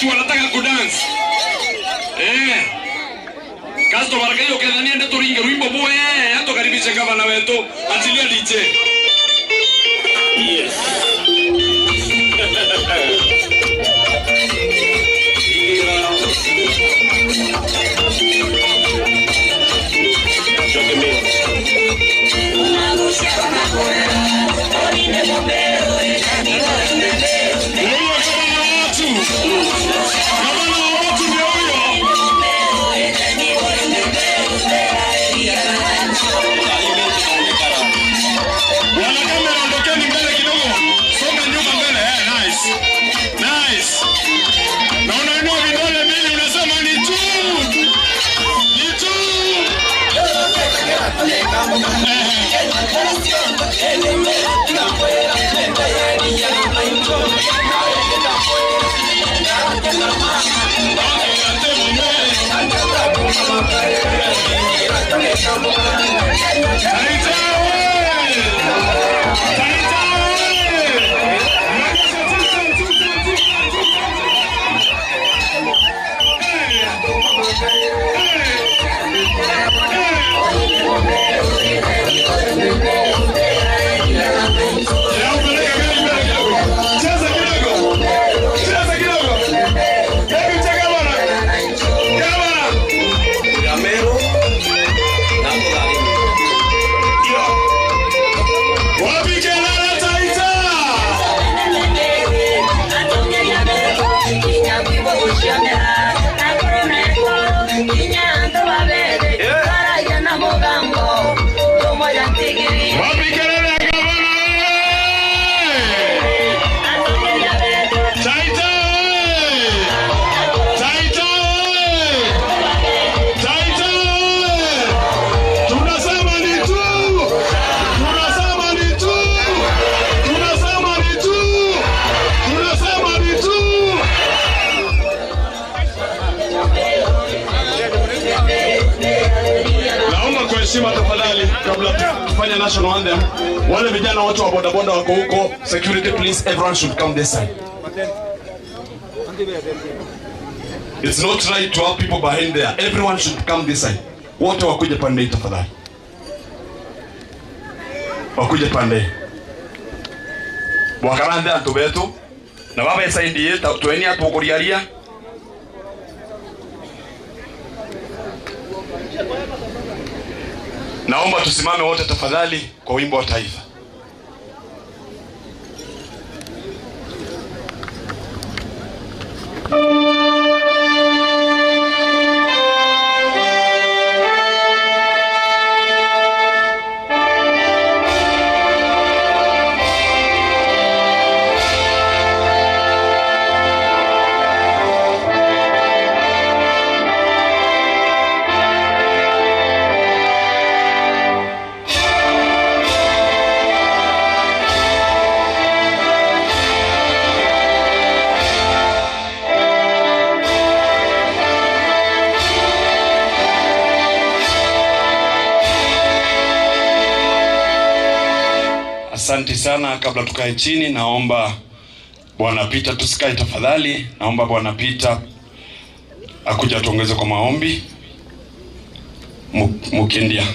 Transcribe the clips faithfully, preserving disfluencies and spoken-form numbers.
wanataka kudance. Eh. Customer kai ukethania nde turinge rwimbo bwega, tukaribishe gavana wetu, achilia D J. Yes. Ndio huyo gavana wetu. Gavana wa watu ndio huyo. Bwana kamera, ondokeni mbele kidogo. Songa nyuma mbele. Eh, nice. Nice. Na unainua vidole mbili, unasema ni juu. Ni juu. Cheza kidogo. Cheza kidogo. Hebu cheka bwana. Gavana. Ya Meru. Na Mboga. Ndio. Wapi kelele Taita? Wapi kelele ya gavana? Taita oye! Taita oye! Taita oye! Tunasema ni tu! Tunasema ni tu! Tunasema ni tu! Tunasema ni tu! Naomba kwa heshima tafadhali, kabla tufanye national anthem, wale vijana wote wa bodaboda wako huko, security please, everyone should come this side. It's not right to have people behind there. Everyone should come this side. Wote wakuje pande hii tafadhali. Wakuje pande hii. Bwakaranthe antu betu. Na baba side hii, ta-, tweni atukuriaria. Naomba tusimame wote tafadhali kwa wimbo wa taifa. Asante sana. Kabla tukae chini, naomba Bwana Peter, tusikae tafadhali. Naomba Bwana Peter akuja tuongeze kwa maombi. Mu-, Mukindia.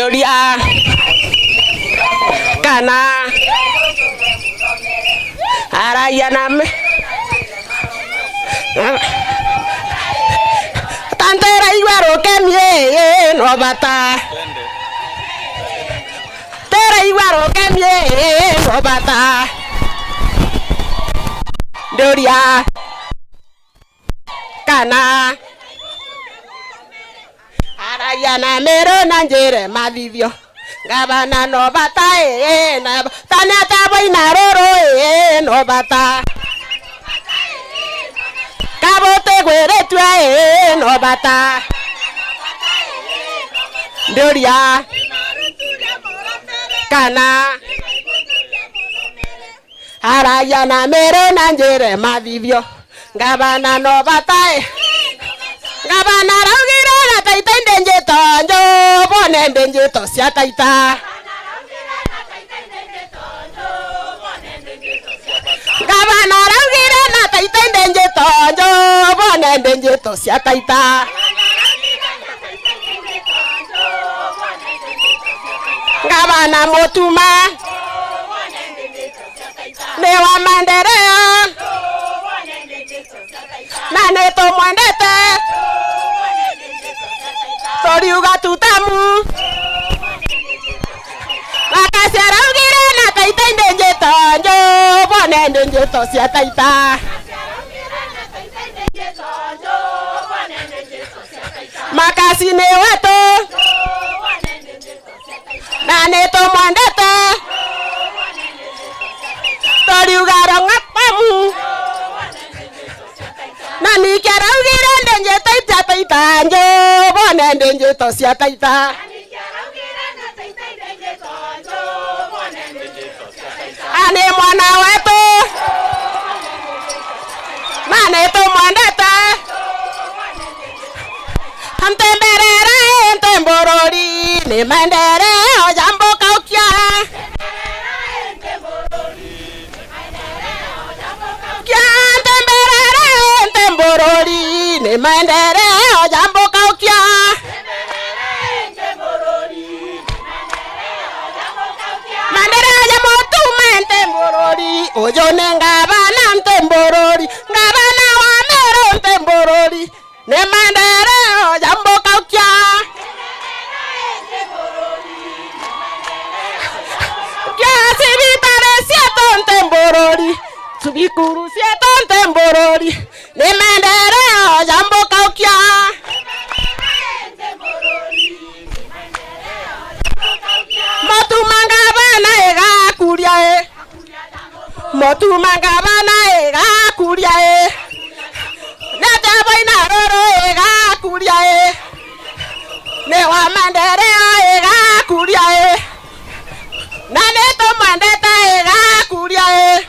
Uria kana aragia na me-, ta ntiraigua rukeni, ii, no bata. Ntiraigua rukeni, ii, no bata. Ndiuria kana aragia na Meru na njire mathithio. Ngavana no bata, ii, na tani ata baina ruru, ii, no bata. Kabutigwiritue, ii, no bata. Ndiuria kana aragia na Meru na njire mathithio. Ngavana no bata, ii. Ngavana araugire na Taita indi njito nju, bone ndi njito cia Taita. Ngavana araugire na Taita indi njito nju, bone ndi njito cia Taita. Ngavana Mutuma. Ni wa maendeleo. Na ni tumwendete. Turiuga tutamu. Makasi araugire na Taita indi njito nju, bone ndi njito cia Taita. Makasi ni wetu. Na ni tumwendete. Turiuga rong'apamu. Na niki araugire ndi njito cia Taita nju, bone ndi njito cia Taita. Ani mwana wetu. Na ni tumwendete. Ntemberere ntemborori, ni maendeleo jambuka ukia. Kia ntemberere ntemborori, ni maendeleo jambuka ukia. Maendeleo ja Mutuma ntemborori, uju ni ngavana ntemborori, ngavana wa Meru ntemborori. Ni maendeleo jambuka ukia. Kia cibitari cietu ntemborori, cibikuru cietu ntemborori. Ni maendeleo jambuka ukia. Mutuma ngavana igakuria i. Mutuma ngavana igakuria i. Nete baina ruru igakuria i. Ni wa maendeleo igakuria i. Na ni tumwendete igakuria i.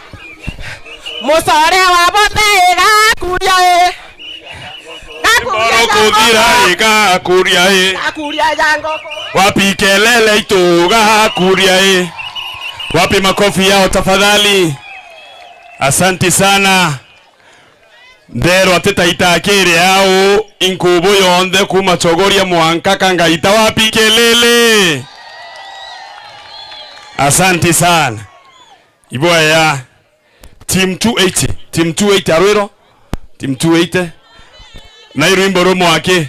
Mucore wa bote igakuria i. Mboro kuthira igakuria i. Akuria ja ngoko. Wapi kelele itu gakuria i? Wapi makofi yao tafadhali? Asanti sana. Nderwa ti Taita akiri au inkubu yonthe kuma Chogoria mwanka Kangaita. Wapi kelele? Asanti sana. Ibwaya. Team two eighty. Team two eighty arwiro. Team two eighty. Na irwimbo rumwe aki.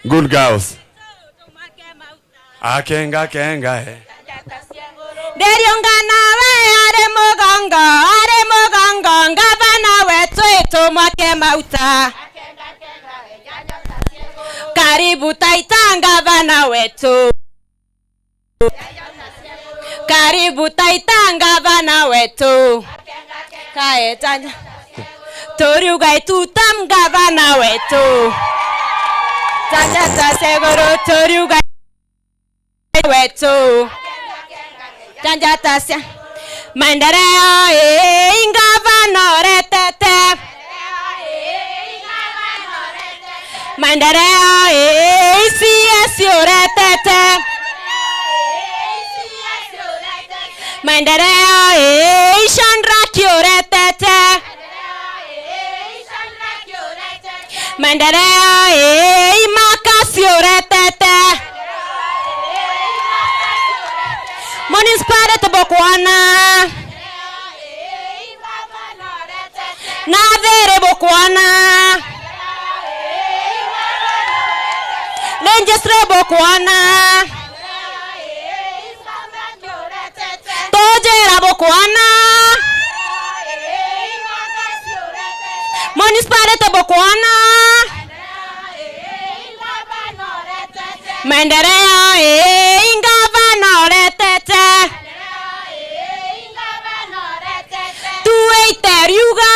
Good girls. Akenga kenga, eh. Ndiriunga nawe ari mugongo, ari mugongo, ngavana wetu itu mwake mauta. Karibu Taita ngavana wetu. Karibu Taita ngavana wetu. Kae janja. Turiuga ituta ngavana wetu. Janja ta segoro turiuga wetu. Janja ta sia. Maendeleo ii ngavana uretete. Maendeleo ii C S uretete. Maendeleo ii Shadrack uretete. Maendeleo ii Makasi uretete. Municipality bukwona. Nathiri bukwona. Registry bukwona. Tujira bukwona. Municipality bukwona. Maendeleo, ii, ngavana uretete. Tuite riuga.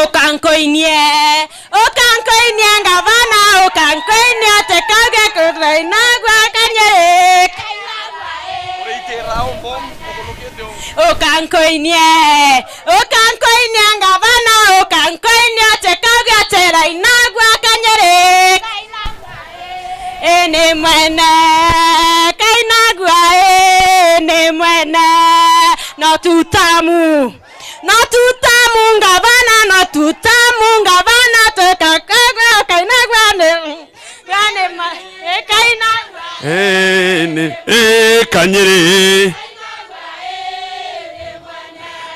Ukankoinie, ukankoinie ngavana, ukankoinie ati kauge kurainagua kanyiri. Ukankoinie, ukankoinie ngavana, ukankoinie ati kauge ati rainagua kanyiri. Ii ni mwene, Kainagua, ii ni mwene, no tutamu. No tutamu ngavana, no tutamu ngavana, tuka-, Kainagua ni, ni ma-, ii Kainagua. Ii ni, ii Kanyiri.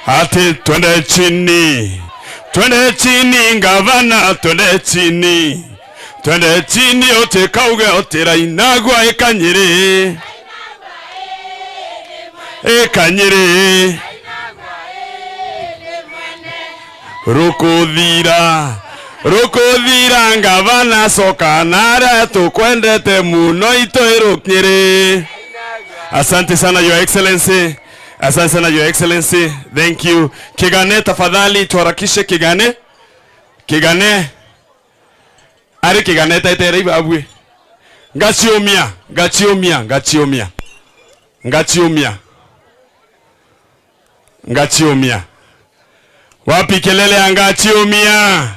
Ati twende chini, twende chini ngavana, twende chini. Twende chini utikauge uti Rainagua ii Kanyiri. Ii Kanyiri. Rukuthira. Rukuthira ngavana coka naria tukwendete muno itwi Runyiri. Asante sana, Your Excellency. Asante sana, Your Excellency. Thank you. Kigane, tafadhali, tuharakishe Kigane. Kigane. Ari Kigane etetere ibabui. Ngachiumia, ngachiumia, ngachiumia. Ngachiumia. Ngachiumia. Wapi kelele ya ngachiumia?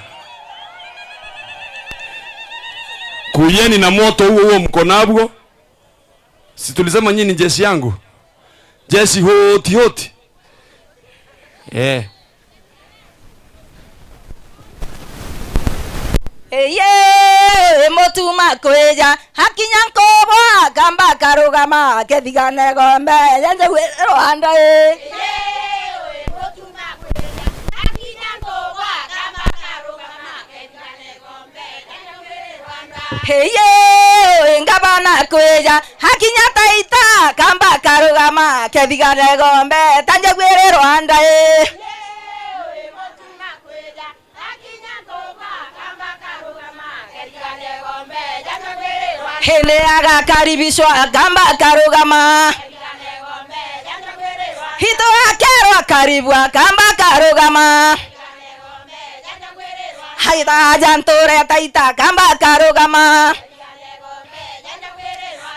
Kuyeni na moto huo huo mko nabwo. Si tulisema nyinyi ni jeshi yangu? Jeshi hoti hoti. Eh. Eye, Mutuma kwija, akinya nkubwa, akamba akarugama, akethigana igombe, ya njagu iri rwanda ii. Hei, ngavana kwija, akinya Taita, akamba akarugama, akethigana igombe, ta njagu iri rwanda ii. Hindi agakaribishwa, akamba akarugama. Hito akerwa karibwa, akamba akarugama. Haita aja nture Taita, akamba akarugama.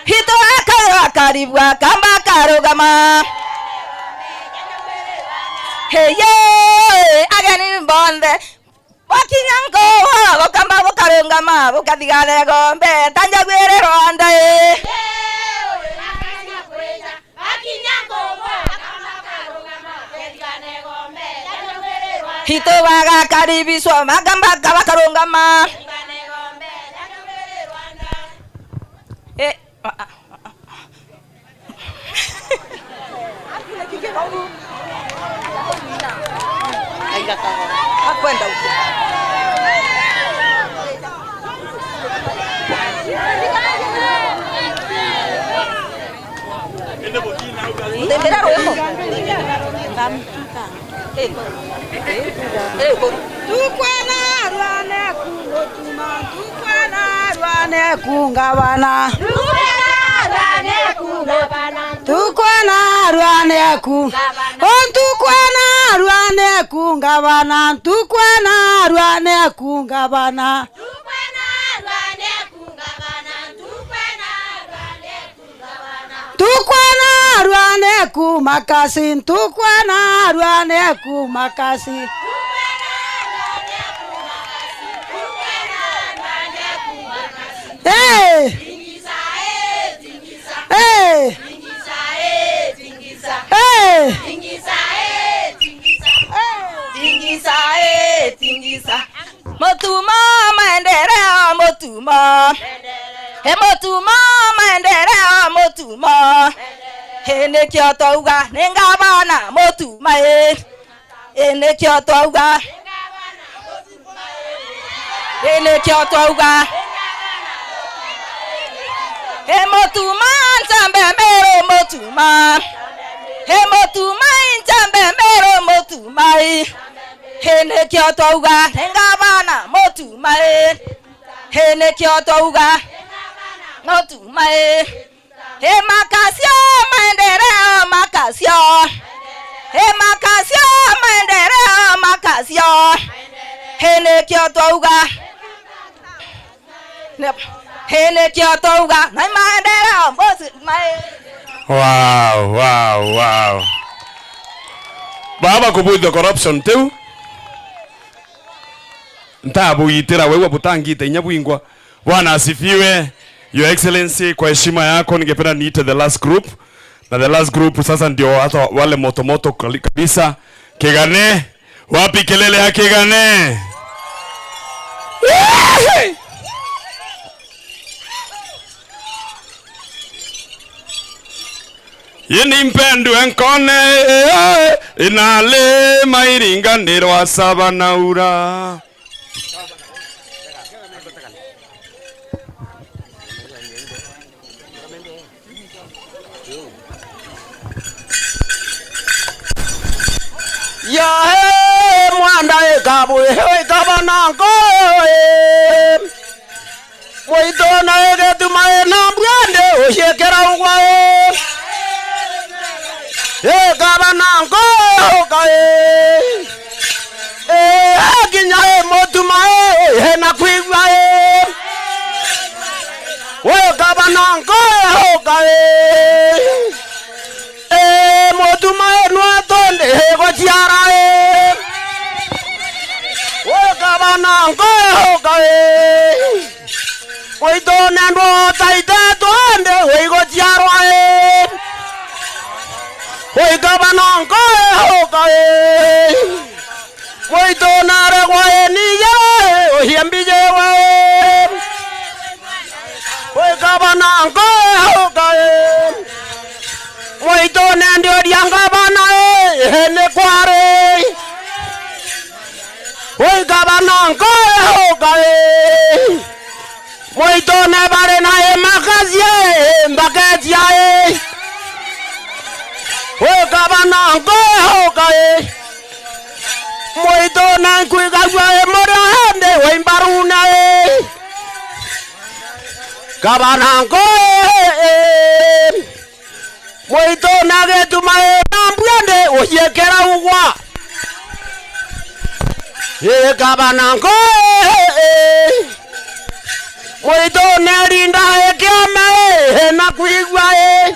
Hito akairwa karibwa, akamba akarugama. Heye, ageni bonthe, bwakinya nkuu, bukamba bukarungama, bukathigana igombe, ta njagu iri rwanda ii. Hito bagakaribishwa, bakamba bakarungama. Eh, ah, ah, ah, ah. Akwenda huko. Ndembera rwimbo. Ngamtuka. Tukwana arwaneku Mutuma, tukwana arwaneku ngavana. Tukwana arwaneku. O tukwana arwaneku ngavana, tukwana arwaneku ngavana. Tukwana arwaneku makasi, tukwana arwaneku makasi. Hey! Hey! Hey! Mutuma maendeleo, Mutuma. E Mutuma maendeleo. Mutuma. Ii nikio twauga ni ngavana Mutuma ii. Ii nikio twauga. Ii nikio twauga. Ii Mutuma, Njambe Meru Mutuma. Ii Mutuma, Njambe Meru Mutuma ii. Ii nikio twauga ni ngavana Mutuma ii. Ii nikio twauga Mutuma ii. Ii makasio maendeleo, makasio. Ii makasio maendeleo, makasio. Ii nikio twauga. Ii nikio twauga na maendeleo mbosi mai. Wow, wow, wow. Baba kubwithia corruption tiu. Ntabugitira wewe butangite inya bwingwa. Bwana asifiwe. Your Excellency, kwa heshima yako ningependa niite the last group. Na the last group sasa ndio hata wale moto moto kali-, kabisa. Kigane. Wapi kelele ya Kigane? Yee! Ini mpendwe nkone, inali mairinganirwa saba na ura. Yahe mwanda ikabu, ikaba na nkoe. Mwituna igituma ina mbwende uciikira ugwa. Ikaba na nkoe ukae. Ee, kinya ii Mutuma ii, ina kwigua ii. Wikaba na nkoe ukae. Ee, Mutuma ii nwatonde guciara ii. Wikaba na nkoe ukae. Mwitune ndwota itetwende wiguciarwa ii. Wikaba na nkoe ukae. Mwitune aregwa ii nije uciembijiwe ii. Wikaba na nkoe ukae. Mwitune ndiuria ngavana ii ni kwari. Wikaba na nkoe ukae. Mwitune bari na imakacie, mbaketia ii. Wikaba na nkoe ukae. Mwitune nkwigagua ii muria indi wi mbarune ii. Kaba na nkoe ii. Mwitune agituma ii na mbwende uciikira ugwa. Ii kaba na nkoe ii. Mwitune rinda ikiame ii na kwigua ii.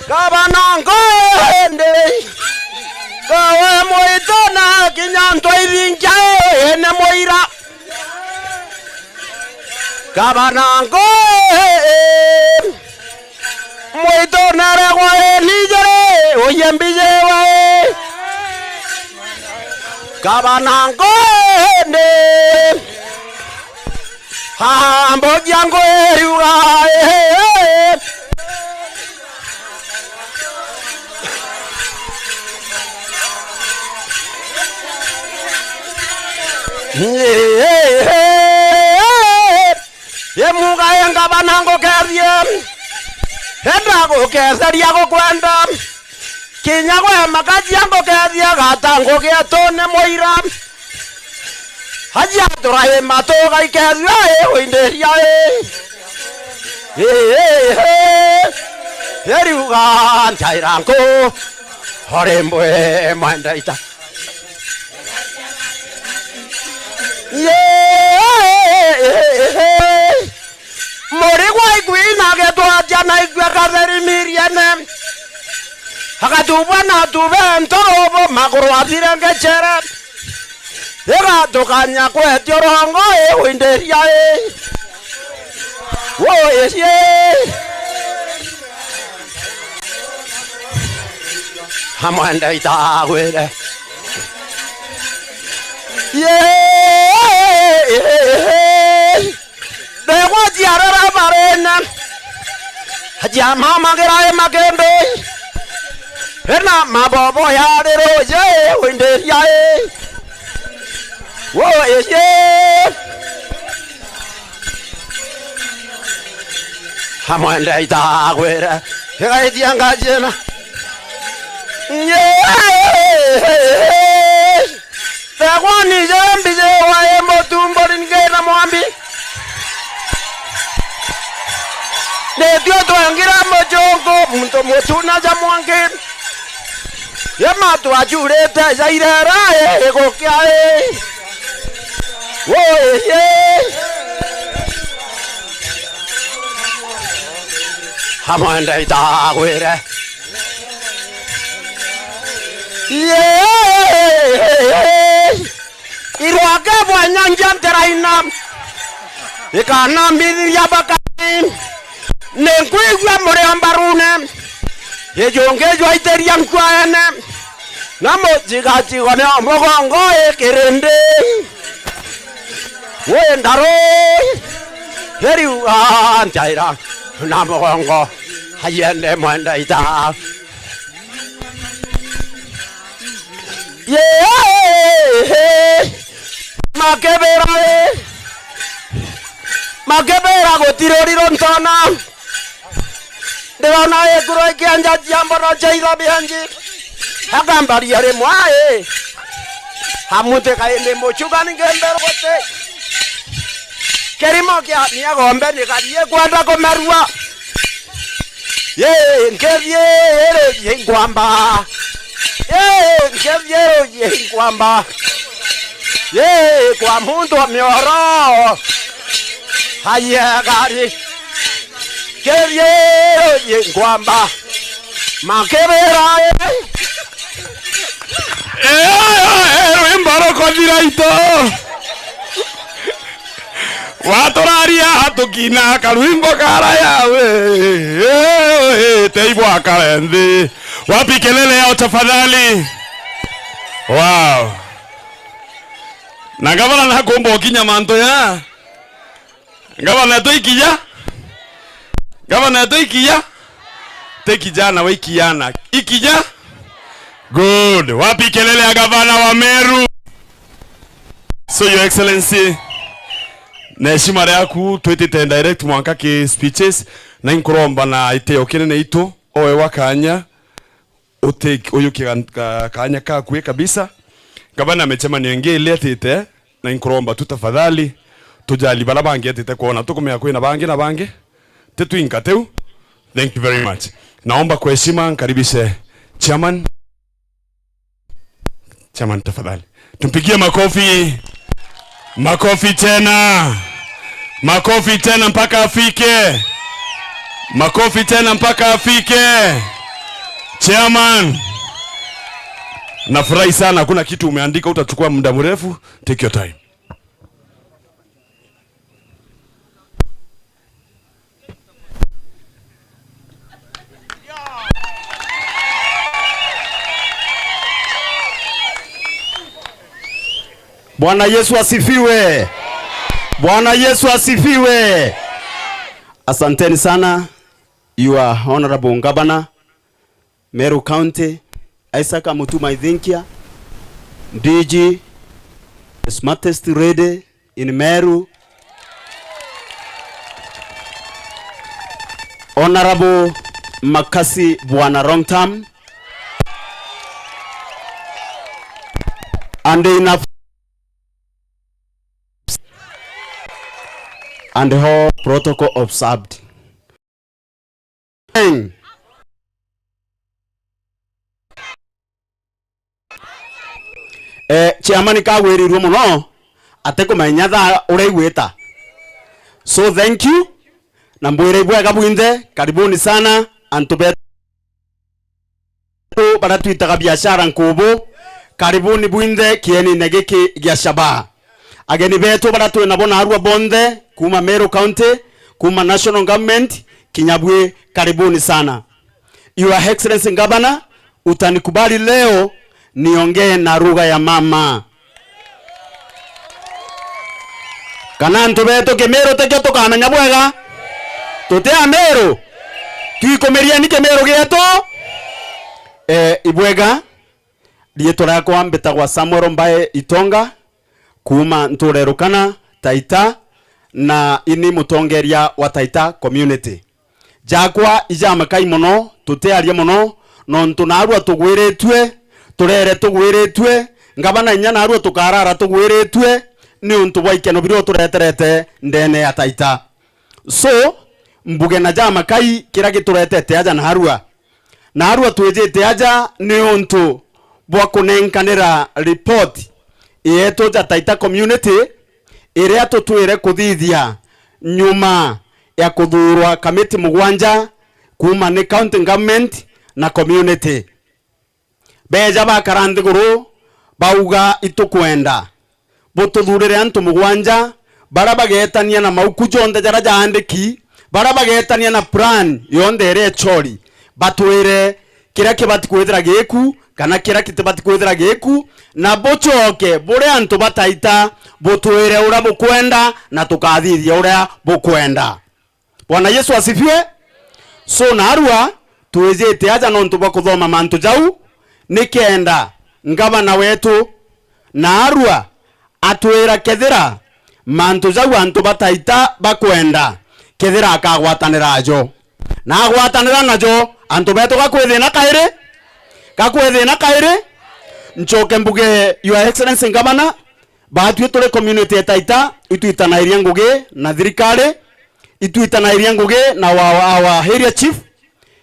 Kaba na nkoe indi. Kawe mwitune kinya ntwa ithingia ii ni muira. Kaba na nkoe ii. Mwitune aregwa ii nije ri uciembijiwe ii. Kaba na nkoe indi. Aa, mbogia ngwiriuga ii. Imuga ii ngavana ngukethie, enda guketheria gukwenda. Kinya gwe makajia ngukethie gata ngugietune muira. Aja turaima tugaikethua ii uindiria ii. Ii, ii, ii. Iriuga njaira nku ori mbwe mwenda ita. Ii, ii, ii, ii. Murigwa ikwina gitwatia na ikua katheri miriene. Agatubwa na tube nturubu maguru athirengecere. Igatukanya kwetia urongo ii windiria ii. Woi ii. Amwenda itagwire. Yee. Ndegwa ciarara marene. Ajamamagira i makindui. Ena mabobo ya riru, ye windiria i. Wo, ye. Amwende itagwire. Igaithia ngajena. Ye. Tegwa ni jembi jewa e mutumburi ngina mwambi. Nitio twengira mucungu, muntu mutuna ja mwangi. Yema twajurite jairera, igukia i. Woi, i. Amwende itagwire. Yee! Irwake bwa nyangia nteraina, ikanambithiria bakari, ninkwigua murio mbarune, ijungi jwaitiria nkwaene, na mujigajigo ni mugongo ikirindi. Wi ndaru, iriuga njaira na mugongo, ayende mwenda ita. Yee! Makebera, eh! Makebera gutiruriro ntona. Ndirona ikuro ikianja cia mbono cia itho bianji. Akambaria rimwe, ai. Amutika indi muchuga ni ngemberu guti. Kirimo kia miagombe ni garie kwenda kumerua. Yee, nkerie, ero, ye nkwamba. Yee, nkerie, ero, ye nkwamba. Yee, kwa muntu wa mioro. Aye, gari. Nkerie, ero, ye nkwamba. Makebera, eh. Eh, eh, rwimbo rukothira ito. Waturaria tukina karwimbo karaya we. Eh, eh, teibwa kare nthi. Wapi kelele yao tafadhali? Wow. Na gavana nakumba ukinya mantu ya. Gavana etu ikinya. Gavana etu ikinya. Te kijana wa ikiana. Ikinya. Good. Wapi kelele ya gavana wa Meru? So, Your Excellency, na heshima riaku, twitite direct mwanka ki speeches, na inkuromba na itio kinene itu, oe wa kanya, uti-, uyukie ga-, ga-, kanya kaku kabisa. Gavana, micemanio ingi ilietite, na inkuromba tu tafadhali, tujali bara bangi etite kwona, tukumenya kwina bangi na bangi, ti twinka tiu. Thank you very much. Naomba kwa heshima nkaribishe chairman. Chairman, tafadhali. Tumpigie makofi. Makofi tena. Makofi tena mpaka afike. Makofi tena mpaka afike. Chairman. Nafurahi sana. Hakuna kitu umeandika, utachukua muda mrefu. Take your time. Bwana Yesu asifiwe. Bwana Yesu asifiwe. Asanteni sana, Your Honorable Governor, Meru County, Isaac Mutuma Ithinkia, D G, the smartest lady in Meru, Honorable Makasi Bwana Rongtam, and enough, and all protocol observed. Amen. Eh, chairman kagwirirwe mono, atikumenya thaa uria igwita. So, thank you, na mbwire ibwega bwinthe, karibuni sana, antu betu baria twitaga biashara nkubu, karibuni bwinthe kienine giki gia Shabaha. Ageni betu baria twi nabo naarua bonthe, kuuma Meru County, kuuma National Government, kinya bwi, karibuni sana. Your Excellency Governor, utanikubali leo niongee na lugha ya mama. Kana antu betu Kimiru tikio tukamenya bwega? Tuti Amiru? Twikumirieni Kimiru gietu. Eh, ibwega, riitwa riakwa mbitagwa Samuel Mbae Itonga, kuuma ntuura ya Rukana, Taita, na ini mutongeria wa Taita community. Jakwa ijamakai mono, tutiaria mono, nontu naarua tugwiritue, turere tugwiritue, ngavana inya naarua tukarara tugwiritue, niuntu bwa ikeno biria utureterete ndene ya Taita. So, mbuge na jamakai kiria gituretete aja naarua. Naarua twijite aja niuntu bwa kunenkanira report yetu ja Taita community, iria tutwire kuthithia nyuma ya kuthuurwa kamiti mugwanja kuuma ni county government na community. Beeja bakara nthiguru, bauga, "Itukwenda bututhuurire antu mugwanja baria bageetania na mauku jonthe jaria jaandiki, baria bageetania na plan yonthe iria ichori, batwire kiria kibati kwithira giiku kana kiria kitibati kwithira giiku, na bucoke buri antu ba Taita, butwire uria bukwenda na tukathithia uria bukwenda." Bwana Yesu asifiwe. So, naarua twijite aja nontu bwa kuthoma mantu jau, nikenda ngavana wetu naarua atwira kethira mantu jau antu ba Taita bakwenda, kethira akagwatanira ajo. Na agwatanira najo, antu betu gakwithina kairi? Gakwithina kairi? Ncoke mbuge, Your Excellency Ngavana, batwi turi community ya Taita, itwitanairia ngugi na thirikari, itwitanairia ngugi na our, our area chief,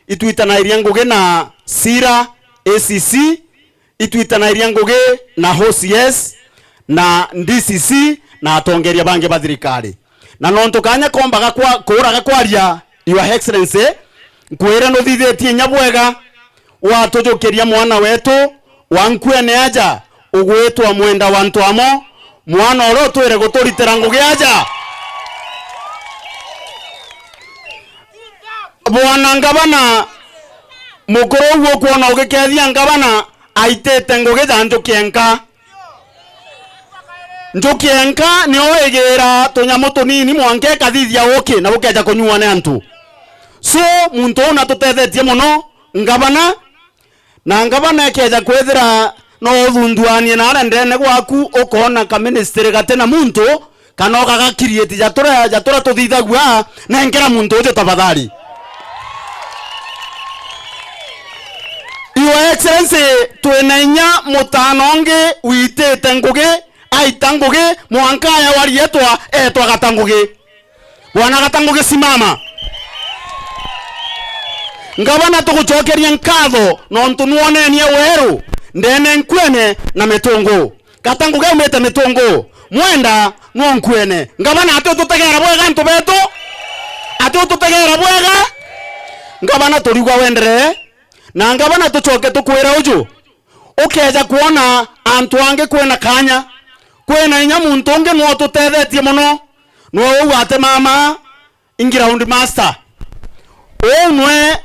itwitanairia ngugi na CIRA, A C C, itwitanairia ngugi na O C S na D C C na atongeria bangi ba thirikari. Na nontu kanya kombaga kwa, kuuraga kwaria, Your Excellency, nkwire nuthithitie inya bwega, watujukiria mwana wetu wa nkuene aja ugwitwa Mwenda wa Ntwamo, mwana uria utwire guturitira ngugi aja. Bwana Ngavana, mukuru uu ukwona ugikethia Ngavana aitite ngugi ja njuki enka. Njuki enka nio igira tunyamu tunini mwanka ikathithia uki na bukeja kunyua ni antu. So, muntu uu natutethetie mono, Ngavana, na Ngavana ekeja kwithira no uthunduanie na aria ndene gwaku, ukoona ka ministry gati na muntu, kana ugaga create ja turia, ja turia tuthithagua, nenkera muntu uju tafadhali. Your Excellency, twina inya mutano ungi witite ngugi, aita ngugi, mwanka aya wa rietwa etwa Gata Ngugi. Bwana Gata Ngugi, simama. Ngavana, tugucokeria nkatho nontu nwonenie weru ndene nkuene na mitungu. Gata Ngugi aumite mitungu, Mwenda nwo nkuene. Ngavana, ati ututegera bwega antu betu? Ati ututegera bwega? Ngavana, turigwa wenderee. Na Ngavana, tucoke tukwire uju, ukeja kwona antu angi kwina kanya, kwina inya muntu ungi nwo ututethetie mono, nwe uu ati mama in ground master. Uu nwe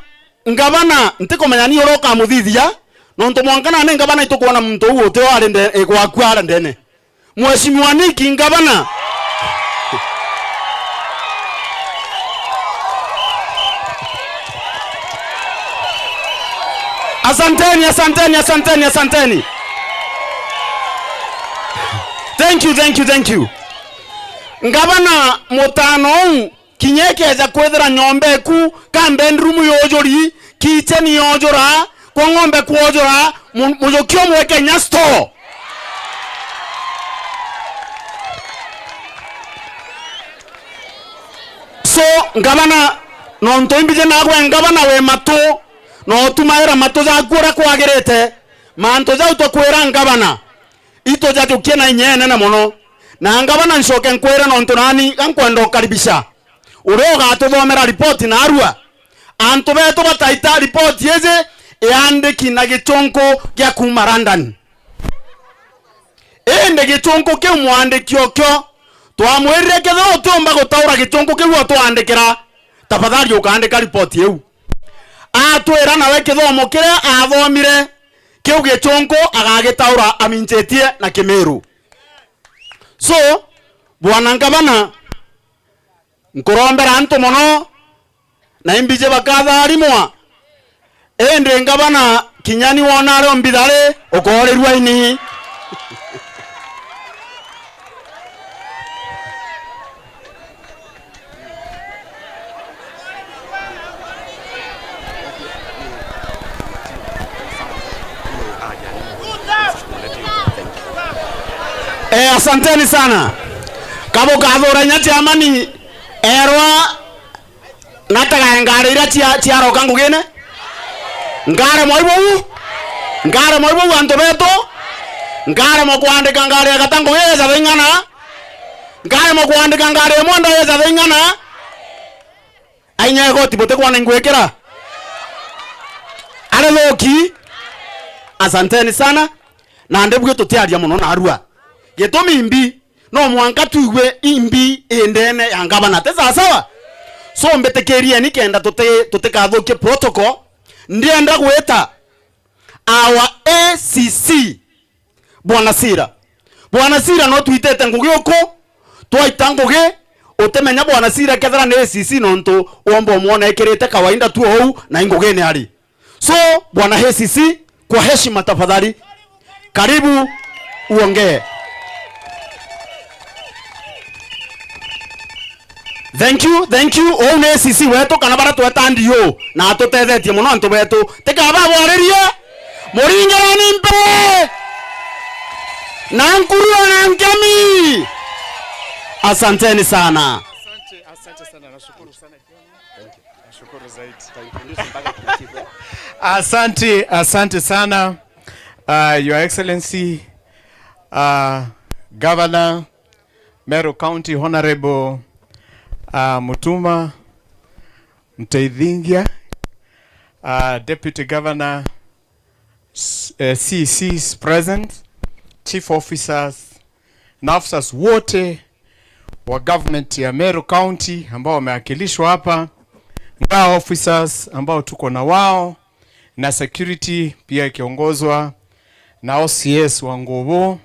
Ngavana, ntikumenya ni uria ukamuthithia, nontu mwanka nani Ngavana itukwona muntu uu uti o ari nde-, e, gwaku ara ndene. Mheshimiwa Nick, Ngavana. Asanteni, asanteni, asanteni, asanteni. Thank you, thank you, thank you. Ngavana, mutano uu kinya ikeja kwithira nyomba eku ka bedroom yujuri, kitchen yojura, kwa ng'ombe kwojura, mu-, mujuki umweke inya store. So, Ngavana, nontu imbiji nagwe Ngavana wi matu, na utumaira matu jaku uria kwagirite, mantu jau tukwira Ngavana, itujajukie na inya inene mono. Na Ngavana, ncoke nkwire nontu nani gankwenda ukaribisha uria ugatuthomera ripoti narua. Antu betu bataita ripoti iji iandiki na gichunku gia kuuma London. Indi gichunku kiu mwandiki okio twamwirire, kethira utiumba gutaura gichunku kiu utwandikira, tafadhali ukaandika ripoti iu. Atwira nawe kithomo kiria athomire kiu gichunku agagitaura aminjitie na Kimiru. So, Bwana Ngavana, nkurombera antu mono, na imbiji bakatharimwa. Indi ngavana, kinya ni wona ari o mbithari, ukoorirua ini. Eh, asanteni sana. Kabukathura inya chairman, erwa natagae ngari iria cia-, ciaroka ngugine. Ngaremwa ibou. Ngaremwa ibou antu betu. Ngaremwa kwandika ngari ya gata ngugi yeja thaing'ana. Ngaremwa kwandika ngari imwe nda yeja thaing'ana. Ainya igoti butikwona ingwikira. Ari thuki. Asanteni sana. Na ndibui tutiaria mono narua. Gitumi imbi, no mwanka tuigue imbi indene ya ngavana. Ti sawasawa? So mbitikirieni kenda tuti-, tutikathukie protocol. Ndienda gwita our A C C, Bwana Sira. Bwana Sira no twitete ngugi uku, twaita ngugi, utimenya Bwana Sira kethira ni A C C nontu womba umwona ekirite kawaida tu ou na ingugine ari. So, Bwana A C C, kwa heshima tafadhali, karibu uongee. Thank you, thank you. Uu ni A C C wetu, kana bara tweta D O, na atutethetie mono antu betu. Tikaba bwaririe, muringereni mpe na nkurue na nkemi. Asanteni sana. Asante, asante sana, nashukuru sana. Nashukuru zaidi. Asante, asante sana. Uh, Your Excellency, uh, Governor, Meru County, Honorable, uh, Mutuma Mteithingia, uh, Deputy Governor, s-, eh, C Cs present, Chief Officers, na officers wote wa government ya Meru County ambao wamewakilishwa hapa, ngao officers ambao tuko na wao, na security pia ikiongozwa na O C S wa Nguvu,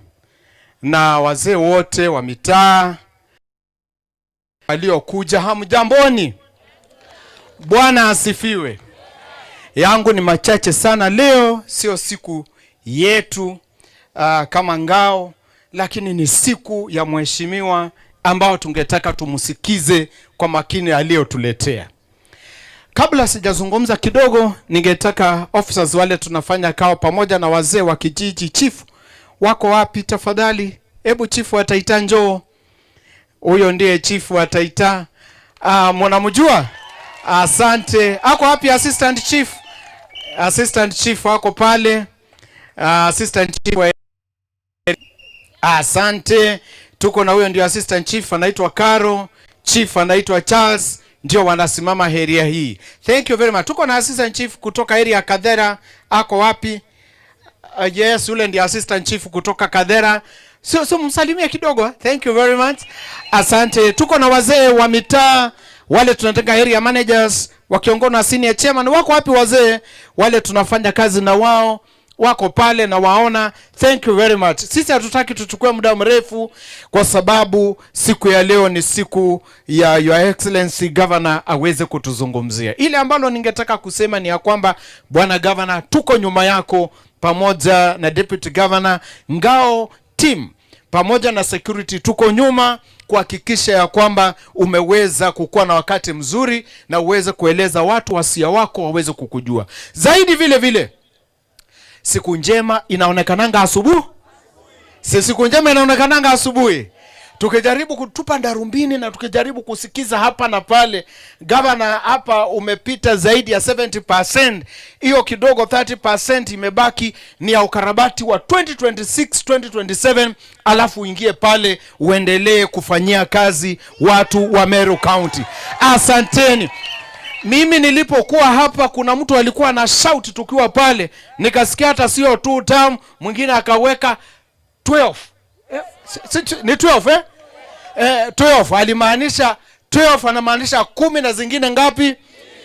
na wazee wote wa mitaa waliokuja. Hamjamboni? Bwana asifiwe. Yangu ni machache sana. Leo sio siku yetu, ah, kama ngao, lakini ni siku ya mheshimiwa ambao tungetaka tumsikize kwa makini aliyotuletea. Kabla sijazungumza kidogo, ningetaka officers wale tunafanya kao pamoja na wazee wa kijiji, chief, wako wapi tafadhali? Hebu chief wa Taita njoo. Huyo ndiye chief wa Taita. Ah, mnamjua? Asante. Ako wapi assistant chief? Assistant chief wako pale. Ah, assistant chief wa, asante. Tuko na huyo ndio assistant chief anaitwa Caro, chief anaitwa Charles, ndio wanasimama area hii. Thank you very much. Tuko na assistant chief kutoka area ya Kathera. Ako wapi? Uh, yes, ule ndiye assistant chief kutoka Kathera. So, so msalimie kidogo. Thank you very much. Asante. Tuko na wazee wa mitaa, wale tunatenga area managers, wakiongozwa na senior chairman. Wako wapi wazee? Wale tunafanya kazi na wao, wako pale na waona. Thank you very much. Sisi hatutaki tuchukue muda mrefu kwa sababu siku ya leo ni siku ya Your Excellency Governor aweze kutuzungumzia. Ile ambalo ningetaka kusema ni ya kwamba, Bwana Governor, tuko nyuma yako pamoja na Deputy Governor, ngao team, pamoja na security, tuko nyuma kuhakikisha ya kwamba umeweza kukuwa na wakati mzuri na uweze kueleza watu, wasia wako waweze kukujua. Zaidi vile vile, siku njema inaonekananga asubuhi. Si siku njema inaonekananga asubuhi? Tukijaribu kutupa darubini na tukijaribu kusikiza hapa na pale, gavana, hapa umepita zaidi ya seventy percent. Hiyo kidogo, thirty percent imebaki ni ya ukarabati wa twenty twenty-six, twenty twenty-seven, alafu uingie pale uendelee kufanyia kazi watu wa Meru County. Asanteni. Mimi nilipokuwa hapa, kuna mtu alikuwa ana shout tukiwa pale, nikasikia hata sio two term, mwingine akaweka twelve. Eh, si, si, ni twelve, eh? Eh, twelve, alimaanisha twelve, anamaanisha kumi na zingine ngapi?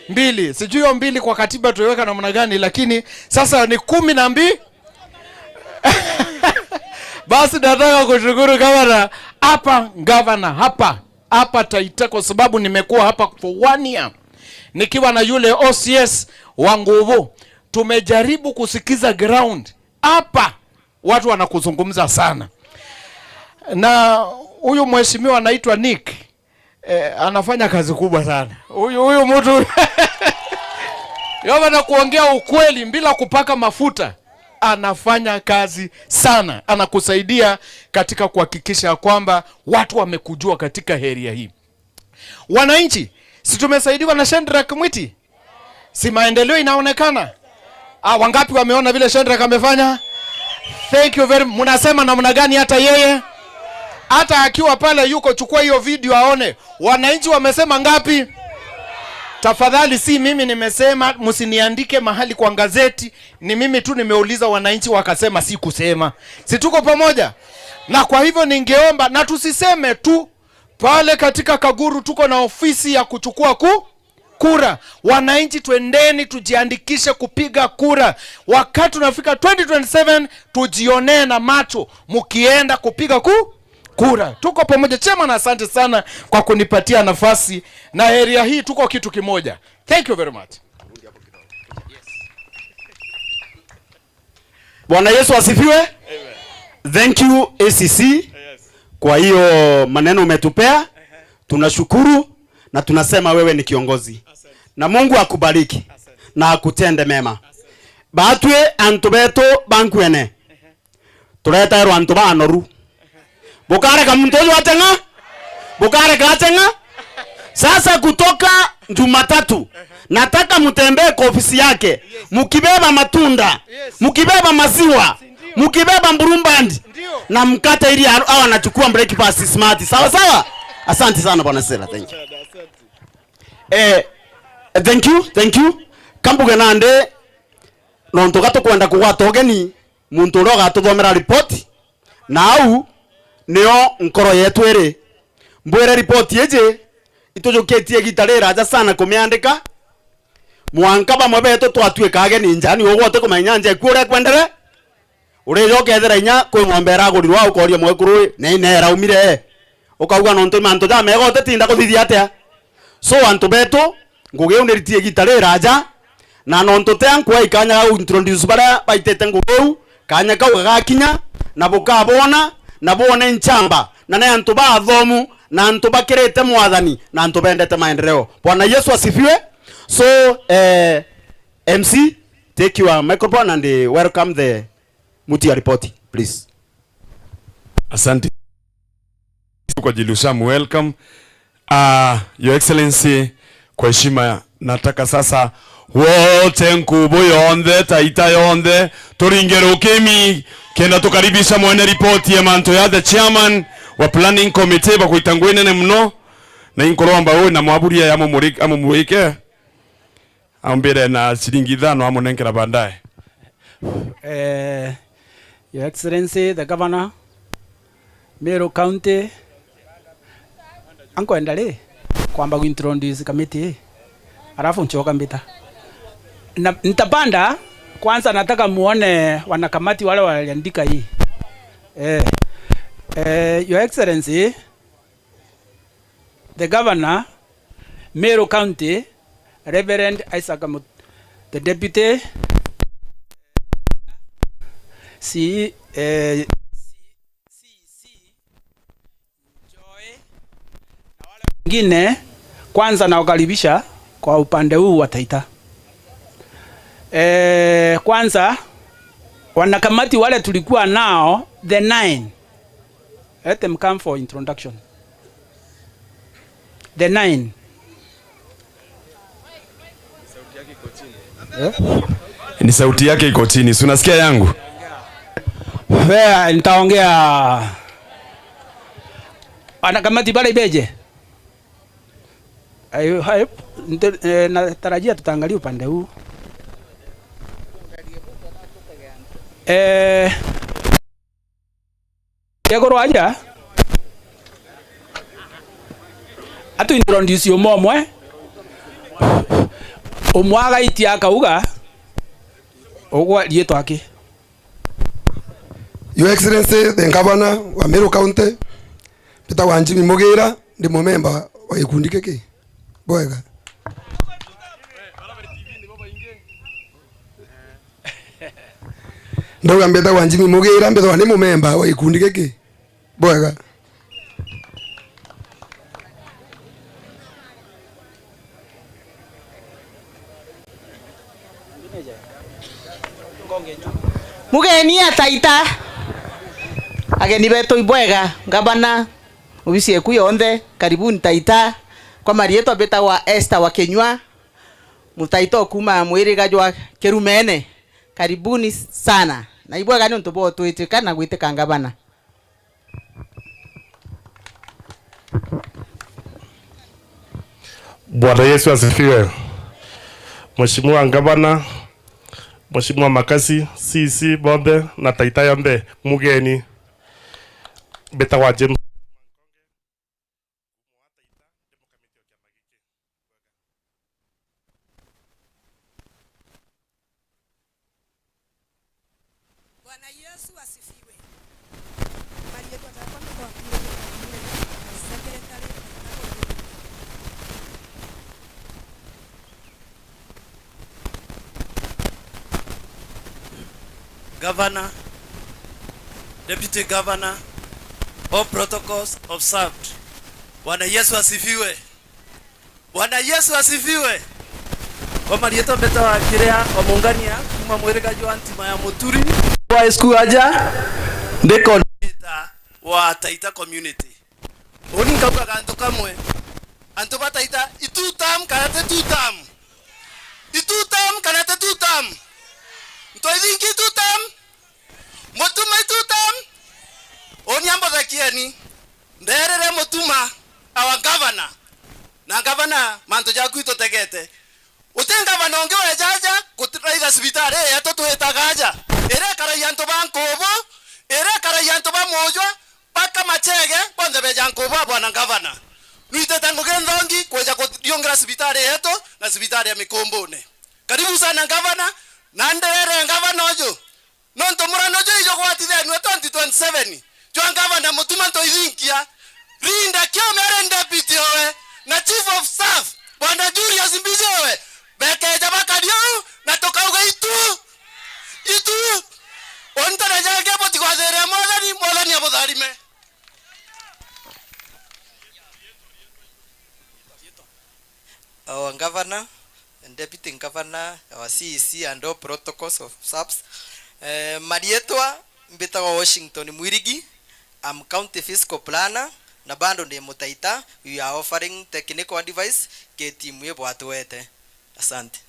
Mbili. Sijui hiyo mbili kwa katiba tuiweka namna gani, lakini sasa ni kumi na mbili. Basi nataka kushukuru gavana hapa, gavana hapa, hapa Taita, kwa sababu nimekuwa hapa for one year. Nikiwa na yule O C S wa Nguvu, tumejaribu kusikiza ground. Hapa watu wanakuzungumza sana. Na huyu mheshimiwa anaitwa Nick, eh, anafanya kazi kubwa sana. Huyu, huyu mtu, Yehova, na kuongea ukweli bila kupaka mafuta, anafanya kazi sana. Anakusaidia katika kuhakikisha kwamba watu wamekujua katika area hii. Wananchi, si tumesaidiwa na Shadrack Mwiti? Si maendeleo inaonekana? Ah, wangapi wameona vile Shadrack amefanya? Thank you very, mnasema namna gani hata yeye? Hata akiwa pale yuko, chukua hiyo video aone. Wananchi wamesema ngapi? Tafadhali, si mimi nimesema, msiniandike mahali kwa gazeti. Ni mimi tu nimeuliza wananchi wakasema, si kusema. Si tuko pamoja? Na kwa hivyo ningeomba, na tusiseme tu, pale katika Kaguru tuko na ofisi ya kuchukua ku-, kura. Wananchi, twendeni tujiandikishe kupiga kura. Wakati unafika twenty twenty-seven, tujionee na macho mkienda kupiga ku-, kura. Tuko pamoja. Chairman, asante sana kwa kunipatia nafasi. Na area hii tuko kitu kimoja. Thank you very much. Bwana Yesu asifiwe. Amen. Thank you, A C C, yes, kwa hiyo maneno umetupea. Ehe. Tunashukuru na tunasema wewe ni kiongozi. Asante. Na Mungu akubariki, asante, na akutende mema. Asante. Batwi antu betu ba Nkuene, ehe, turetairwa antu banoru. Bukareka muntu uyu ateng'a? Bukareka ateng'a? Sasa kutoka Jumatatu, nataka mutembee kwa ofisi yake, mukibeba matunda, mukibeba maziwa, mukibeba mburumbandi, na mkate ili a-, awe anachukua breakfast smart. Sawa sawa? Asante sana, Bwana Sera. Thank you. Eh, thank you, thank you. Kambuge nandi, nontu gatukwenda kugwata ugeni, muntu uria ugatuthomera ripoti, na au nio nkoro yetu iri. Mbwire ripoti iji, itujukitie igita riraja sana kumiandika. Mwanka bamwe betu twatuika ageni nja, ni ugwe utikumenya nja eku uria ikwendere. Urija ukethira inya kwi ng'ombe iragurirwa, ukoria mwekuru, "Ii, na ina iraumire?" Ukauga, "Nontu i mantu jamega utitinda kuthithia atia?" So, antu betu, ngugi iu niritie igita riraja, na nontu tia nkua ikanya ga introduce baria baitite ngugi iu, kanya kau gagakinya, na bukabona, na bwone nchamba, na ni antu baathomu, na antu bakirite Mwathani, na antu bendete maendeleo. Bwana Yesu asifiwe. So, eh, M C, take your microphone and, eh, welcome the Mutia report, please. Asante. Kwa Jilushamu, welcome. Ah, Your Excellency, kwa heshima, nataka sasa wote, nkubu yonthe, taita yonthe, turinge rukimi, kenda tukaribisha mwene ripoti ya mantu ya the chairman wa planning committee, bakwita ngui nene muno, na inkuromba uyu na mwaburia amumurike, amumurike. Ambire na ciringi ithano amunenkera baadaye. Eh, Your Excellency, the Governor, Meru County, ankwenda ri kwamba kuintroduce committee ii, alafu nchoka mbita. Na, nitapanda, kwanza nataka muone wanakamati wale waliandika hii. Eh, eh, Your Excellency, the Governor, Meru County, Reverend Isaac Mut-, the Deputy C, eh, C C Joy, na wale wengine, kwanza nawakaribisha kwa upande huu wa Taita. Eh, kwanza, wanakamati wale tulikuwa nao, the nine, let them come for introduction. The nine. Eh? Ni sauti yake iko chini. Si unasikia yangu? Wea, nitaongea. Wanakamati pale Ibeje. Ayo, hayo, nte-, eh, natarajia tutaangalia upande huu. Eh, Egoro aja, atu introduce umwe umwe. Umwe agaitia akauga, ugwa riitwa aki? Your Excellency, the Governor wa Meru County, Peter Wanjimi Mugira, ndi mumemba wa gikundi giki. Bwega. Ndauga mbetagwa Jimmy Mugira, mbethagwa ni mumemba wa gikundi giki. Bwega. Mugeni ataita. Ageni betu ibwega, ngavana, obisi eku yonthe, karibuni taita. Kwa marietwa mbitagwa Esther wa Kinyua, mutaita okuma mwiriga jwa Kirumene. Karibuni sana. Na ibwega niuntu bwa utwitika na gwitika ngavana. Bwana Yesu asifiwe. Mheshimiwa Ngavana, Mheshimiwa Makasi, C C bonthe na taita yonthe, mugeni. Mbitagwa James. Bwana Yesu asifiwe. Marietwa jakwa ni kwa Secretary. Governor, Deputy Governor, all protocols observed. Bwana Yesu asifiwe. Bwana Yesu asifiwe. Kwa marietwa mbetagwa Kiria wa Mungania, kuma mwiriga jwa ntima ya Muturi. Wa school aja, ndi coordinator wa Taita community. Uni nkauga gantu kamwe, antu ba Taita, i two term kana ti two term? I two term kana ti two term? Ntoithinki i two term? Mutuma i two term? Uni ambothekieni. Nderire Mutuma, our governor. Na ngavana, mantu jaku itutegete. Uti ngavana ungi weja aja kuturaitha cibitari ii yetu twitaga aja, iria ikaragia antu ba Nkubu, iria ikaragia antu ba Mujwa, baka Machege, bonthe beja Nkubu, bwana ngavana. Nwitite ngugi nthongi kwija kuriungira cibitari yetu na cibitari ya Mikumbune. Karibu sana ngavana, na ndirere ngavana uju. Nontu murano juu ijugwatithenue twenty twenty-seven jwa ngavana Mutuma Ntoithinkia, Linda Kiome ari deputy owe, na chief of staff, bwana Julius Mbizi owe, bekeja bakaria uu, na tukauga itu, itu. Untu na jangi butigwathire Mwathani, Mwathani abutharime. Our governor and deputy governor, our C E C and all protocols of S A Ps. Eh, marietwa mbitagwa Washington Mwirigi. I'm county fiscal planner na bado ndi mutaita. We are offering technical advice ki timu ii bwatwete. Asante.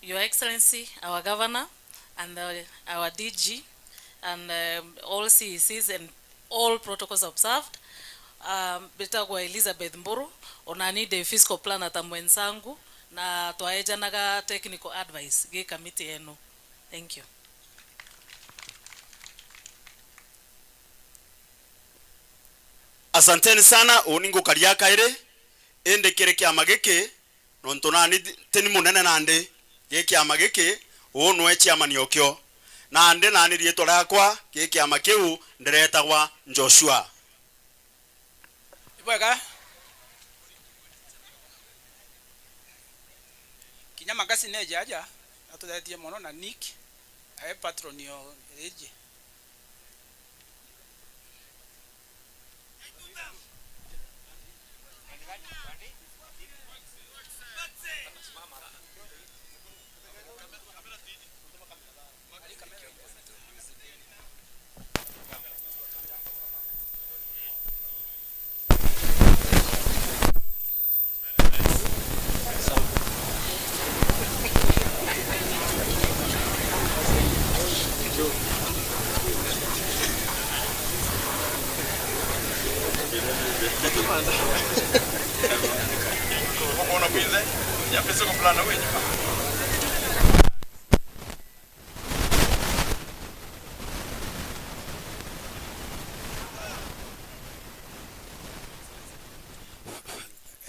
Your Excellency, our Governor, and the, our D G, and, um, all C E Cs and all protocols observed. Um, mbitagwa Elizabeth Mburu, onani ndi fiscal planner ta mwenzangu, na twaejanaga technical advice gi committee eno. Thank you. Asanteni sana, uuni ngukaria kairi, indi kiri kiama giki, nontu nani ti-, tini munene nandi, gi kiama giki, uu nwe chairman okio. Nandi nani riitwa riakwa, gi kiama kiu, ndiretagwa Joshua. Ibwega. Kinya Makasi neeja aja, atuthetie mono na Nick, ae patron o iji.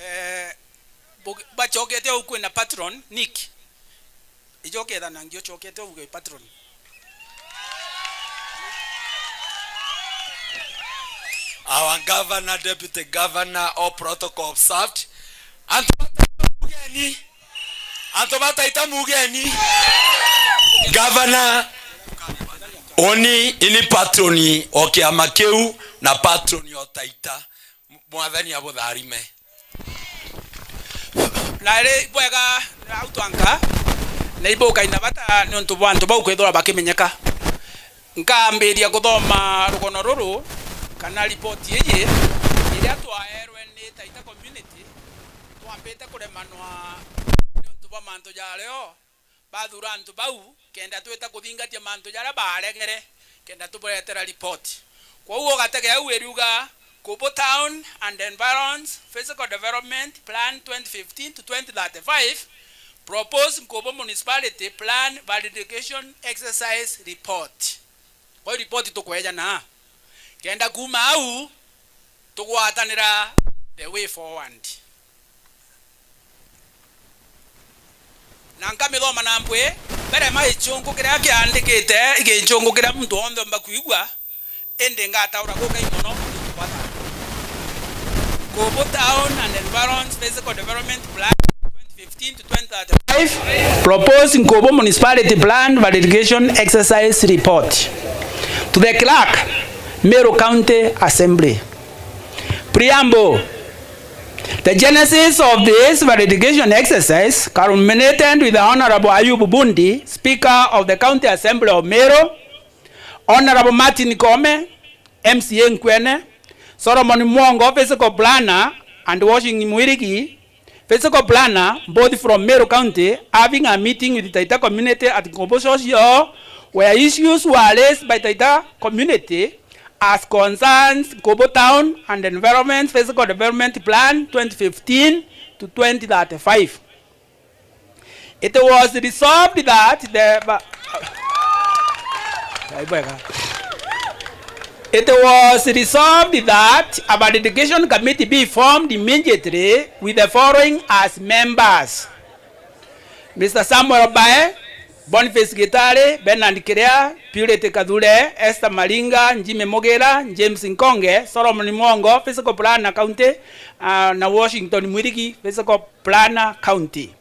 Eh, bu-, bacokete au kwina patron, Nick. Ijo ukethana ngi ucokete uge patron. Our governor, deputy governor, all protocol observed. Antu ba Taita mugeni. Antu ba Taita mugeni. Gavana, uni ini patroni o kiama kiu na patroni o Taita. Mwathani abutharime. Na ri bwega, au twanka, na ibukaina bata niuntu bwa antu bau kwithirwa bakimenyeka. Nkambiria kuthoma rugono ruru, kana ripoti iji, iria twaerwe ni Taita community, twambite kuremanwa niuntu bwa mantu jario, bathura antu bau, kenda twita kuthingatia mantu jaria baregere, kenda tuburetera ripoti. Kwou ugatege au iriuga, Nkubu Town and Environs Physical Development Plan twenty fifteen to twenty thirty-five, Proposed Nkubu Municipality Plan Validation Exercise Report. Kwou ripoti tukweja na kenda kuuma au tugwatanira the way forward. Na nkamithoma na mpwi, mbere ma gichungu kiria kiandikite, i gichungu kiria muntu wonthe omba kwigua, indi ngataura gukai mono. Nkubu Town and Environs Physical Development Plan twenty fifteen to twenty thirty-five, Proposed Nkubu Municipality Plan Validation Exercise Report. To the clerk, Meru County Assembly. Preamble. The genesis of this validation exercise culminated with the Honorable Ayub Bundi, Speaker of the County Assembly of Meru, Honorable Martin Koome, M C A Nkwene, Solomon Mwongo, Physical Planner, and Washing Mwirigi, Physical Planner, both from Meru County, having a meeting with Taita community at Nkubu Social Hall, where issues were raised by Taita community as concerns Nkubu Town and Environment Physical Development Plan twenty fifteen to twenty thirty-five. It was resolved that the va-, Ai bwega. It was resolved that a validation committee be formed immediately with the following as members: Mister Samuel Bae, Boniface Gitari, Bernard Kiria, Purity Kathure, Esther Maringa, Jimmy Mugira, James Nkonge, Solomon Mwongo, Physical Planner County, ah, na Washington Mwirigi, Physical Planner County.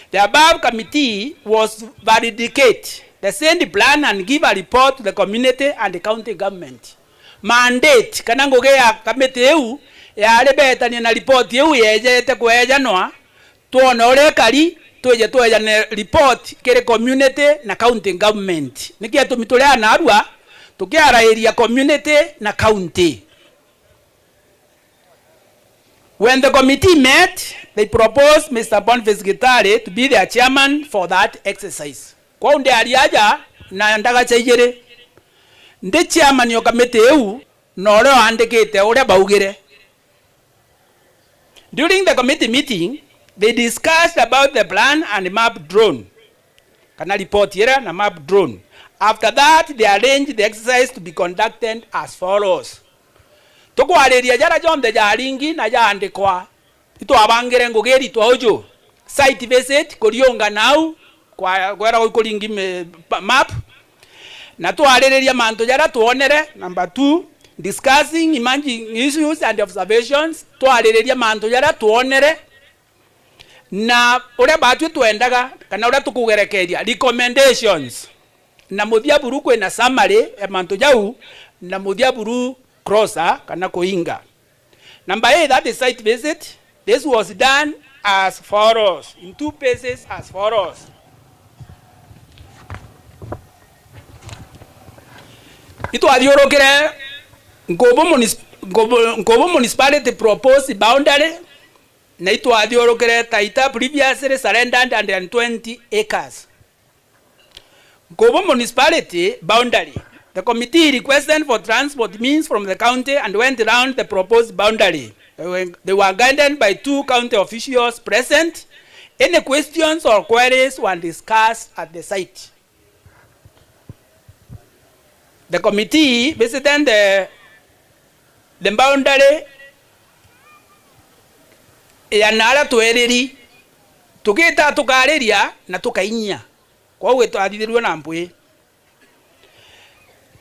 The above committee was validicate the said plan and give a report to the community and the county government. Mandate kana ngugi ya kamiti iu yari betanie na report iu yejete kwejanwa, twone uria ikari, twije twejane report kiri community na county government. Niki gitumi turi anarua tukiarairia community na county. When the committee met, they proposed Mister Boniface Gitari to be their chairman for that exercise. Kwou ndiaria aja na ndagacha ijiri. Ndi chairman o committee iu, na uria waandikite uria baugire. During the committee meeting, they discussed about the plan and map drawn, kana report iria na map drawn. After that, they arranged the exercise to be conducted as follows. Tukwariria jaria jonthe jaringi na jaandikwa, itwabangire ngugi iritwa uju: site visit, kuriunga nau, kwa-, kwera gwi kuringi mi-, pa-, map, na twaririria mantu jaria twonere. Number two, discussing emerging issues and observations, twaririria mantu jaria twonere, na uria batwi twendaga, kana uria tukugerekeria, recommendations. Na muthia buru kwina summary ya mantu jau, na muthia buru closer kana kuinga. Number eight, that is site visit. This was done as follows, in two phases as follows. Itwathiurukire Nkubu munis-, Nkubu, Nkubu municipality proposed boundary, na itwathiurukire Taita previously surrendered one hundred and twenty acres. Nkubu municipality boundary. The committee requested for transport means from the county and went round the proposed boundary. They were, they were guided by two county officials present. Any questions or queries were discussed at the site. The committee visited the, the boundary ya naria tweriri, tugita tukariria na tukainyia. Kwou itwathithirue na mpwi.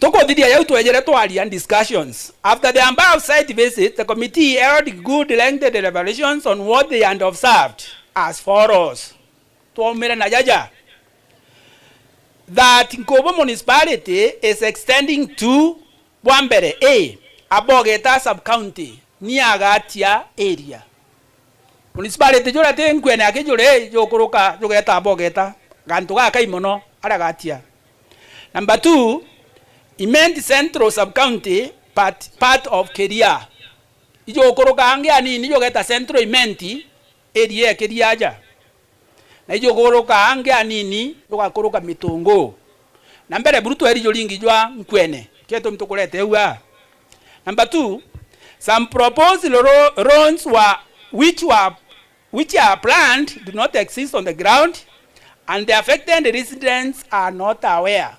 Tukuthithia jau, twejire twaria, discussions. After the above site visit, the committee held good lengthy deliberations on what they had observed as follows. Twaumire na jaja. That Nkubu municipality is extending to, bwa mbere, A, Abogeta sub-county, ni Agatia area. Municipality juria ti Nkuene aki juri jukuruka jugeta Abogeta, gantu gakai mono aria Gatia. Number two, Imenti Central sub-county, part, part of Keria. Ijukuruka angi anini jugeta Central Imenti, area ya Keria aja. Na ijukuruka angi anini, jugakuruka Mitungu. Na mbere buru tweri juringi jwa Nkuene, kio gitumi tukurete au aa. Number two, some proposed ro-, roads were, which were, which are planned do not exist on the ground, and the affected residents are not aware.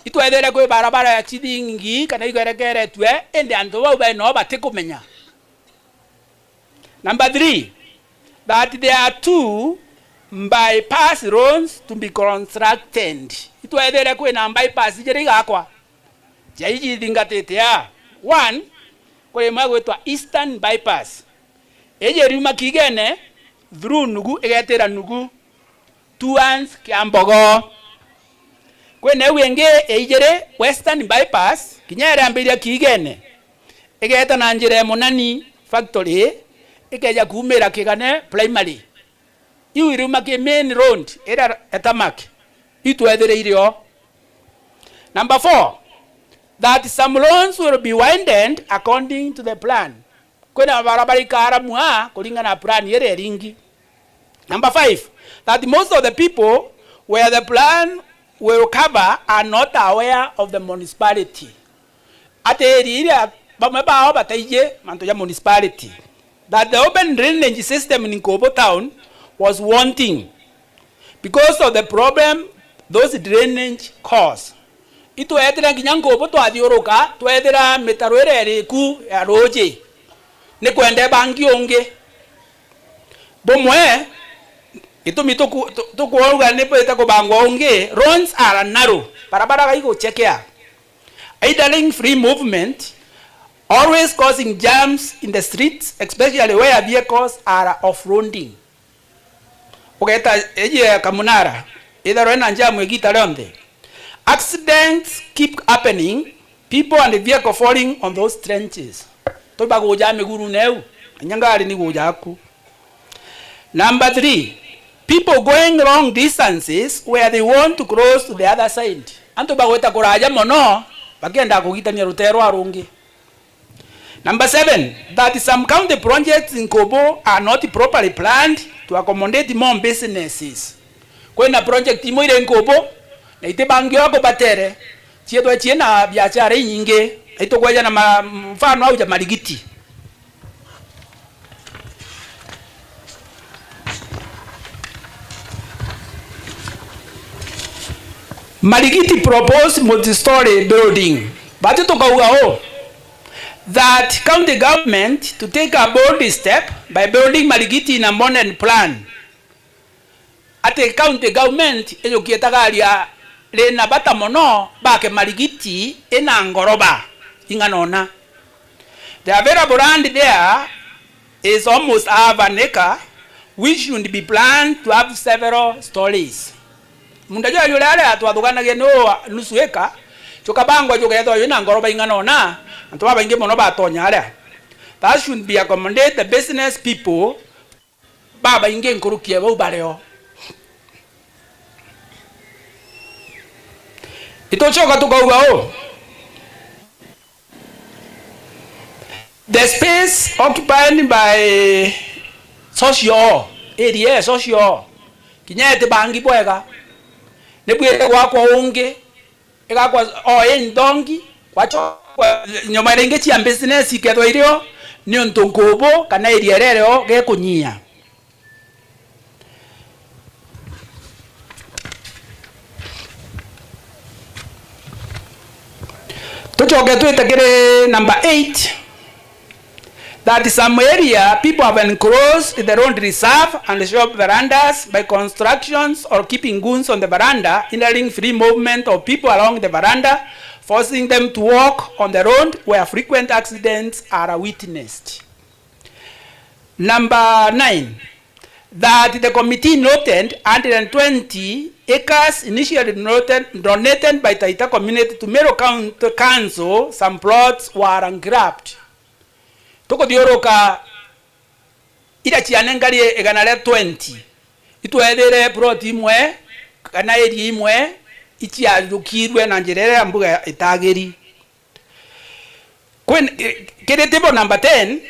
Itwethire kwi barabara ya ciringi kana igwerekeretue, indi antu bau bai noo batikumenya. Number three, that there are two bypass roads to be constructed. Itwethire kwina bypass ijiri igakwa. Jai jithingatite aa. One, kuri imwe igwitwa Eastern Bypass. Iji iriuma Kiigene through Nugu, igetira Nugu towards Kiambogo. Kwina iu ingi iijiri Western Bypass, kinya iriambiria Kiigene, igeeta na njira ya Munani Factory, ikeeja kuumira Kigane Primary. Iu iriuma ki main road iria ya tarmac. Iu twethire irio. Number four, that some roads will be widened according to the plan. Kwina barabara ikaara mua kuringana na plan iria iringi. Number five, that most of the people where the plan will cover are not aware of the municipality. Ati area iria bamwe bao bataiji mantu ja municipality. That the open drainage system in Nkubu town was wanting. Because of the problem those drainage cause. Itwetire nginya Nkubu twathiuruka, twethira mitaro iria iriku ya ruuji ni kwenda ibangi ungi. Bumwe, gitumi tuku-, tu-, tukuuga ni bwite kubangwa ungi, roads are narrow, barabara gaiguchekea. Idling free movement, always causing jams in the streets, especially where vehicles are off-roading. Ugeeta iji ya Kamunara, itharwe na njamu igiita rionthe. Accidents keep happening, people and vehicle falling on those trenches. Tubaguja migurune iu, inya ngari ni guja aku. Number three, people going long distances where they want to cross to the other side. Antu bagwita kuraja mono, bakienda kugitania ruteere rwa rungi. Number seven, that some county projects in Nkubu are not properly planned to accommodate more businesses. Kwina project imwe iri Nkubu, na itibangiwa kubatere, ciethwe ciina biashara inyingi, na itukweja na ma-, mfano au ja Marigiti. Marigiti proposed multi-story building. Bati tukauga uu, that county government to take a bold step by building Marigiti in a modern plan. Ati county government ijukie tagaria rina bata mono bake Marigiti ina ngoroba ing'ana una. The available land there is almost half an acre, which should be planned to have several stories. Munda jwa juria aria twathuganagia ni uu nusu acre, jukabangwa jukeethwa jwina ngoroba ing'ana una, antu babaingi mono batonya aria. That should be accommodate the business people babaingi nkuruki ya bau bario. Itucoka tukauga uu, the space occupied by social hall, area ya social hall, kinya itibangi bwega, nibwire gwakwa ungi, igakwa o inthongi, gwacokwa nyomera ingi cia business ikethwa irio, niuntu Nkubu kana area iria irio gekunyia. Tucoke twite kiri number eight. That some area people have encroached the road reserve and shop verandas by constructions or keeping goons on the veranda, hindering free movement of people along the veranda forcing them to walk on the road where frequent accidents are witnessed. Number nine, that the committee noted one hundred and twenty acres initially donated, donated by Taita community to Meru County Council, some plots were grabbed. Tukuthiuruka iria cianengari igana ria twenty, itwethire plot imwe kana area imwe iciarukirwe na njira iria mbuga itagiri. Kwin-, kiri table number ten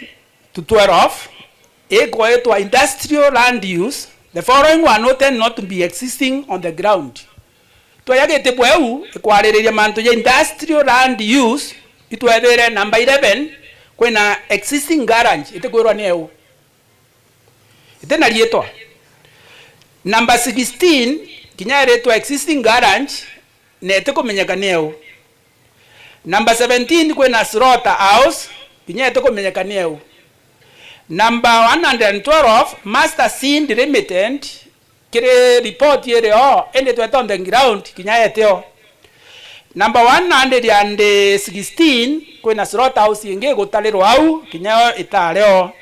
to twelve, ikwetwa industrial land use, the following were noted not to be existing on the ground. Twaya gitibwa iu ikwaririria mantu ja industrial land use, itwethire number eleven, kwina existing garage, itikwirwa ni eu. Iti na riitwa. Number sixteen, kinya iritwa existing garage, na itikumenyeka ni eu. Number seventeen, kwina slaughter house, kinya itikumenyeka ni eu. Number one hundred and twelve, master seed limited, kiri report irio, indi tweta on the ground, kinya etio. Number one hundred and sixteen, kwina slaughter house ingi igutarirwa au, kinya yo itario.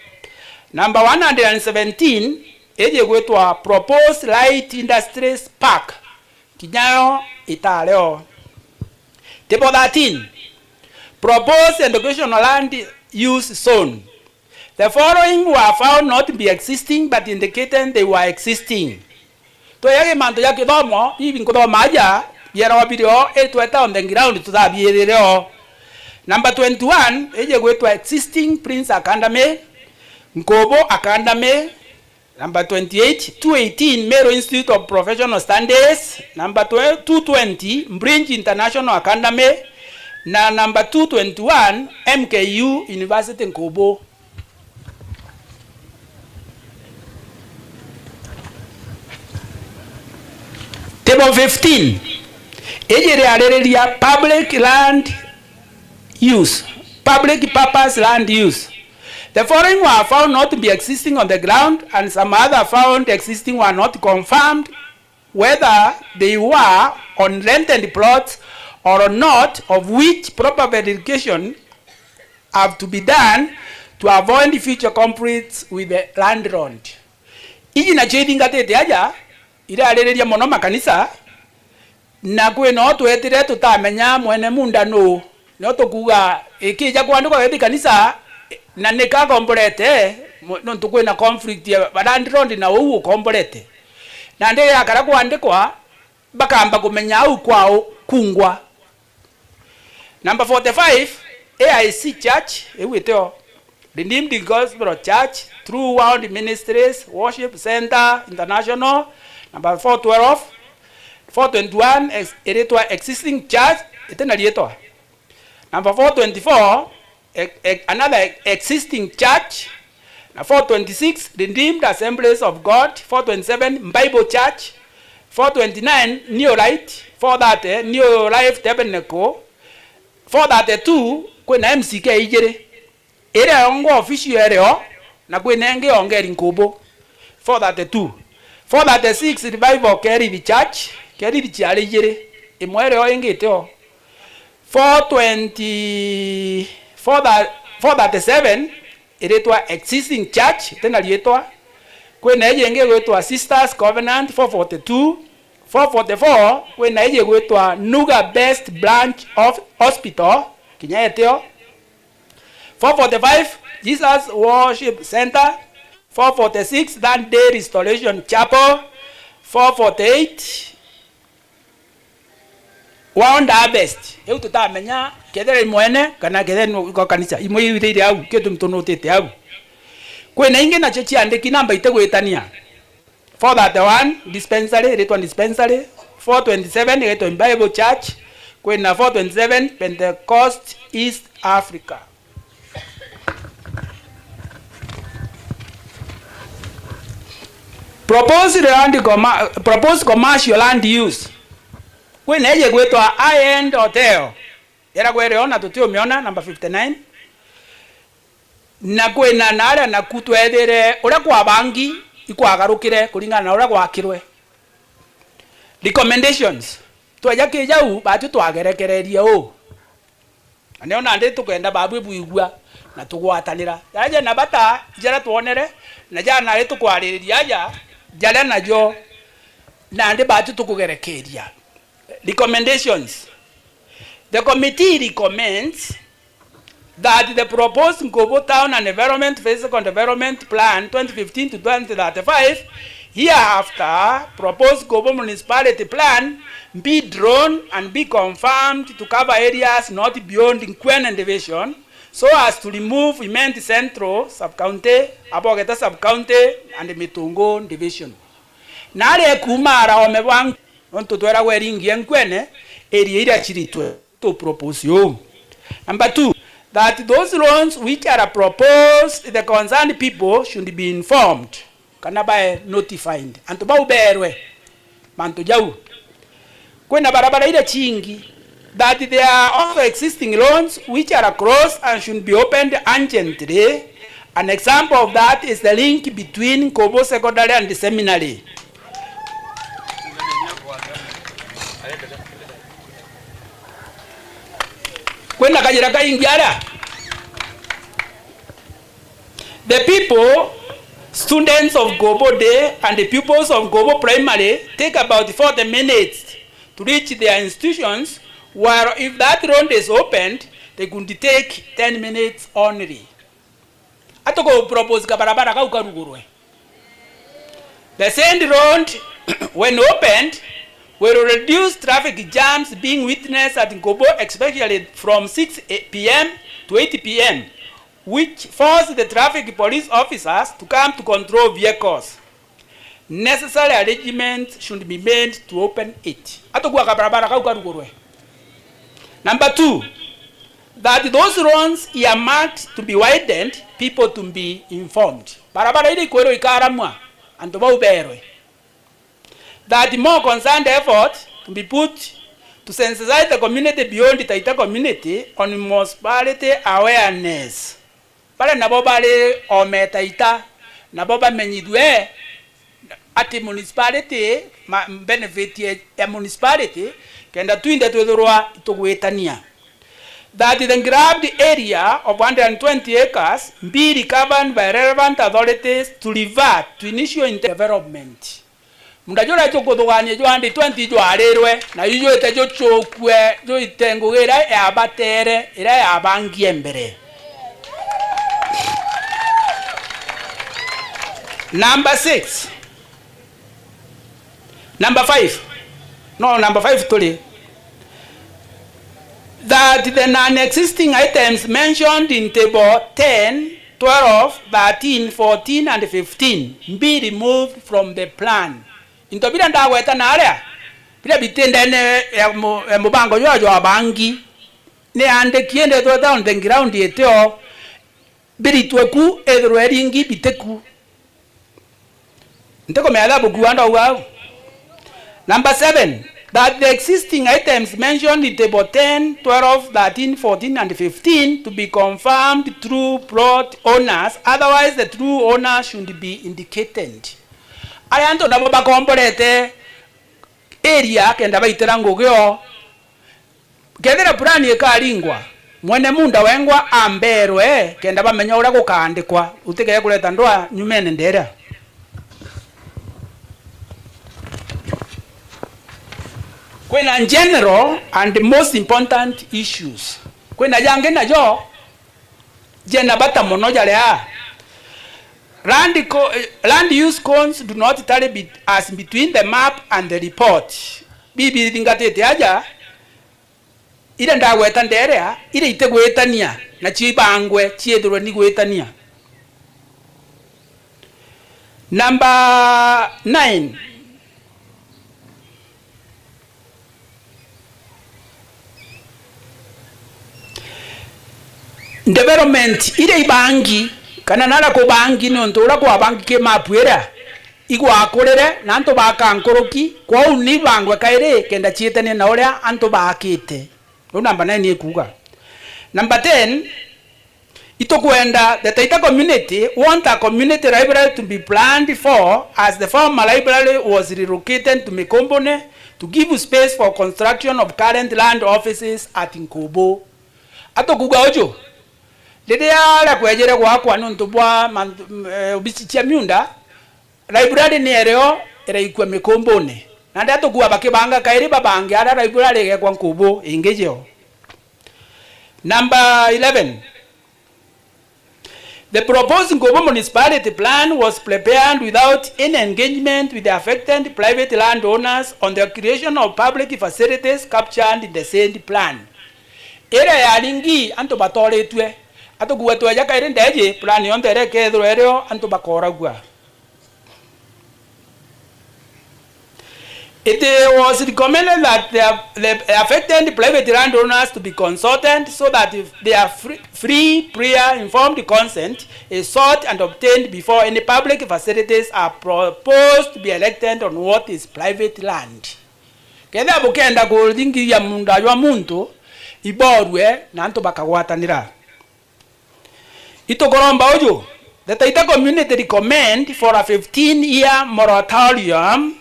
Number one hundred and seventeen, iji igwitwa Proposed Light Industries Park, kinya yo itario. Table thirteen, Proposed Educational Land Use Zone. The following were found not to be existing but indicated they were existing. Tweyage mantu ja kithomo, bibi nkuthoma aja, bieragwa birio, itweta on the ground, tuthabiirire o. Number twenty-one, iji gwitwa existing Prince Academy, Nkubu Academy. Number twenty-eight, two eighteen, Meru Institute of Professional Studies. Number twelve, two twenty, Bridge International Academy. Na number two twenty-one, M K U University Nkubu. Table fifteen, iji riaririria public land use, public purpose land use. The following were found not to be existing on the ground, and some other found existing were not confirmed whether they were on rented plots or not, of which proper verification have to be done to avoid future conflicts with the landlord. Iji nacio ithingatite aja, iraririria mono makanisa, na kwina o twetire tutamenya mwene munda nuu. Nio tukuuga, ikija kwandikwa geti kanisa, na nika akomborete, mu-, nontu kwina conflict ya landlord na uu ukomborete. Nandi yakara kwandikwa, bakamba kumenya au kwao kungwa. Number forty-five, A I C Church, iu itio, Redeemed Gospel Church, True World Ministries, Worship Center International. Number four twelve, four twenty-one, ex-, iritwa existing church, itina riitwa. Number four twenty-four, e-, e-, another existing church. Na four twenty-six, Redeemed Assemblies of God. Four twenty-seven, Bible Church. Four twenty-nine, New Light. Four thirty, New Life Tabernacle. Four thirty-two, kwina M C K ijiri. Iria yongwa official irio, na kwina ingi yongeri Nkubu. Four thirty-two. Four thirty-six, Revival Kerithi Church. Kerithi ciari ijiri. Imwe irio ingi itio. Four twenty, four thirty, four thirty-seven, iritwa existing church, itina riitwa. Kwina iji ingi igwitwa Sisters Covenant, four forty-two. Four forty-four, kwina iji igwitwa Nuga Best Branch of Hospital, kinya etio. Four forty-five, Jesus Worship Center. Four forty-six, That Day Restoration Chapel. Four forty-eight, Waonda harvest, iu tutamenya kethira i mwene kana kethira ni iko kanisa, imwe iu ithire au, kio tuntunutite au. Kwina ingi nacio ciandiki namba itigwitania. Four thirty-one, dispensary, iritwa dispensary. Four twenty-seven, igetwa Bible Church. Kwina four twenty-seven, Pentecost East Africa. Proposed land commer-, proposed commercial land use. Kwina iji igwitwa High End Hotel. Iragwa irio na tutiumiona, number fifty-nine. Na kwina na aria naku twethire uria kwabangi ikwagarukire kuringana na uria gwakirwe. Recommendations. Tweja kija u, batu twagerekererie u. Na nio nandi tukwenda babu ibwigua na tugwatanira. Jaja na bata jaria twonere, na jana nari tukwaririria aja, jaria najo nandi batu tukugerekeria. Recommendations. The committee recommends that the proposed Nkobo Town and Environment Physical Development Plan twenty fifteen to twenty thirty-five, hereafter proposed Nkobo Municipality Plan, be drawn and be confirmed to cover areas not beyond Nkwene Division, so as to remove Imenti Central Sub-County, Abogeta Sub-County and Mitungu Division. Nari kuuma ara oome bwa Nkwene, nontu tweragwa iringi ya Nkwene, area iria ciritwe. To propose uu. Number two, that those roads which are proposed, the concerned people should be informed, kana bae notified. Antu bau beerwe mantu jau. Kwina barabara iria cingi, that there are also existing roads which are closed and should be opened urgently. An example of that is the link between Nkobo Secondary and the Seminary. Kwina kajira kaingi aria. The people, students of Nkobo Day and the pupils of Nkobo Primary take about forty minutes to reach their institutions, while if that road is opened, they could take ten minutes only. Atuku propose kabarabara kau karugurwe. The said road, when opened, will reduce traffic jams being witnessed at Nkobo, especially from six p m to eight p m, which force the traffic police officers to come to control vehicles. Necessary arrangements should be made to open it. Atukua kabarabara kau karugurwe. Number two, that those roads earmarked to be widened, people to be informed. Barabara iria ikwirwo ikaramwa, antu bau beerwe. That more concerned effort to be put to sensitize the community beyond Taita community on municipality awareness. Baria nabo bari oome Taita, nabo bamenyithue ati municipality, ma-, benefit ya, ya municipality, kenda twinthe twithirwa tugwitania. That the grabbed area of hundred and twenty acres be recovered by relevant authorities to revert to initial intent development. Munda juria jukuthugania jwa hundred twenty jwarirwe, na ju jwite jucukue, juite ngugi iria yabatere, iria yabangie mbere. Number six. Number five. No, number five turi. That the non-existing items mentioned in table ten, twelve, thirteen, fourteen and fifteen be removed from the plan. Into biria ndagweta naria, biria biti ndene ya mu-, ya mubango jwa jwa bangi, ni andiki indi tweta on the ground itio biritwe ku, ethirwe ringi biti ku. Ntikumenya thabu kuua ndauga au. Number seven, that the existing items mentioned in table ten, twelve, thirteen, fourteen and fifteen to be confirmed through plot owners, otherwise the true owner should be indicated. Aria antu nabo bakomborete area kenda baitira ngugi o. Kethira purani ikaringwa, mwene munda wengwa amberwe kenda bamenya uria gukaandikwa, utikee kureta ndwaa nyumene nderia. Kwina general and most important issues. Kwina jangi najo jena bata mono jaria, land co-, land use cones do not tally be-, as between the map and the report. Bibi ithingatite aja, iria ndagweta nderea, iria itigwitania, nacio ibangwe ciithirwe ni gwitania. Number nine. Development iria ibangi, kana naria kubangi, niuntu uria kwabangi ki mapu iria igwakurire, na antu baka nkuruki, kwou ni ibangwe kairi, kenda ciitanie na uria antu baakite. Riu namba nine ikuuga. Number ten, itukwenda, the Taita community want a community library to be planned for, as the former library was relocated to Mikombone to give space for construction of current land offices at Nkobo. Atukuuga uju, riria aria kwejire gwakwa niuntu bwa mantu, m-, eh, obisi cia miunda, library ni erio iraikua Mikumbune. Nandi atukuuga bakibanga kairi babange aria library igekwa Nkubu ingi jeo. Number eleven. The proposed Nkubu municipality plan was prepared without any engagement with the affected private landowners on the creation of public facilities captured in the said plan. Iria yaringi antu batoritue, atukuuga tweja kairi ndeji, plan yonthe iria ikethirwa irio antu bakoragua. It was recommended that the, the affected private landowners to be consulted so that if their free, free, prior informed consent is sought and obtained before any public facilities are proposed to be erected on what is private land. Kethira bukenda kuthingiria munda jwa muntu, iborue na antu bakagwatanira. Itukuromba uju, the Taita community recommend for a fifteen year moratorium,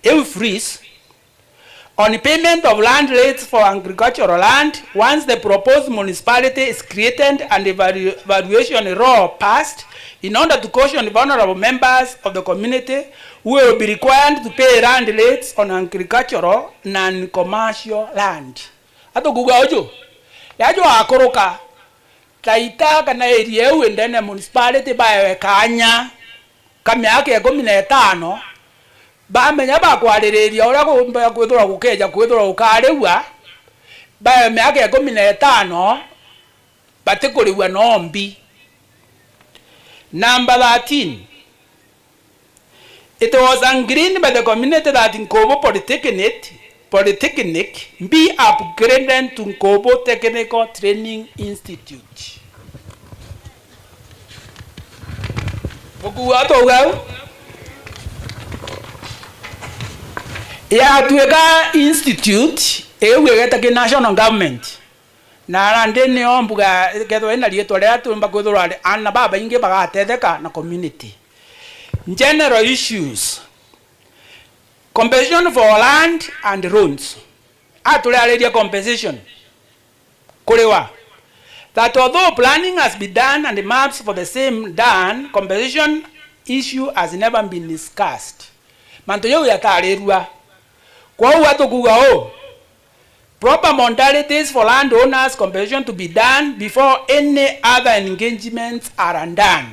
iu freeze, on payment of land rates for agricultural land once the proposed municipality is created and evalu-, evaluation law passed, in order to caution vulnerable members of the community who will be required to pay land rates on agricultural and commercial land. Atukuuga uju, yaja wakuruka, Taita kana area iu indene ya municipality baewe kaanya ka miaka ikumi na itano, bamenya bakwaririria uria kumba kwithirwa gukeja kwithirwa gukarigwa, baewe miaka ikumi na itano, batikurigwa no mbi. Number thirteen. It was agreed by the community that Nkubu Polytechnic, Polytechnic be upgraded to Nkubu Technical Training Institute. Buku wa twauga au? Yatuika institute, iu igeta ki national government. Na nandi nio mbuga kethirwa ina riitwa riria tumba kwithirwa ari ana babaingi bagatetheka na community. General issues. Compensation for land and roads. A, turiariria compensation. Kuriwa. That although planning has been done and maps for the same done, compensation issue has never been discussed. Mantu jau jatarirua. Kwou atukuuga uu, proper modalities for landowners compensation to be done before any other engagements are done.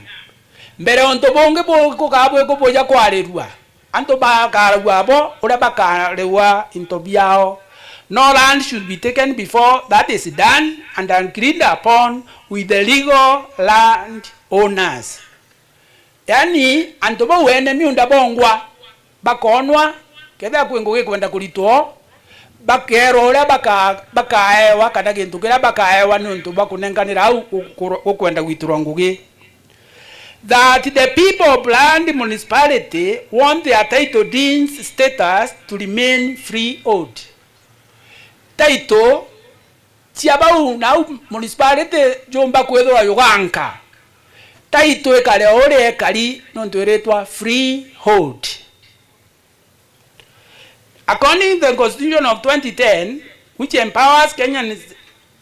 Mbere untu bungi bu-, gukaa bwi kubuja kwarirua, antu bakaragua abo uria bakarigwa into biao. No land should be taken before that is done and agreed upon with the legal land owners. Yaani, antu bau ene miunda bongwa, bakoonwa, kethira kwi ngugi ikwenda kuritwa o, bakeerwa uria baka-, bakaewa kana gintu kiria bakaewa niuntu bwa kunenkanira au gu-, gu-, gukwenda gwitirwa ngugi. That the people of land municipality want their title deeds status to remain freehold. Title cia bau nau municipality jumba kwithirwa juganka, title ikare o uria ikari, nontu iritwa freehold. According to the Constitution of twenty ten, which empowers Kenyan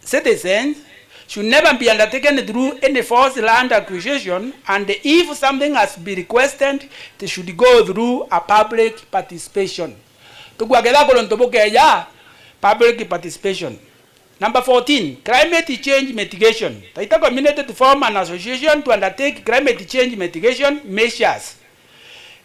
citizens, should never be undertaken through any forced land acquisition, and if something has been requested, it should go through a public participation. Tukua ketha kuri untu bukeja public participation. Number fourteen, climate change mitigation. Taita community to form an association to undertake climate change mitigation measures.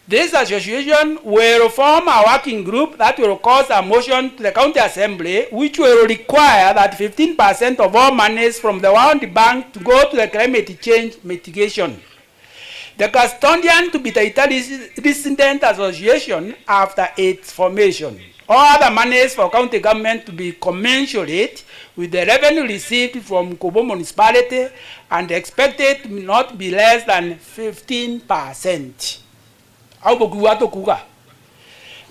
This association will form a working group that will cause a motion to the County Assembly, which will require that fifteen percent of all monies from the World Bank to go to the climate change mitigation. The custodian to be Taita Res-, Resident Association after its formation. All other monies for county government to be commensurate with the revenue received from Nkubu Municipality and expected to not be less than fifteen percent. Au bukiuga tukuuga.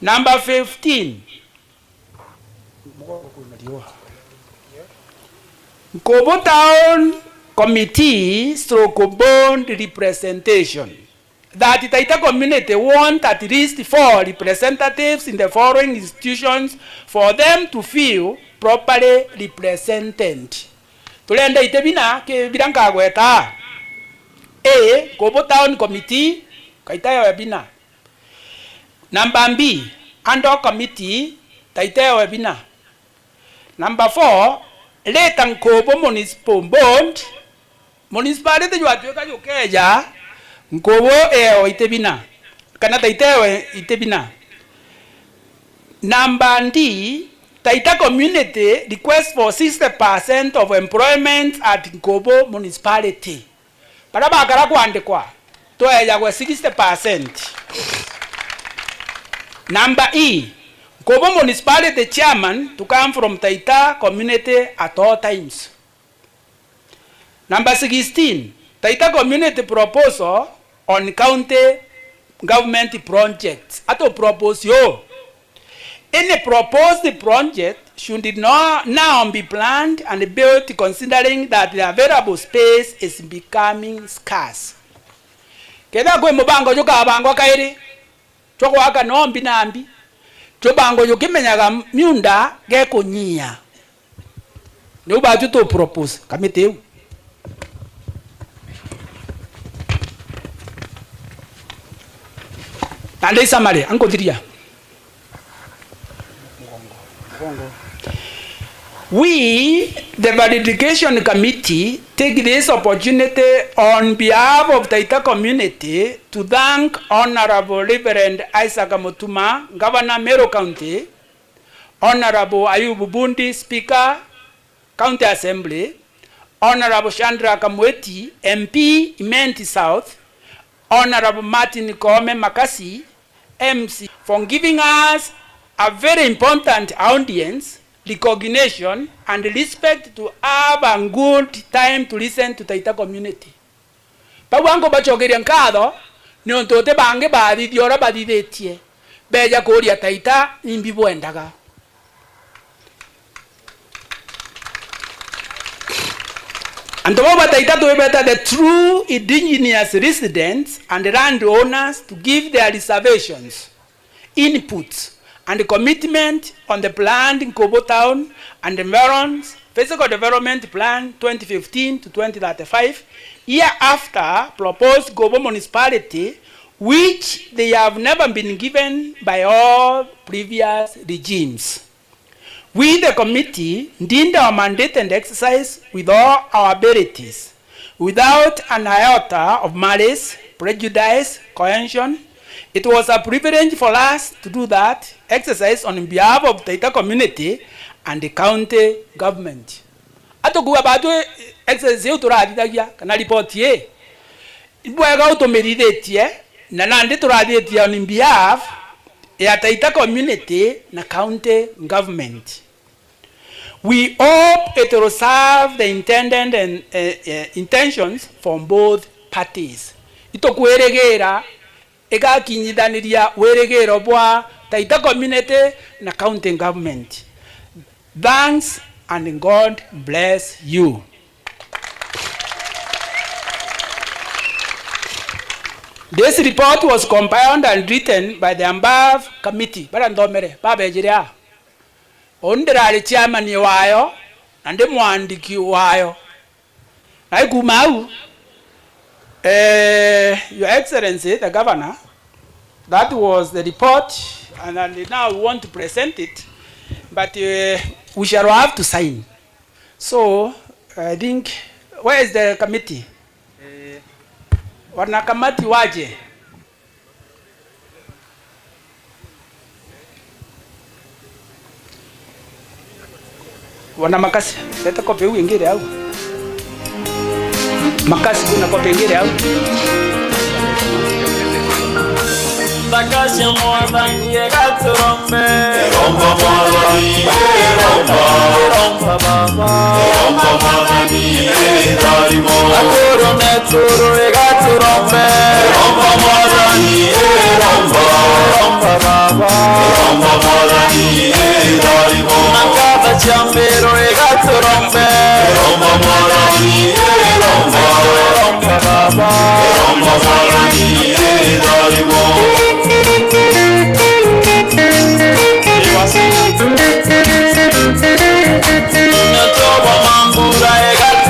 Number fifteen. Nkubu Town Committee stroke Board Representation. That Taita community want at least four representatives in the following institutions for them to feel properly represented. Turenda iti bina ki biria nkagweta. A, Nkubu Town Committee, kaita ewe bina. Number B, Ad hoc Committee, taita ewe bina. Number four, Late Nkubu Municipal Board, municipality jwatwika jukeja, Nkubu ewe iti bina, kana taita ewe iti bina. Number D, Taita community request for sixty percent of employment at Nkubu Municipality. Baria bakara kwandikwa, tweejagwe sixty percent. Number E, Nkubu Municipality chairman to come from Taita community at all times. Number sixteen, Taita community proposal on county government projects. Atu propose yo. Any proposed project should no-, now be planned and built considering that the available space is becoming scarce. Kethira kwi mubango jukabangwa kairi, jwa gwaka no mbi na mbi, jubango jukimenyaga miunda gekunyia. Niu baju tu propose kamiti iu. Na ndi summary, ankuthiria. We, the Validation Committee, take this opportunity on behalf of Taita community to thank Honorable Reverend Isaac Mutuma, Governor Meru County, Honorable Ayubu Bundi, Speaker, County Assembly, Honorable Shadrack Mweti, M P, Imenti South, Honorable Martin Koome Makasi, M C, for giving us a very important audience, recognition, and respect to have a good time to listen to Taita community. Bau ankubacokeria nkatho niuntu uti bangi baathithia uria bathithitie, beeja kuuria Taita, imbi bwendaga? Antu bau ba Taita twibeeta the true indigenous residents and land owners to give their reservations, inputs and commitment on the planned Nkubu Town and Meron's Physical Development Plan twenty fifteen to twenty thirty-five, hereafter proposed Nkubu Municipality, which they have never been given by all previous regimes. We, the committee, did our mandate and exercise with all our abilities, without an iota of malice, prejudice, coercion. It was a privilege for us to do that exercise on behalf of Taita community and the county government. Atukuua batu exercise iu turathithagia, kana ripoti ii, ibwega utumirithitie, na nandi turathitie on behalf ya Taita community na county government. We hope it will serve the intended and, eh, eh, intentions from both parties. Itukwirigira igakinyithaniria wirigiro bwa Taita community na county government. Thanks and God bless you. This report was compiled and written by the above committee. Baria nthomere, babejire aa. Uu ndirari chairman wayo, na ndi mwandiki wayo. Na ikuuma au, eh, Your Excellency, the Governor, that was the report, and, and now we want to present it, but, eh, we shall have to sign. So, I think, where is the committee? Eh. Wanakamati waje. Wana Makasi, leta kopi iu ingi iri au. Makasi, kwina kopi ingi iri au. Thaka cia Mwathani igaturombe. Iromba Mwathani, iromba. Iromba Baba. Iromba Mwathani, itharimo. Akuru na ekuru igaturombe. Iromba Mwathani, iromba. Iromba Baba. Iromba Mwathani, itharimo. Na nkatha cia mbiru igaturombe. Iromba Mwathani, iromba. Iromba Baba. Iromba Mwathani, itharimo. Nyotoba mambura igatu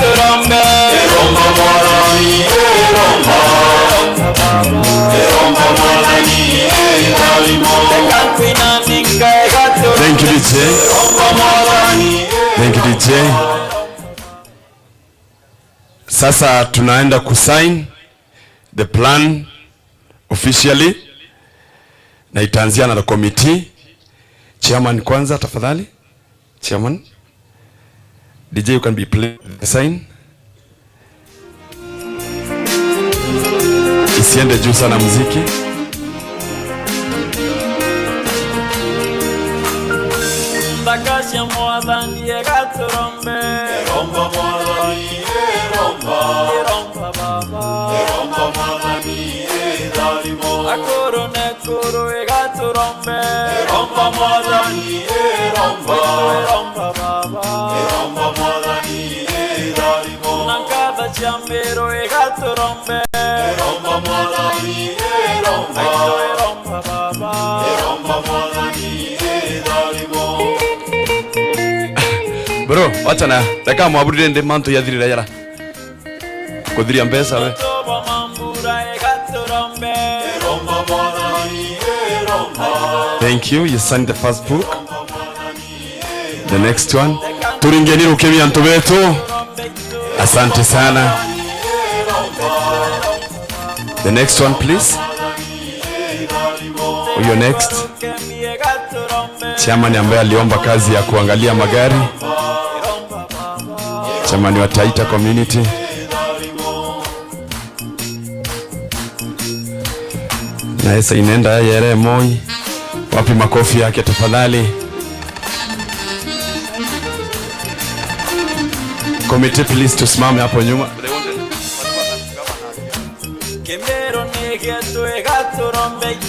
D J. Sasa tunaenda kusign the plan officially, na itaanzia na the committee. Chairman kwanza, tafadhali. Chairman. D J, you can be play the sign. Isiende juu sana muziki. Nthaka cia Mwathani egaturombe. Eromba Mwathani, eromba. Eromba Baba. Eromba Mwathani, etharimo. Akuru na ekuru egaturombe. Eromba Mwathani, eromba. Eromba Baba. Eromba Mwathani, etharimo. Na nkatha cia mbiru egaturombe. Eromba Mwathani, eromba. Eromba Baba. Eromba Mwathani, etharimo. Bro, wacha na, reka mwaburire ndi mantu yathirire yara. Kuthiria mbeca we. Thank you. You signed the first book. The next one. Turingeni rukimi antu betu. Asante sana. The next one, please. Huyo next. Chairman ambaye aliomba kazi ya kuangalia magari. Chairman wa Taita Community. Na esa inenda ya Yere Moi. Wapi makofi yake tafadhali? Committee, please, tusimame hapo nyuma.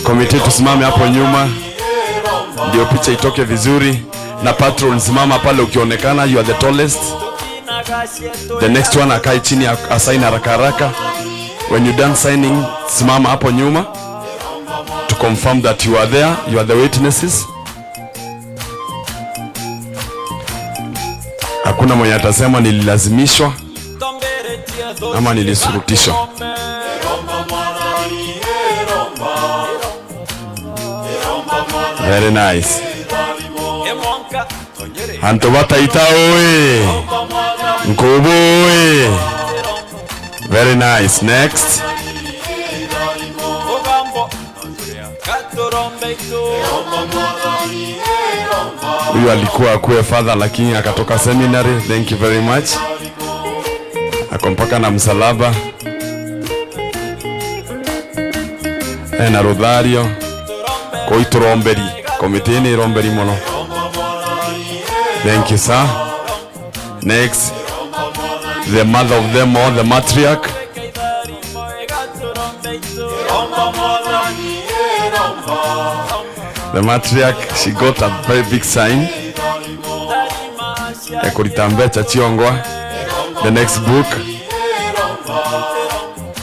Committee, tusimame hapo nyuma. Ndio picha itoke vizuri. Na patron, simama pale ukionekana, you are the tallest. The next one akae chini, a-, asign haraka haraka. When you done signing, simama hapo nyuma to confirm that you are there, you are the witnesses. Hakuna mwenye atasema nililazimishwa ama nilisurutishwa. Very nice. Antu ba Taita ui! Nkubu ui! Very nice. Next. Huyu alikuwa akuwe father lakini akatoka seminary. Thank you very much. Ako mpaka na msalaba. Ena ruthario. Kuu ituromberi. Komitini iromberi mono. Thank you, sir. Next, the mother of them all, the matriarch. The matriarch, she got a very big sign ya kurita mbeca ciongwa. The next book.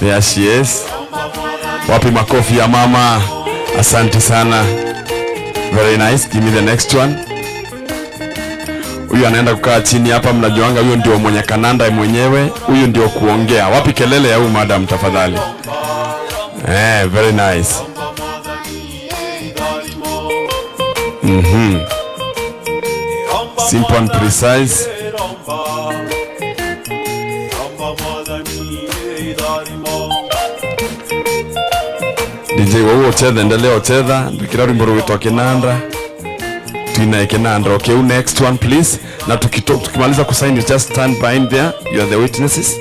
There she is. Wapi makofi ya mama? Asante sana. Very nice. Give me the next one. Huyu anaenda kukaa chini hapa, mnajuanga huyo ndio mwenye kananda mwenyewe, huyu ndio kuongea. Wapi kelele ya huyu madam tafadhali? Eh, very nice. Mhm. Simple and precise. D J wau uchethe, endelea uchetha, ndikira rwimbo rwitwa Kinanda. Twina Kinanda. Okay, u next one please. Na tukito-, tukimaliza kusign, you just stand behind there. You are the witnesses.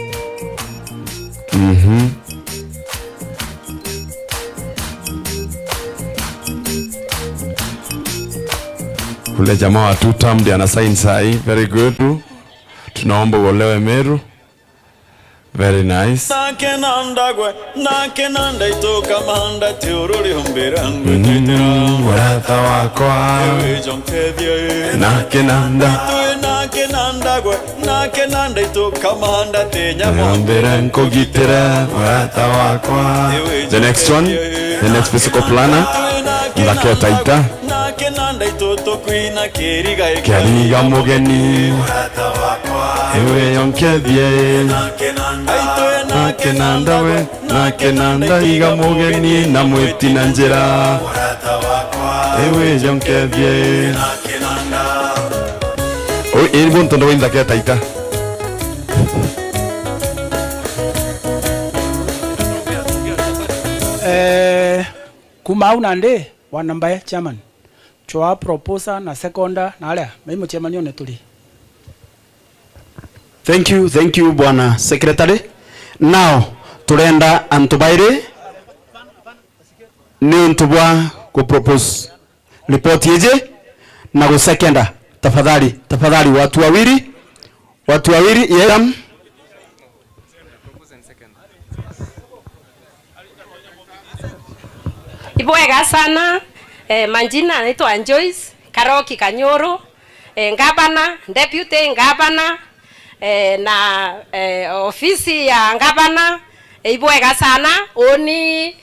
Mhm. Ule jamaa wa two term ndiye ana sign sahi. Very good. Tunaomba uolewe Meru. Very nice. Nake na ndagwe, nake na ndaitũ kamanda ti ũrũrĩ ũmbĩra ngwĩtĩtĩra. Mm, murata wakwa. Ewe jonkeria ĩ. Nake na nda. Twĩ nake na ndagwe, nake na ndaitũ kamanda ti nyamũ. Mbere nkũgitĩre, murata wakwa. Ewe jonkeria ĩ. The next one, the next physical planner. Twĩ nake na ndagwe. Nake na ndaitũ tũkwina kĩriga. Kĩriga mũgeni. Ewe yonkethie. Aitwe nake na ndawe, nake na ndaiga mũgeni na mwĩti na njĩra. Ewe yonkethie. Uu, ii muntu ndio wainthaketa ita. Eh, kuma au nandi, bwana Mbae, chairman. Chwa proposer na seconder na aria mai muchemanione turi. Thank you, thank you, Bwana Secretary. Now, turenda antu bairi niuntu bwa ku propose report iji na gu seconder. Tafadhali, tafadhali, watu wawili, watu wawili, yes. Ibwega sana. Eh, majina naitwa Joyce Karoki Kanyuru. Eh, ngavana, deputy ngavana, eh, na, eh, ofisi ya ngavana. Eh, ibwega sana. Uni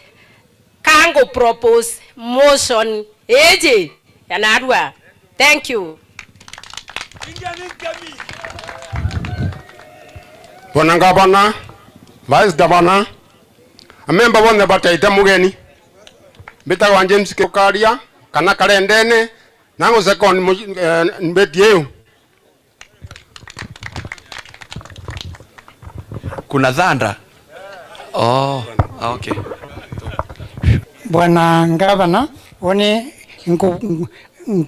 kangu propose motion iji ya narua. Thank you. Bwana ngavana, vice governor, amemba bonthe bataite mugeni. Mbitagwa James Kiukaria, kana Karendene, na ngu second mu-, eh, mbeti iu. Kuna thanda? Oh, okay. Bwana Ngavana, uni nku-, nku-,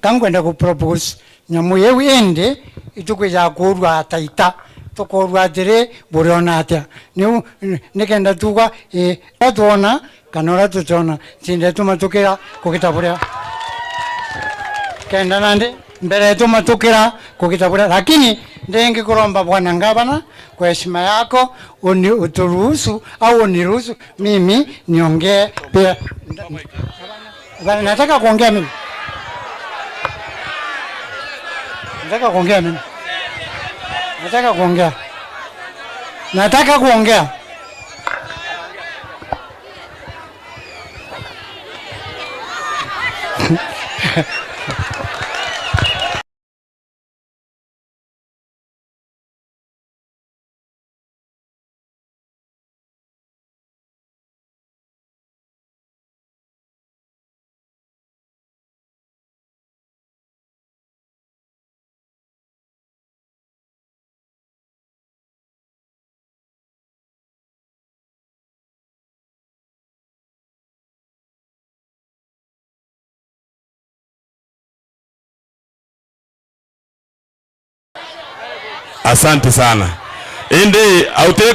ka nkwenda ku propose nyamu iu, indi itukwija kuurua Taita, tukoorua atiri, buriona atia? Niu nikenda tuuga, ii, uria twona kana uria tutiona, tindetuma tukira kugita buria. Kenda nandi mbere tuma tukira kugita buria, lakini ndingi kuromba Bwana Ngavana, kwa heshima yako, uni-, uturuhusu au uniruhusu mimi niongee pia. Bwana, nataka kuongea mimi. Nataka kuongea mimi. Nataka kuongea. Nataka kuongea. Asante sana. Indi auti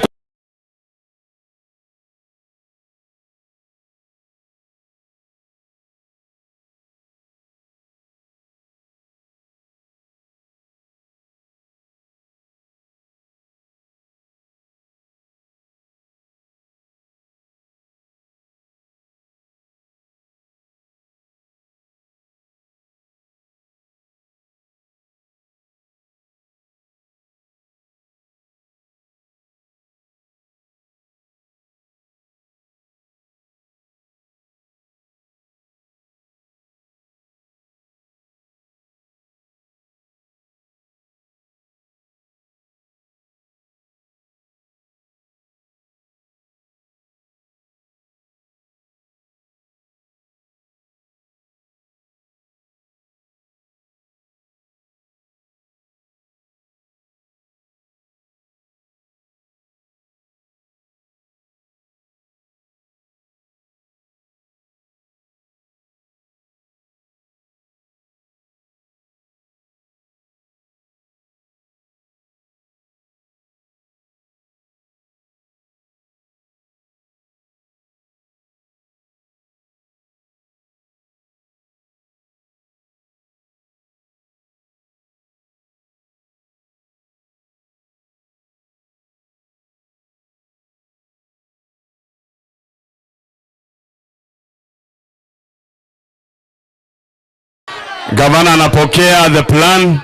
Gavana anapokea the plan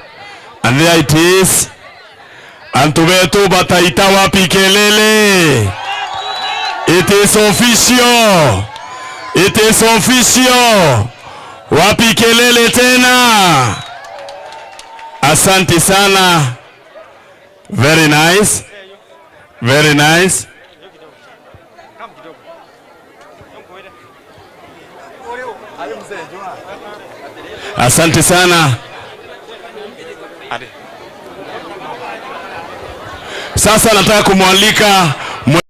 and there it is. Antu betu ba Taita, wapi kelele? It is official. It is official. Wapi kelele tena? Asante sana. Very nice. Very nice. Asante sana. Sasa nataka kumwalika mwe-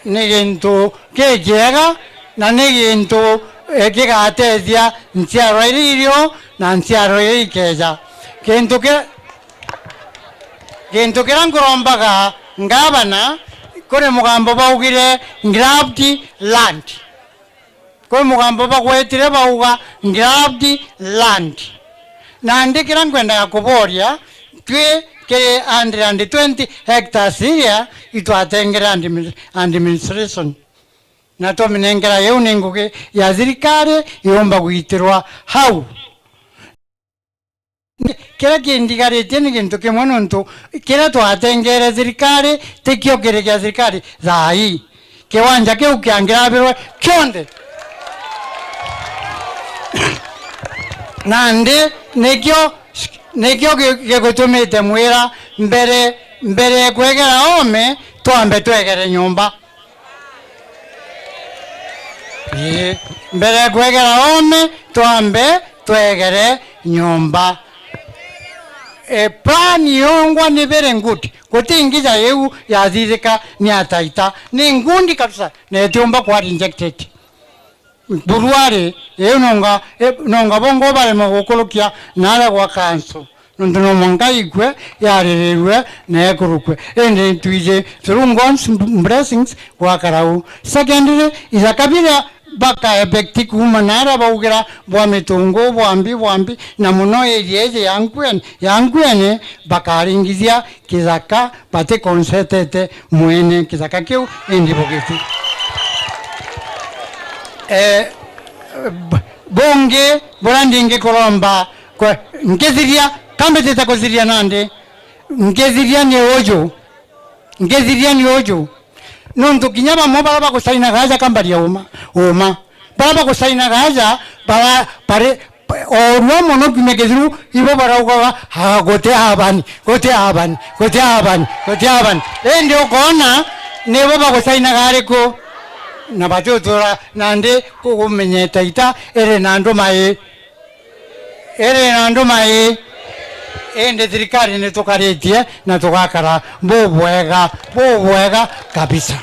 Ni gintu gikiega na ni gintu, eh, gigatethia nchiarwa iria irio na nchiarwa iria ikeja. Gintu ki-, gintu kiria nkurombaga ngavana, kuri mugambo baugire grabbed land. Kwi mugambo bagwetire bauga, "Grabbed land." Nandi kiria nkwendaga kuboria, twi kiri hundred and twenty hectares iria itwatengere admi-, administration, na twaminengera iu ni ngugi ya thirikari iumba gwitirwa hau. Kiria kindigaritie ni gintu kimwe, nontu kiria twatengere thirikari tikio kiri gia thirikari thaa ii. Kiwanja kiu kiangirabirwe kionthe. Nandi nikio, nikio gi-, gigutumite mwira mbere, mbere ya kwegera oome, twambe twegere nyomba. Ii, mbere ya kwegera oome, twambe twegere nyomba. E, plan yongwa ni very good. Guti ngija iu yathithika ni ataita. Ni ngundi kabisa, na itiumba kwa rejected. Buruari, iu nonga, e, nonga bongo barema gukurukia naria gwa kanso. Nontu no mwanka ikue, yaririrue, na ekurukue. Indi twiji through God's blessings gwakara uu. Secondly, ithaka biria baka evict kuuma naria baugira bwa mitungu, bwa mbi, bwa mbi, na muno area iji ya Nkuene, ya Nkuene, bakaringithia kithaka bati consultete mwene kithaka kiu, indi bugiti. Eh, b-, bungi buria ndingikuromba Kwe-, nkithiria, ka mbitite kuthiria nandi? Nkithiria ni uju. Nkithiria ni uju. Nontu kinya bamwe baria bagucainaga aja, ka mbaria uma, uma. Baria bagucainaga aja, bara-, bari, o rua mono kiumia kithiru, ibo baraugaga, "Ah, guti abani, guti abani, guti abani, guti abani." Indi ukoona, nibo bagucainaga ariku? Na batiutura nandi kugumenyete ita iri na andu mai. Iri na nduma ii, indi thirikari nitukaritie na tugakara bubwega, bubwega kabisa.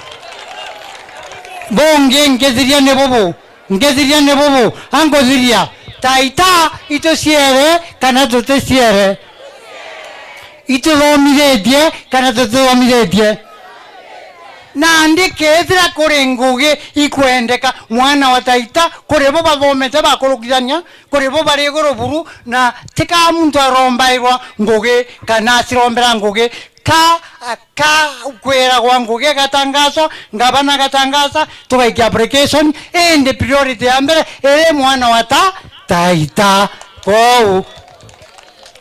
Bungi nkithiria ni bubu, nkithiria ni bubu, ankuthiria, Taita ituciere kana tuticiere? Ituthomithitie kana tutithomithitie? Nandi kethira kuri ngugi ikwendeka, mwana wa Taita, kuri bo bathomete bakurukithania, kuri bo bari iguru buru, na ti ka muntu arombairwa ngugi kana acirombera ngugi, ka, ka kwiragwa ngugi igatangaswa, ngavana agatangaca, tugaikia application, indi priority ya mbere iri mwana wa Ta-, Taita. Kwou,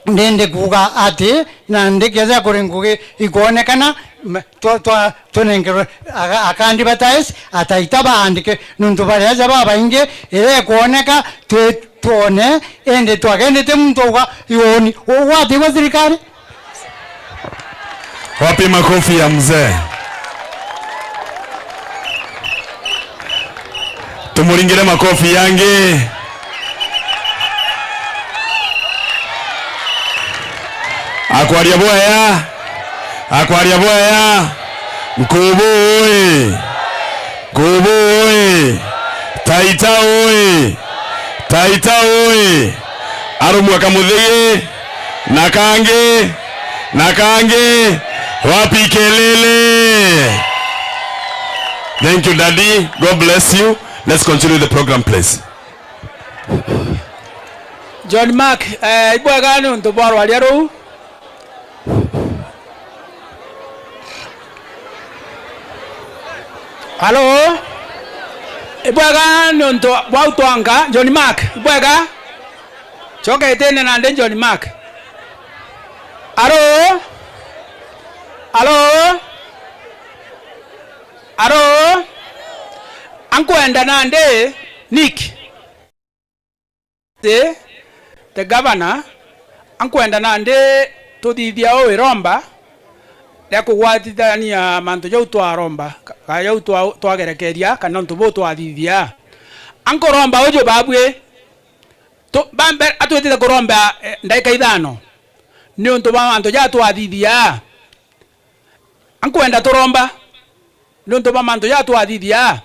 ndindi kuuga ati, na ndikethira kuri ngugi ikwonekana, m-, twa, twa, tunengerwe aka-, aka advertise, Ataita baandike, nontu bari aja babaingi, iria ikwoneka, twi-, twone, indi twagendete muntu auga, "Yoni, ugwatigwe thirikari?" Wapi makofi ya mzee? Tumuringire makofi yangi. Akwaria bwaya, akwaria bwaya. Nkubu oi! Nkubu oi! Taita oi! Taita oi! Arumwa kamuthigi. Na kangi, na kangi, wapi kelele? Thank you, Daddy. God bless you. Let's continue the program, please. John Mark, eh, ibwega niuntu bwa rwaria ruu. Halo? Ibwega niuntu bwa utwanga, John Mark, ibwega? Coka itine nandi John Mark. Halo? Halo? Halo? Ankwenda nandi, Nick. Ti, ti gavana, ankwenda nandi tuthithia uu iromba ria kugwatithania mantu jau twaromba, ka-, ka jau twa-, twagerekeria, kana untu buu twathithia. Ankuromba uju babui, tu-, ba mbere atwitite kuromba, eh, ndaika ithano, niuntu bwa mantu ja twathithia. Ankwenda turomba, niuntu bwa mantu ja twathithia,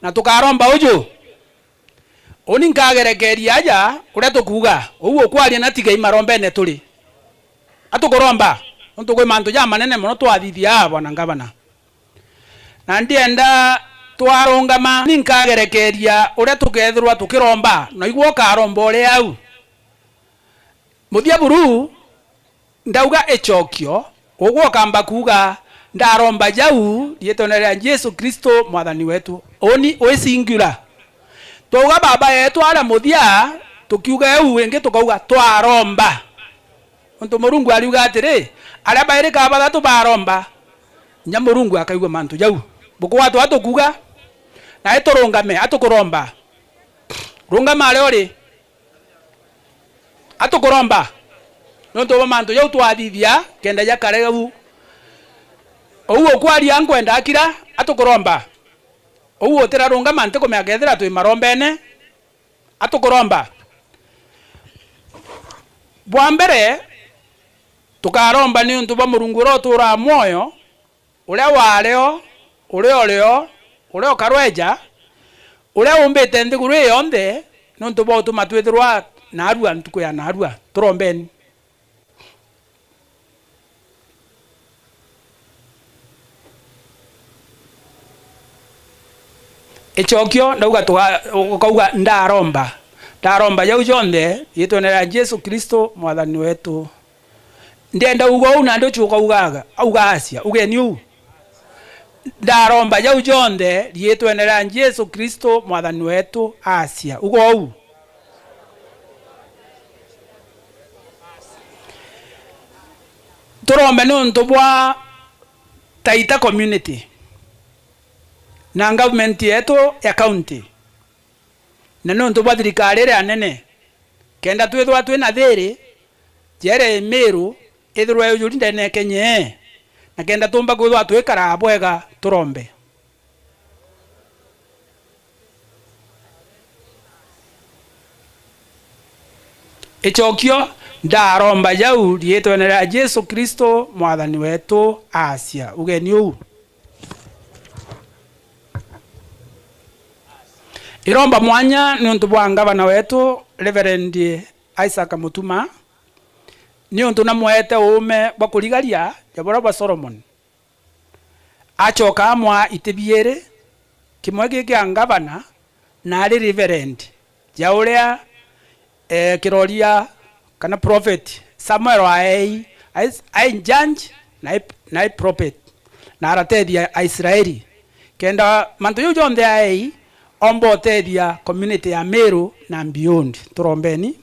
na tukaromba uju. Uni nkagerekeria aja uria tukuuga, uu ukwaria na tigei marombene turi. Atukuromba, nontu kwi mantu jamanene mono twathithia, bwana ngavana. Na ndienda twarungama, ni nkagerekeria uria tukethirwa tukiromba, na igwe ukaromba uri au. Muthia buru, ndauga icokio, ugwe ukamba kuuga, "Ndaromba jau riitwene ria Jesu Kristo Mwathani wetu." Uni wi singular. Twauga Baba yetu aria muthia, tukiuga eu ingi tukauga, "Twaromba." Nontu Murungu ariuga atiri, "Aria bairi ka bathatu baromba, inya Murungu akaigua mantu jau." Bukugwatwa tukuuga, nae turungame, atukuromba. Rungama aria uri. Atukuromba, nontu bwa mantu jau twathithia, kenda jakare u. Uu ukwaria nkwenda akira, atukuromba. Uu utirarungama ntikumenya kethira twi marombene, atukuromba. Bwa mbere, tukaromba niuntu bwa Murungu uria uturaa mwoyo, uria wario, uria urio, uria ukarweja, uria umbite nthiguru ii yonthe, niuntu bwa utuma twithirwa naarua ntuku ya naarua. Turombeni. Icokio, ndauga tuga-, ukauga, "Ndaromba. Ndaromba jau jonthe, riitwene ria Jesu Kristo, Mwathani wetu." Ndienda uga uu, nandi ucuka ugaga, auga acia. Ugeni uu. Ndaromba jau jonthe riitwene ria Jesu Kristo, Mwathani wetu, acia. Uga uu. Turombe niuntu bwa Taita community na government yetu ya county. Na niuntu bwa thirikari iria nene, kenda twithirwa twina thiiri, njera ya Miru ithirwe yujuri ndene ya Kenya, na kenda tuumba kwithirwa twikaraa bwega, turombe. Icokio, ndaromba jau riitwene ria Jesu Kristo, Mwathani wetu, acia. Ugeni uu. Iromba mwanya niuntu bwa ngavana wetu, Reverend Isaac Mutuma, niuntu namwete uume bwa kurigaria ja buria bwa Solomon. Acoka amwaa iti biiri, kimwe gi kia ngavana na ari Reverend, ja uria, eh, kiroria kana prophet Samuel aei, ai, ai judge na ai, na ai prophet, na aratethia Aisraeli. Kenda mantu jau jonthe aei, omba utethia community ya Miru na beyond. Turombeni.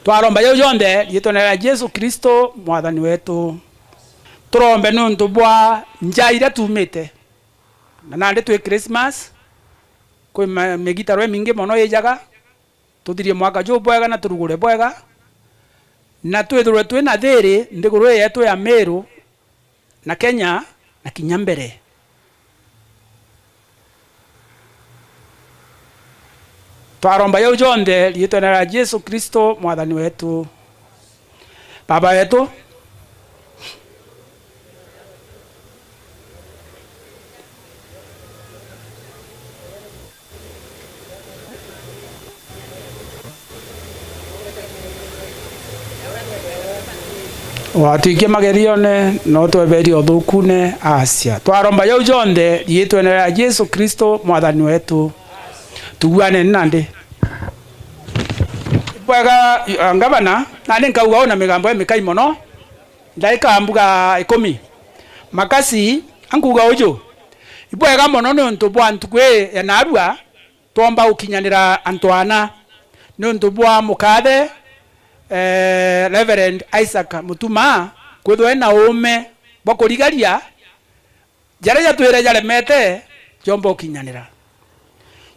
Twaromba jau jonthe riitwene ria Jesu Kristo, Mwathani wetu. Turombe niuntu bwa nja iria tuumite. Na nandi twi Christmas, kwi ma-, migitaro imingi mono ijaga, tuthirie mwaka juu bwega na turugure bwega, na twithirwe twina thiiri nthiguru ii yetu ya Miru, na Kenya, na kinya mbere. Twaromba jau jonthe riitwene ria Jesu Kristo, Mwathani wetu. Baba wetu, watwikia magerione, na utweberie uthukune, acia. Twaromba jau jonthe riitwene ria Jesu Kristo, Mwathani wetu. Tuguaneni nandi. Bwega, uh, ngavana, nandi nkauga uu na migambo imikai mono, ndaika mbuga ikumi. Makasi, ankuga uju, ibwega mono niuntu bwa ntuku ii ya narua, twomba gukinyanira antu ana, niuntu bwa mukathe, eh, Reverend Isaac Mutuma, kwithwa ena uume bwa kurigaria jaria jatwire jaremete, jomba gukinyanira.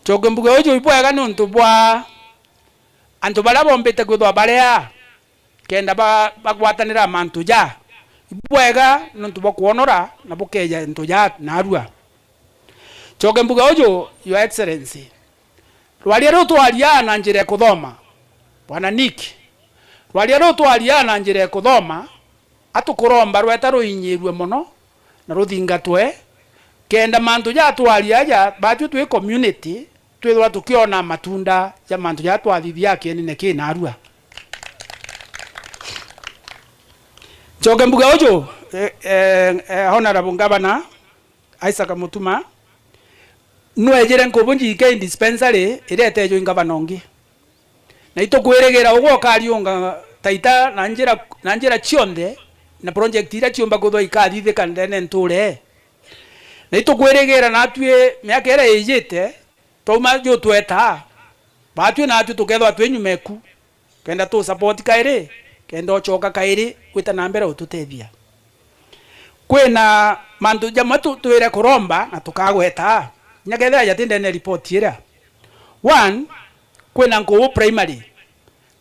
Ncoke mbuge uju ibwega niuntu bwa antu baria bombite kwithwa baria kenda ba-, bagwatanira mantu ja. Ibwega niuntu bwa kwonora na bukeja antu ja narua. Ncoke mbuge uju, Your Excellency, rwaria ruu twaria na njira ya kuthoma, Bwana Nick, rwaria ruu twaria na njira ya kuthoma, atukuromba rweta ruinyirue mono na ruthingatwe, kenda mantu ja twaria aja, batwi twi community, twithirwa tukiona matunda ja mantu ja twathithia akienine ki narua. Ncoke mbuge uju, eh, eh, eh, Honorable Governor, Isaac Mutuma, nwejire Nkubu G K Dispensary iria etejwe i ngavana ungi. Na itukwirigira ugwe ukariunga Taita na njira, na njira cionthe, na project iria ciumba kwithwa ikathithika ndene nture. Na itukwirigira natwi miaka iria ijite, twauma ju twetaa, batwi natwi tukethwa twi nyuma eku. Kenda tu support kairi, kenda ucoka kairi gwita na mbere ututethia. Kwina mantu jamwe tu-, twire kuromba na tukagweta, kinya kethira jati ndene ya report iria. One, kwina Nkubu Primary.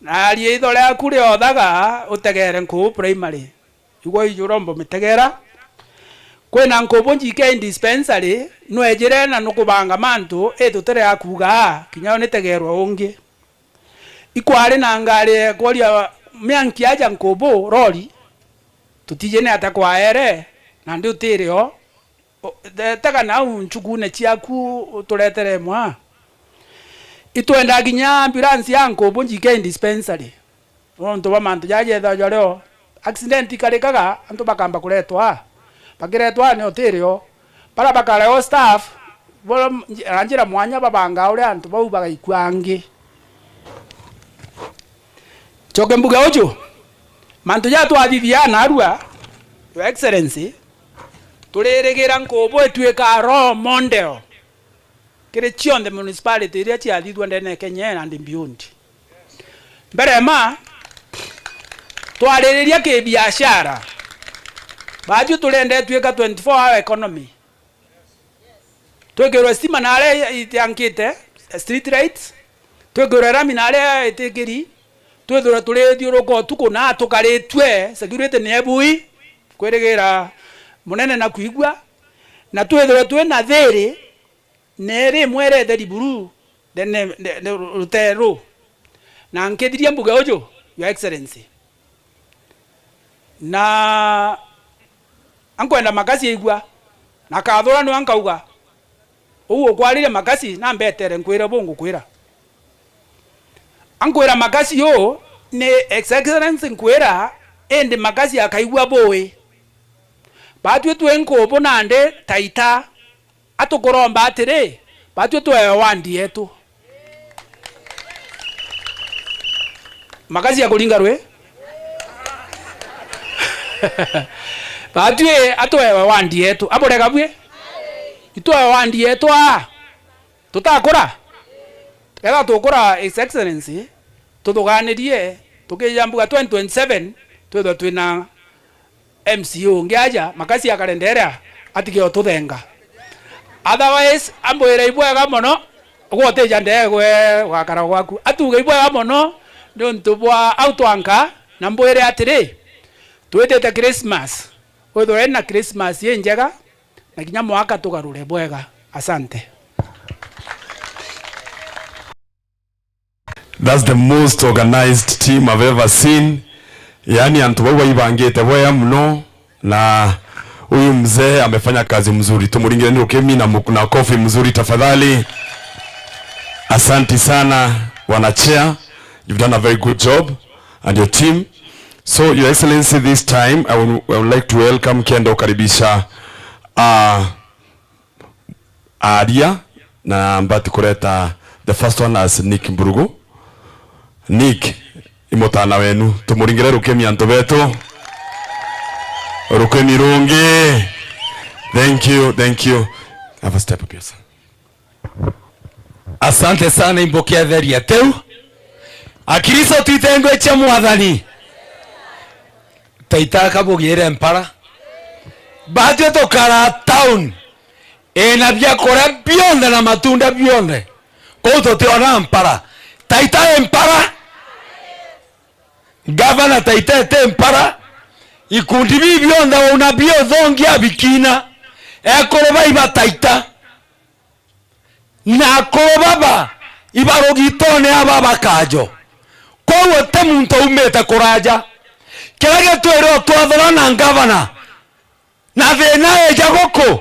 Na aria itho riaku riothaga utegere Nkubu Primary. Igwe iju uromba umitegera. Kwina Nkubu G K Dispensary, nwejire na nukubanga mantu, i tutire akuga, kinya yo nitegerwa ungi. Ikwari na ngari ya kworia mianki aja Nkubu, rori, tutiji ni atia kwaere, nandi utiri o. O, te-, tega nau ncukune ciaku uturetere imwe. Itwenda kinya ambulance ya Nkubu G K Dispensary. Nontu bwa mantu jaja jethagwa jario, accident ikarikaga, antu bakamba kuretwa. Bakiretwa ni utiri o. Bara bakareo staff, bo-, na njira mwanya babangaa uria antu bau bagaikua angi. Ncoke mbuge uju, mantu ja twathithia narua, Your Excellency, turirigira Nkubu itwika role model kiri cionthe municipality iria ciathithua ndene ya Kenya and beyond. Mbere ma, twaririria kibiashara, baaju turenda itwika twenty-four hour economy. Twikirwe stima na aria itiankite, street lights, twikirwe rami na aria itikiri, twithirwe turithiuruka utuku na tukaritue, security ni ebui, kwirigira munene na kwigua, na twithirwe twina thiri, na iri imwe iretheri buru, ndene, nde-, nde-, ruteru. Na nkithiria mbuge uju, Your Excellency, na ankwenda Makasi aigua, na akathura niwe ankauga, uu ukwariria Makasi, na mbetere nkwire buu ngukwira. Ankwira Makasi uu ni His Excellency nkwira, indi Makasi akaigua bui. Batwi twi Nkubu nandi Taita, atukuromba atiri, batwi twewe wandi yetu. Makasi ya kuringa rwi. Batwi atwewe wandi yetu. Aburega bwi? Itwewe wandi yetu aa. Tutakura? Kethira tukura, His Excellency, tuthuganirie, tukija mbuga twenty twenty-seven, twithwe twina M C A ungi aja, Makasi akarenderea atige ututhenga. Otherwise, ambwire ibwega mono, gwe utija ndegwe gwakara gwaku. Atuge ibwega mono niuntu bwa au twanka, na mbwire atiri, twitite Christmas, withwe na Christmas injega, na kinya mwaka tugarure bwega. Asante. That's the most organized team I've ever seen. Yaani antu bau baibangite bwega muno, na huyu mzee amefanya kazi mzuri. Tumuringireni rukimi na mu-, na kofi mzuri tafadhali. Asanti sana, bwana chair. You've done a very good job and your team. So, Your Excellency, this time I would, I would like to welcome, kenda ukaribisha, uh, aria na mbati kureta The first one as Nick Mburugu. Nick, i mutana wenu. Tumuringire rukemi antu betu. Rukemi rungi. Thank you, thank you. Have a step up here, sir. Asante sana, imbuketheria tiu. Akristo twitengwe cia Mwathani. Taita kabugire mpara. Batwi tukara town. Ina biakuria bionthe na matunda bionthe. Kuu tutiona mpara. Taita i mpara. Gavana Taita ete mpara. Ikundi bii bionthe wauna bio thongi abikina. Ekuru bai ba Taita. Na akuru baba iba rugitone aba bakajo. Kwou uti muntu aumite kuraja. Kiria gitwire utwathura na ngavana. Na thina eja guku,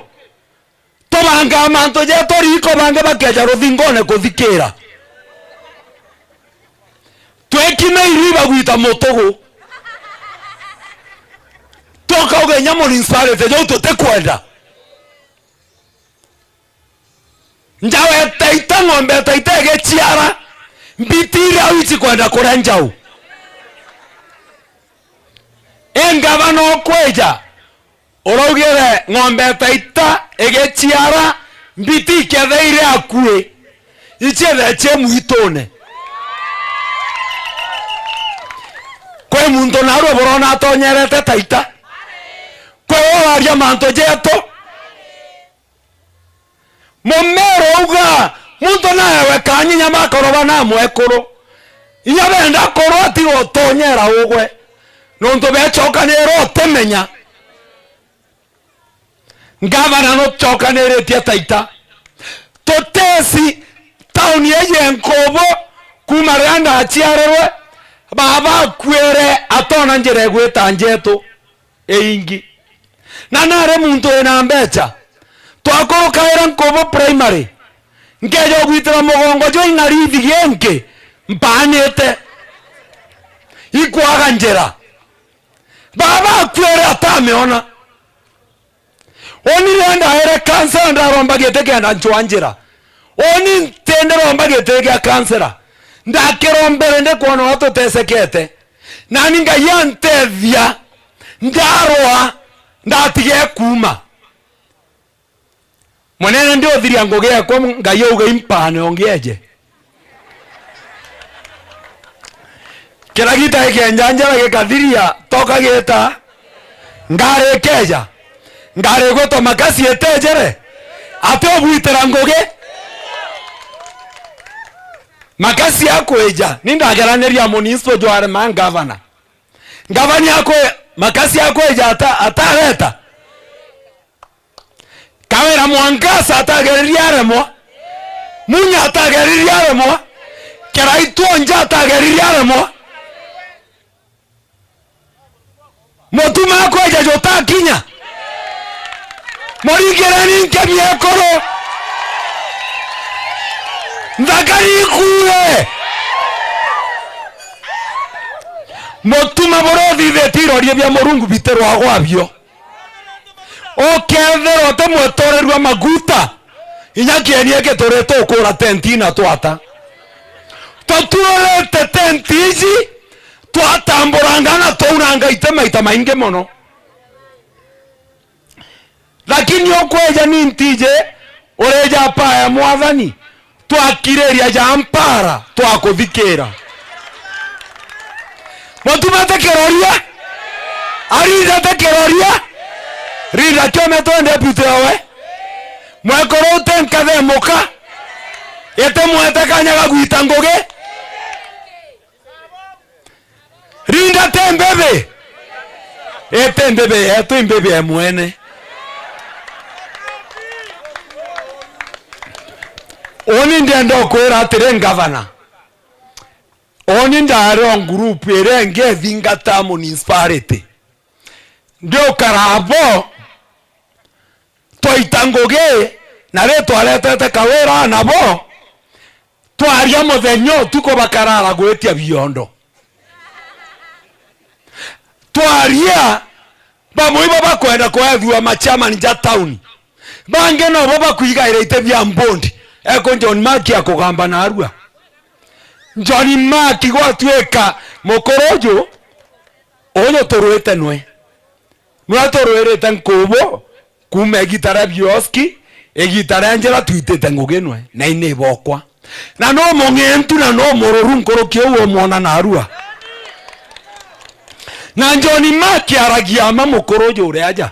tubangaa mantu jetu riiko bangi bakeja ruthingone kuthikira. Twekime iru ibagwita mutugu. Tukauga inya municipality jau tutikwenda. Njau e Taita, ng'ombe e Taita igiciara, mbiti iria au icikwenda kuria njau. I ngavana ukwija, uraugire ng'ombe e Taita igiciara, mbiti ikethe iri akui, iciethe ci mwitune. Kwi muntu naarua burona atonyerete Taita? Kwi we uraria mantu jetu? Mumero auga, muntu naewe kanyinya makoroba na mwekuru. Inya benda kurwa tiga utonyera ugwe. Nontu becokanira utimenya. Ngavana nucokaniritie Taita. Tutesi tauni iji ya Nkubu kuma riria ndaciarirwe, baba akuire atona njira igwita njetu. Iingi. Na nari muntu wina mbecha. Twakurukaira Nkubu Primary. Nkeja ugwitira mugongo jwa ing'arithi gingi mpanite. Ikwaga njira. Baba akuire atamiona. Uni riria ndaere kansela ndaromba giti kenda ncwa njira. Uni ntindiromba giti gia kansela. Ndakirombere ndikwona uria tutesekete. Nani Ngai antethia, ndarwa, ndatige kuuma. Munene ndiuthiria ngugi ekwa, Ngai auga impane ongieje. Kira gita gikenjanjara gikathiria, toka gita, ngari ikeja, ngari igwitwa makasi itejere, ati ugwitira ngugi. Makasi akwija, ni ndageraniria municipal jware ma ngavana. Ngavana akwe, makasi akwija ata-, atareta. Kawira Mwangaza atageririe aremwa. Munya atageririe aremwa. Kiraitu Onja atageririe aremwa. Mutuma akweja jutakinya. Muringireni nkemi ekuru. Nthakari ikue. Mutuma buria uthithitie iroria bia Murungu bitirwa gwabio. Ukethirwa uti mwetorerua maguta, inya kieni giki turi tukura tenti na twata. Tutururite tenti iji, twatamburanga na twaunanga ite maita maingi mono. Lakini ukweja ni ntiji, urija paa ya Mwathani, twakiriria ja mpara, twakuthikira. Mutuma ti kiroria, arinda ti kiroria, rinda kiome twende deputy owe. Mwekuru uti nkathe muka, iti mwete kanya ga gwita ngugi. Rinda ti mbibi. Iti mbibi yetu, i mbibi e mwene. Uni ndienda ukwira atiri, ngavana. Uni ndari o group iria ingi ithingata municipality. Ndiukara bo, twaita ngugi, na ri twaretete Kawira nabo, twaria muthenya utuku bakarara gwitia biondo. Twaria, bamwe ibo bakwenda kwethua ma chairman ja town. Bangi nobo bakwigaira ite bia mbondi. Eko John Mark akugamba narua. John Mark gwatuika mukuru uju, uju turwite nwe. Nwe turwirite nkubu, kuuma igita ria bioski, igita ria njira twitite ngugi nwe, na ini ibokwa. Na no mung'entu na no mururu nkuruki uu umwona narua. Na John Mark aragia ama mukuru uju uri aja.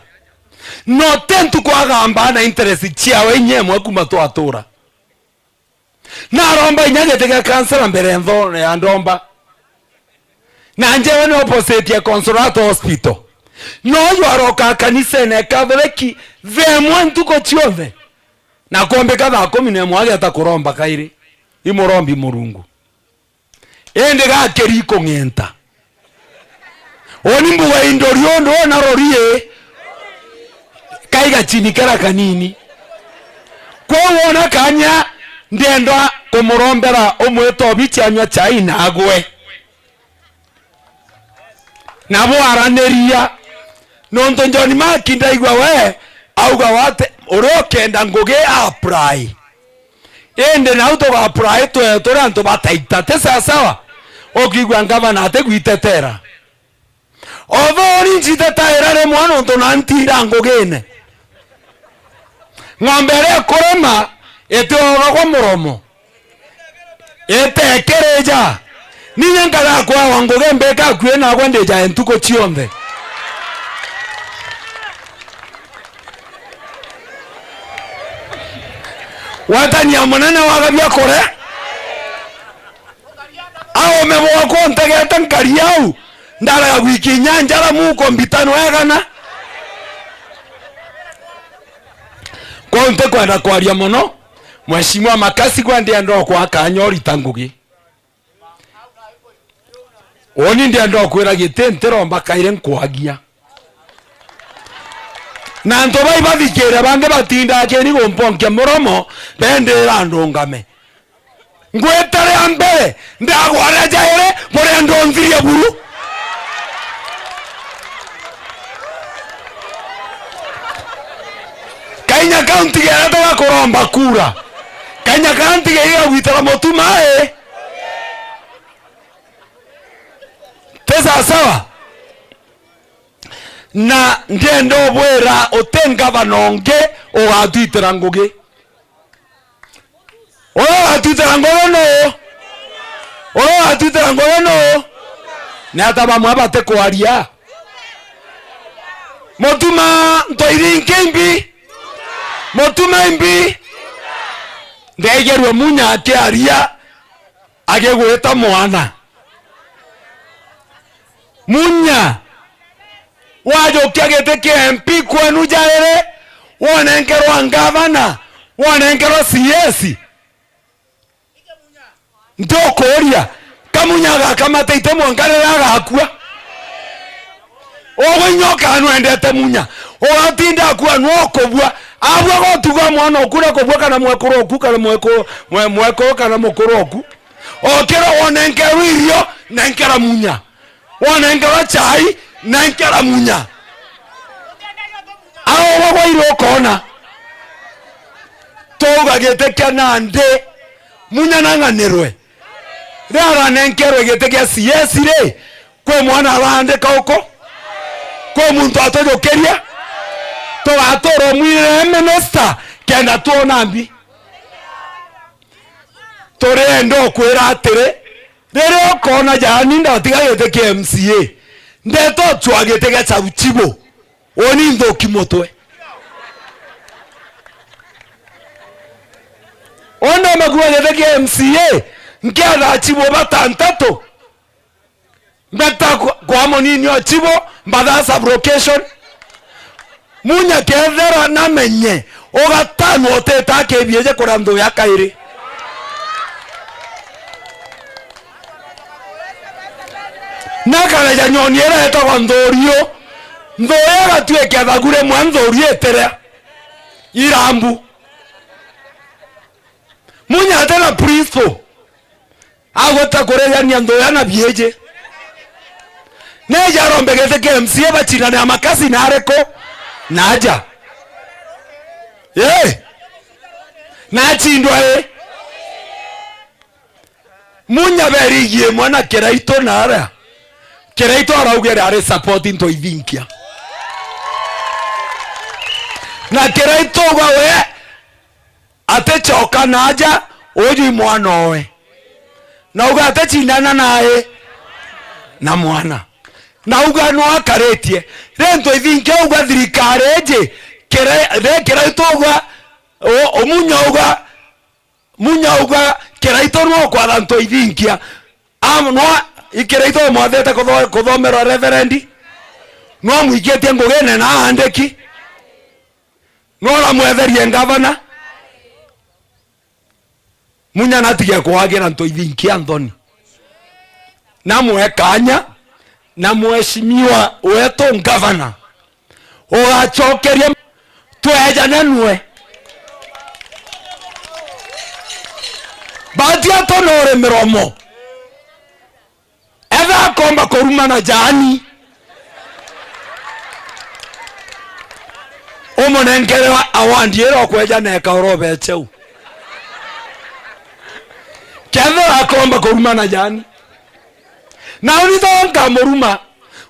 No te ntuku agamba na interest ciawe inya imwe kuuma twatura. Naromba inya giti gia kansela mbere ntho ya ndomba. Na njewe ni opposite ya Consolata Hospital. No uju aroka kanisene ya Kathoreki thaa imwe ntuku cionthe. Na kwombika thaa kumi na imwe ageta kuromba kairi. Imurombi Murungu. Indi gakiri kung'enta. Uni mbuga indori undu ona rori i, kai gachini kara kanini. Kwou wona kanya, ndienda kumurombera umwite obichi anywa chai na agwe. Na bwaraniria, nontu John Mark ndaigua we auga wate, uria ukenda ngugi a apply. Indi nau tuga apply twe turi antu bataita, ti sawasawa? Ukiigua ngavana atigwitetera. Although ni ncitetaira rimwe nontu na ntiira ngugine. Ng'ombe iria ikurema itiogagwa muromo. Itekirija. Ninya nkara kwewa ngugi mbika akui nagwe ndija ntuku cionthe. Gwatania munene waga biakure. Aume bwakwa untegete nkari au. Ndarega gwikia inya njara muko mbitano egana. Kwou ntikwenda kwaria mono. Mheshimiwa Makasi, gwe ndienda okwa kanya urita ngugi. Uni ndienda okwira giti ntiromba kairi nkwagia. Na antu bai bathikire bangi batindaa kini gumponkia muromo, bendira ndungame. Ngwita ria mbere, ndagwa ria jairi, buria ndonzirie buru. Kainya kau ntigerete ga kuromba kura. Kainya kau ntigerete ga gwitira mutumai. Ti sawasawa? Na ndienda ubwira uti ngavana ungi ugatwitira ngugi. Uria ugatwitira ngugi nuu? Uria ugatwitira ngugi nuu? Ni ata bamwe batikwaria? Mutuma ntoiri inki imbi? Mutuma imbi? Ndaigerua Munya akiaria, agigwita mwana. Munya, wajukia giti kia M P kwenu jairi, wonenkerwa ngavana, wonenkerwa C S. Ntukuuria, Kamunya agakamata ite mwanka riria agakua? Ugwe inya ukanwendete Munya. Ugatinda akua, nwe ukubua. Abua gotuga mwana oku na kubua kana mwekuru oku kana mweku-, mwe-, mwekuru kana mukuru oku. Okira wonenkerwa irio, nenkera Munya. Wonenkerwa chai, nenkera Munya. Augwe gwairwe ukona. Twauga giti kia nandi, Munya nang'anirwe. Riria aranenkerwe giti gia C S ri, kwi mwana araandika uku? Kwi muntu atujukirie? Tugatura umwirire minister kenda twona mbi. Turienda ukwira atiri, riria ukona jaani ndatiga giti kia M C A, ndeta ucua giti gia Chauchibo. Uni nthuki mutwe. Ona makua giti kia M C A, nketha chibo batantatu. Mbeta kwa, kwa munini o chibo, mbatha sub-location. Munya kethera namenye, ugatano uteta akibieje kuria nthu ya kairi. Nakareja nyoni iria itagwa nthurio. Nthurio igatuika thagu rimwe nthurio itiria irambu. Munya ati na principle. Agweta kurejania nthuya na bieji. Neja arombe giti kia M C A bacindane ya makasi na ariku? Naja. Eh. Na acindwa i? Munya berigie imwe na Kiraitu na aria. Kiraitu araugire ari support Ntoithinkia. Na Kiraitu uga we aticoka na aja, uju i mwana owe. Na uga aticindana nae na mwana. Na uga no akaritie. Ri Ntoithinkia uga thirikari iji, Kira-, ri Kiraitu uga, u-, Munya uga, Munya uga Kiraitu no kwatha Ntoithinkia. Am-, no i Kiraitu umwathite kutho-, kuthomerwa reverendi? No amwikitie ngugine na aandiki? No aramwetherie ngavana? Munya natige kwagira Ntoithinkia nthoni. Namwe kanya, na mheshimiwa wetu ngavana, ugacokeria, twejane nwe. Batia tonore miromo. Etha akomba kuruma na jani. Umunenkere awandi ira ukweja neka urobecheu. Kethira akomba kuruma na jani. Na uni to nkamuruma,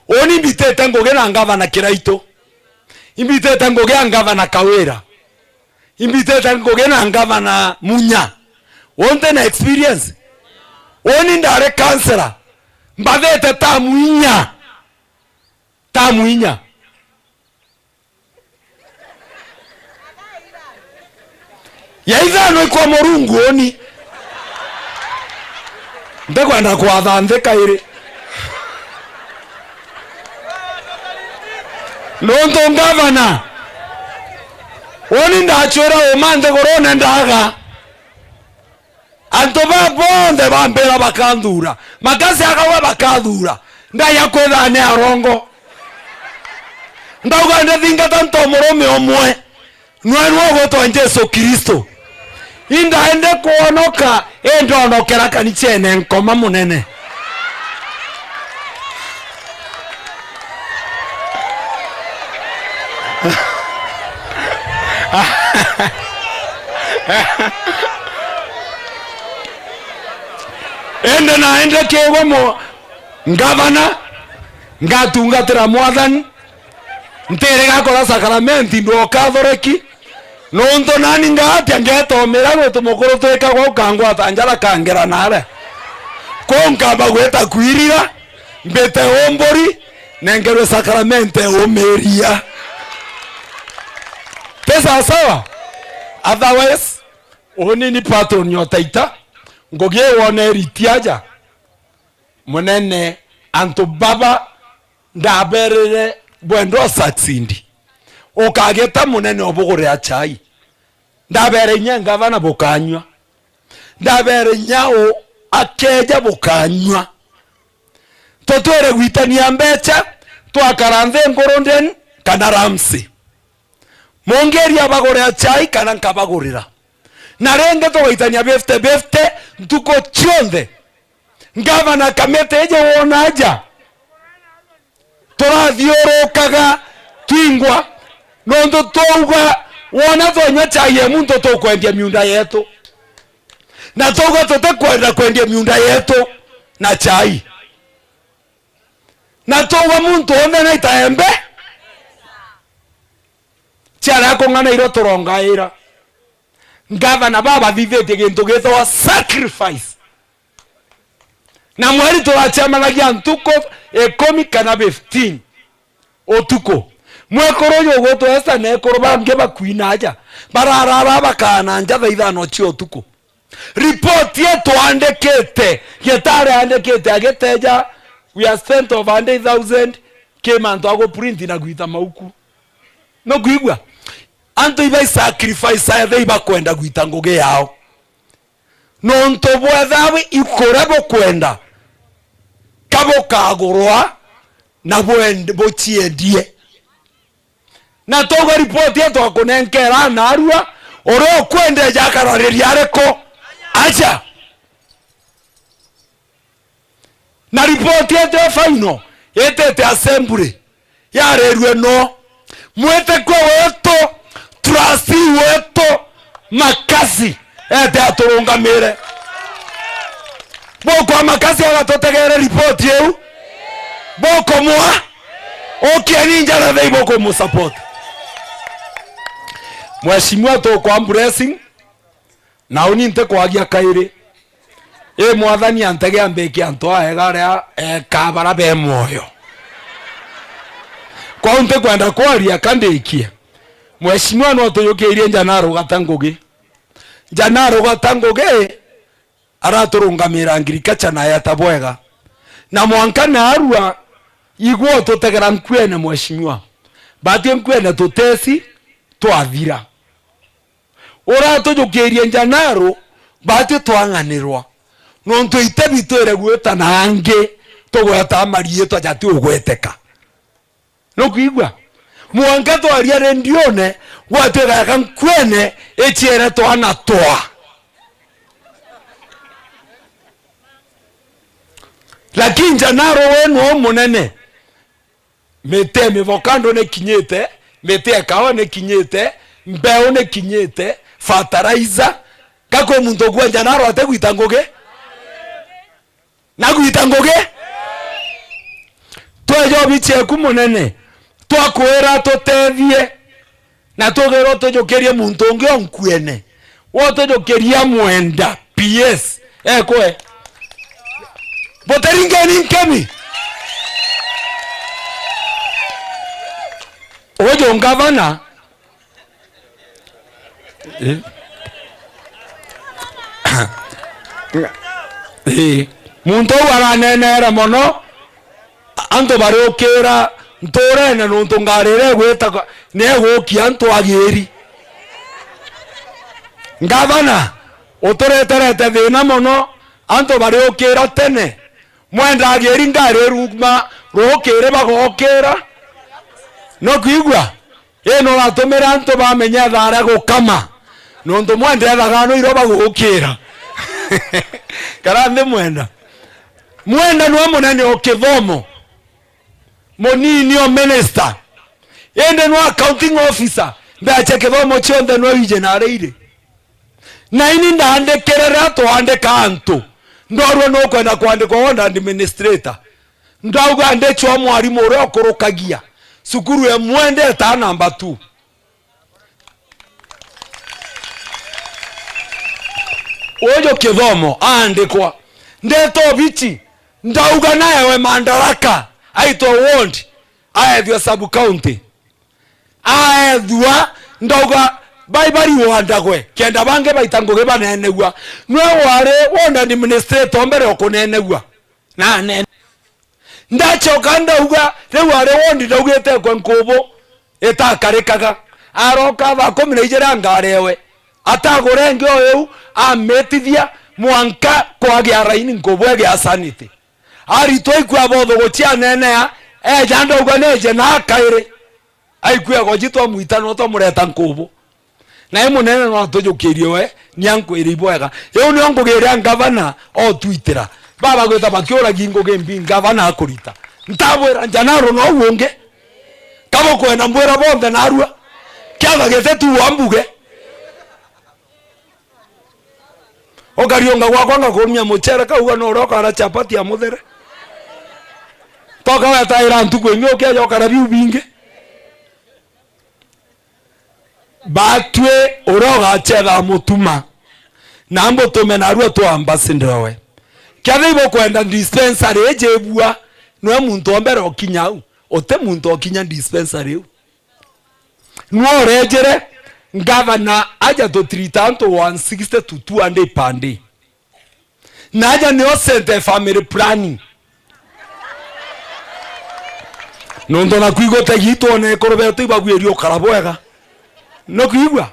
uni mbitite ngugi na ngavana Kiraitu. Imbitite ngugi na ngavana Kawira. Imbitite ngugi na ngavana Munya. Wonte na experience. Woni ndari councillor. Mbathite tamu inya. Tamu inya. Ya ithano ikwa Murungu uni. Ndikwenda kwatha nthi kairi. Nontu ngavana, uni ndacwira uma nthigurune ndaga. Antu ba bonthe bambira bakanthuura, makasi akauga bakathuura, ndaja kwithira ni arongo. Ndauga ndithingata nto murume umwe, nwe nwe ugwitwa Jesu Kristo. Indaende kwonoka, indonokera kanicene nkoma munene. Ende naende kigwa mo ngavana, ngatungatira Mwathani, ntiri gakora sakaramenti ndwokathoreki, nontu nani ngatia ngetomira gwitu mukuru twikagwa ukangwata njara kangera nare. Kuu nkamba gwita kwirira, mbite umburi, nengerwe sakramente umiria. Ti sawasawa? Otherwise, uni ni patron o taita, ngugi wone eriti aja. Munene, antu baba ndaberere bwenda u succeed. Ukageta munene ubugurira chai. Ndabere inya ngavana bukanyua. Ndabere inya u akeja bukanyua. Tutwire gwitania mbecha, twakara nthi Ngurundeni kana Ramsey. Mungiria bagurira chai kana nkabagurira. Na ringi tugaitania fifty fifty ntuku cionthe. Ngavana, kamiti iji wona aja, turathiurukaga twingwa, nontu twauga wona twanyua chai ya muntu tukwendia miunda yetu. Na twauga tutikwenda kwendia miunda yetu na chai. Na twauga muntu wonthe naita embe. Ciaria kung'ana irio turongaira. Ngavana babathithitie gintu gitagwa sacrifice. Na mweri turacemanagia ntuku ikumi kana fifteen utuku. Mwekuru uyu ugwitwa Esther na ekuru bangi bakwina aja, bararara bakaana nja thaa ithano cia utuku. Ripoti itwandikite, gitari andikite agiteja, we have spent over hundred thousand ki mantu a guprint na gwita mauku. Nukwigua? Antu iba isacrifice ethe ibakwenda gwita ngugi yao. Nontu bwethawi ikuria bukwenda, ka bukagurwa na bwend-, buciendie. Na twauga ripoti yetu akunenkera narua, uria ukwendeja akarariria ariku? Acha. Na ripoti yetu ya final itite assembly, yarirue no mwitikua wetu, trustee wetu, Makasi, ete aturungamire. Bukwa Makasi agatutegere ripoti iu. Bukumwa. Ukieni njara thei bukumusupport. Mheshimiwa, tukwa blessing. Na uni ntikwagia kairi. Ii Mwathani antege ambike antu aega aria eka bara be mwoyo. Kwou ntikwenda kwaria, ka ndikie. Mheshimiwa, no tujukiirie Njanaro Gata Ngugi. Njanaro Gata Ngugi araturungamira agriculture na yeta bwega. Na mwanka naarua, igwe ututegera nkuene, Mheshimiwa. Batwi nkuene tuteci twathira. Uratujukiirie Njanaro, batwi twang'anirwa. Nontu ite bitwire gwita na angi tugweta mariitwa jati ugweteka. Nukwigua? Mwanka twaria rendione, gwatwika yaka nkuene iciere twana twa. Lakini Njanaro we nwo munene. Miti ya mivokando ni kinyite, miti ya kawa ni kinyite, mbeu ni kinyite, fertilizer. Gakwi muntu ukua Njanaro ate gwita ngugi? Na gwita ngugi? Tweja obici eku munene, twakwira tutethie. Na tugirwa tujukirie muntu ungi o nkuene. We utujukiria Mwenda P S. Ekwe. Butiringeni nkemi. Uju ngavana. Eh? Eh. Muntu uu aranenere mono. Antu bariukira ntuurene nuntu ngari iria igwita ni igukia antu agiri. Ngavana, utureterete thina mono, antu bariukira tene. Mwenda agiri ngari iruma rukiri bagokira. Nukwigua? Ii nuratumire antu bamenya ithaa ria gukama, nontu Mwenda ethaga no iro bagukira. Kara nthi Mwenda. Mwenda nwe munene o kithomo, munini o minister, indi nwe accounting officer, mbeca kithomo cionthe nwe wije na aria iri. Na ini ndandikire riria twandika antu, ndorua nukwenda kwandikwa ward administrator. Ndauga ndicwa mwarimu uria ukurukagia cukuru ya Mwenda eta number two. Uju kithomo aandikwa. Ndeta obici, ndauga naewe Madaraka, aitwe ward, aethua sub county. Aethua, ndauga, bai bari wandagwe, kenda bangi baita ngugi banenegua. Nwe wari ward administrator o mbere o kunenegua. Na nene. Ndacoka ndauga, riu ari wondi ndaugite ekwe nkubu itakarikaga. Aroka thaa kumi na ijiri angarewe. Atagure ingi o iu, amitithia mwanka kwagia raini nkubu egia sanity. Aritwa ikua bothugucia anenea, eja ndauga neje na akairi. Aikua egoji twamwita no twamureta nkubu. Nae munene no atujukirie we, ni ankwire ibwega. Iu nio ngugiria ngavana otwitira. Baba gwita bakiuragi ngugi mbi ngavana akurita. Ntabwira Njanaro no ungi. Kabukwenda mbwira bonthe narua. Kiatha gite tu wa mbuge. Ukariunga gwakwa ngakurumia mucere, kauga no uria ukara chapati ya muthere. Toka wetaira ntuku ingi ukieja ukara biu bingi. Batwi uria ugacetha mutuma, na mbutume narua tu ambassador we. Kethira ibukwenda dispensary iji ibua, nwe muntu o mbere ukinya au, uti muntu ukinya dispensary iu. Nwe urejere ngavana aja tutirita antu one sixty to two hundred per day. Na aja nio center family planning. Nontu naku igutegi itwone ekuru betu ibabuiria ukara bwega. Nukwigua?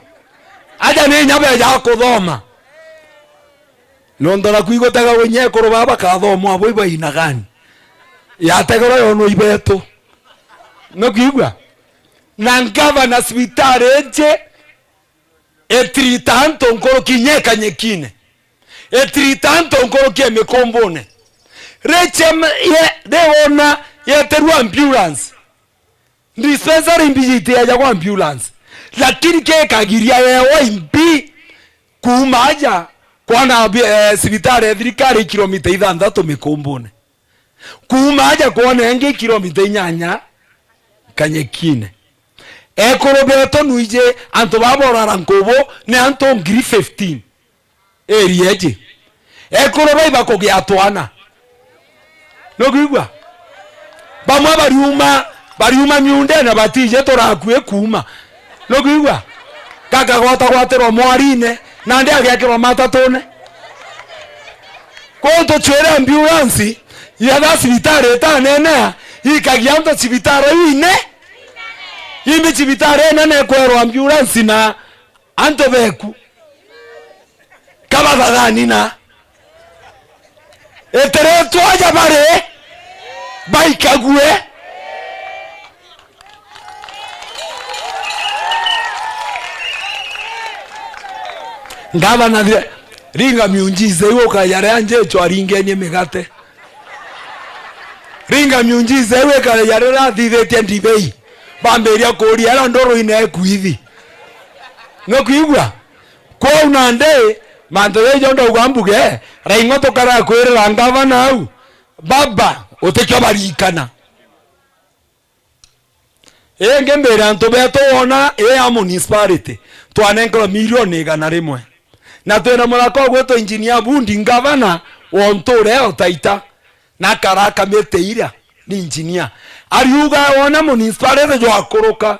Aja ni inya beja kuthoma. Nontu naku igutega winya ekuru baba bakathomwa abo ibainagani. Yategero yonwa ibetu. Nukwigua? Na ngavana cibitari iji itirita antu nkuruki inya ikanyekine. Itirita antu nkuruki e mikumbune. Richem ye, riwona yeterwa ambulance. Dispensary imbi itiejagwa ambulance. Lakini kikagiria yewa imbi Kuuma aja kwona bi-, eh, cibitari ya thirikari kilomita ithanthatu Mikumbune. Kuuma aja kwona ingi kilomita inyanya Kanyekine. Ekuru betu nwiji antu baba urara nkubu ni antu ngiri fifteen. Area iji. Ekuru bai bakugia twana. Nukwigua? Bamwe bariuma, bariuma miundene batiji turakui kuuma. Nukwigua? Gakagwata gwatirwa mwarine, nandi agiakirwa matatune. Kwou tucwire ambulance, yetha cibitari itanenea, ikagia antu cibitari iu ine. Imbi cibitari inene ikwerwa ambulance na antu beku. Kabathathani na itiritwa aja bari baikague. Ngavana thi-, ringa miunjise iu ukaja ria njichwa aringenie migate. Ringa miunjise iu ikaja riria athithitie ndibei. Bambiria kuuria aria nduru ine ekuithi. Nukwigua? Kwou nandi, mantu jau jonthe ndauga mbuge, raing'o tukara kwirira ngavana au, baba, utikio barikana. Ingi mbire antu betu wona, ii ya municipality, twanenkerwa milioni igana rimwe. Na twina muthaka ugwitwa Engineer Bundi, ngavana wa untu uria o Taita, na akara kamiti iria ni engineer. Ariuga wona municipality jwakuruka,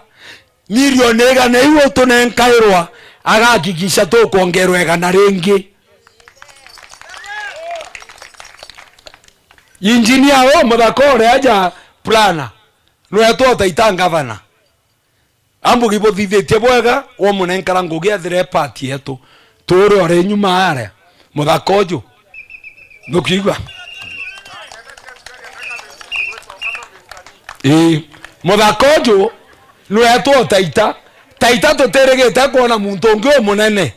milioni igana iu utunenkairwa, agakikisha tukwongerwa igana ringi. Engineer u muthaka uria aja planner, nwetwa o Taita ngavana. Ambugi buthithitie bwega, wamunenkara ngugi ethire part yetu. Tuure ore nyuma aria. Muthaka uju. Nukwigua? Ii. Muthaka uju, nwetwa o Taita. Taita tutirigite kwona muntu ungi umunene.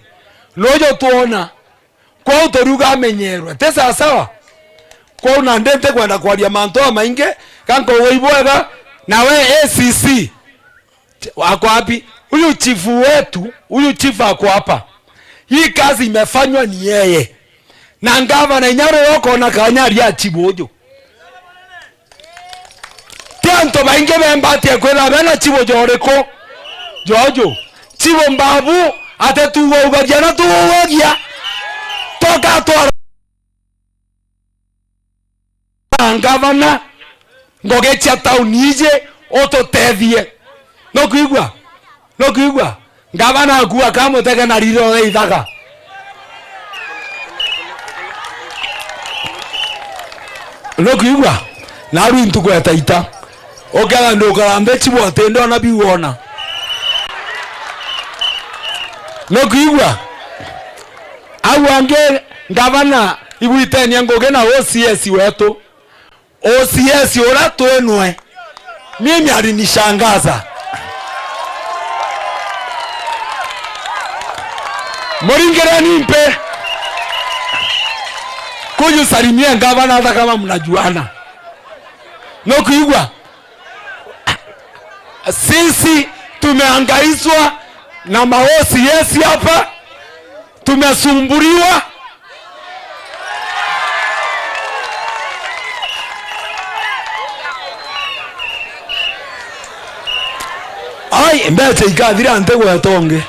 Nuju twona. Kwou turiuga amenyerwe. Ti sawasawa? Kwou nandi ntikwenda kwaria mantu jamaingi, ga nkauga ibwega, nawe A C C. Ako wapi? Huyu chifu wetu, huyu chifu ako hapa. Hii kazi imefanywa ni yeye. Na ngavana inya riria ukona kanya aria chifu uju. Ti antu baingi bembatie kwithirwa bena chifu joriku? Joju. Chifu Mbabu, ati tuugagia na tuugagia. Toka twara ngavana, ngugi cia tauni iji, ututethie. Nukwigua? Nukwigua? Ngavana aku akamutege na riro ithaga. Nukwigua? Naru intu gweta ita. Ukega ndukara mbechi bwatende ona biu wona. Nukwigua? Au angi ngavana igwitenia ngugi na O C S wetu. O C S uria twinwe, mimi alinishangaza. Muringireni mpe. Kuju salimia ngavana hata kama mnajuana. Nukwigua? Sisi tumehangaishwa na ma O C S hapa. Tumesumbuliwa. Ai, mbecha ikathira ntigweta ungi.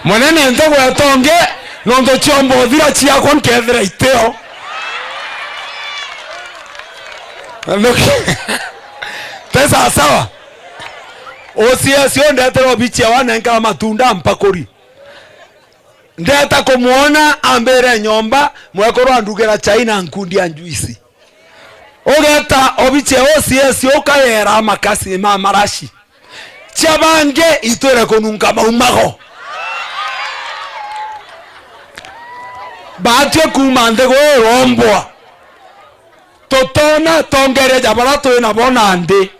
Munene ntigweta ungi, nontu ciomba uthira ciakwa nkethira itio. Ti sawasawa? O C S u ndetere obichia wanenka matunda mpakuri. Ndeta kumwona ambire nyomba, mwekuru andugira chai na nkundi ya njuisi. Ugeta obichia O C S ukayera makasi ma marashi. Cia bangi itwire kununka maumago. Batue kuuma nthi gwirombwa. Tutona tongeria ja bara twi nabo nandi.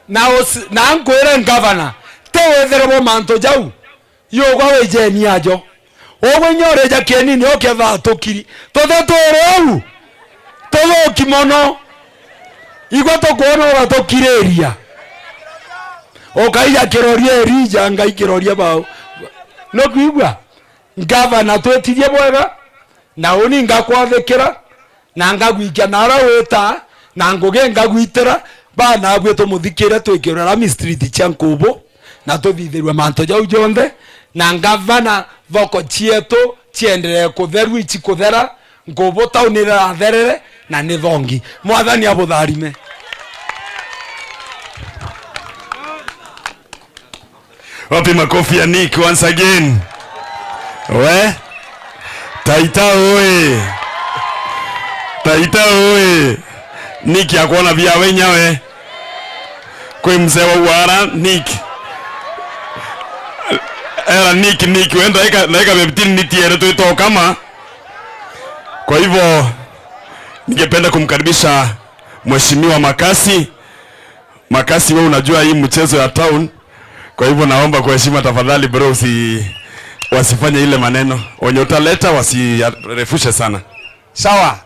Na usi-, na nkwire ngavana, ti withire bwa mantu jau, yugwa wijeni ajo. Ugwe inya urija kienini ukethaa tukiri. Tuthi twiri uu, tuthuki mono. Igwe tukwona ugatukiriria. Ukaija kiroria Elija, ngai kiroria bau. Nukwigua? Ngavana, twitithie bwega, na uni ngakwathikira, na ngagwikia nara wita, na ngugi ngagwitira, bana abwe tumuthikire twikirwe Rami Street cia Nkubu, na tuthithirwe mantu jau jonthe, na ngavana, thoko cietu cienderee kutherua, ici kuthera, Nkubu tauni iratherere, na ni thongi. Mwathani abutharime. Wapi makofi ya Nick once again? We? Taita oye! Taita oye! Nick akwona bia we nyawe. Kwi mzee wa uara, Nick. Era Nick, Nick, we ndaika, ndaika fifteen nitiere twitokama. Kwa hivyo, ningependa kumkaribisha Mheshimiwa Makasi. Makasi, wewe unajua hii mchezo ya town. Kwa hivyo naomba kwa heshima tafadhali bro, usi-, wasifanye ile maneno. Wenye utaleta wasirefushe sana. Sawa.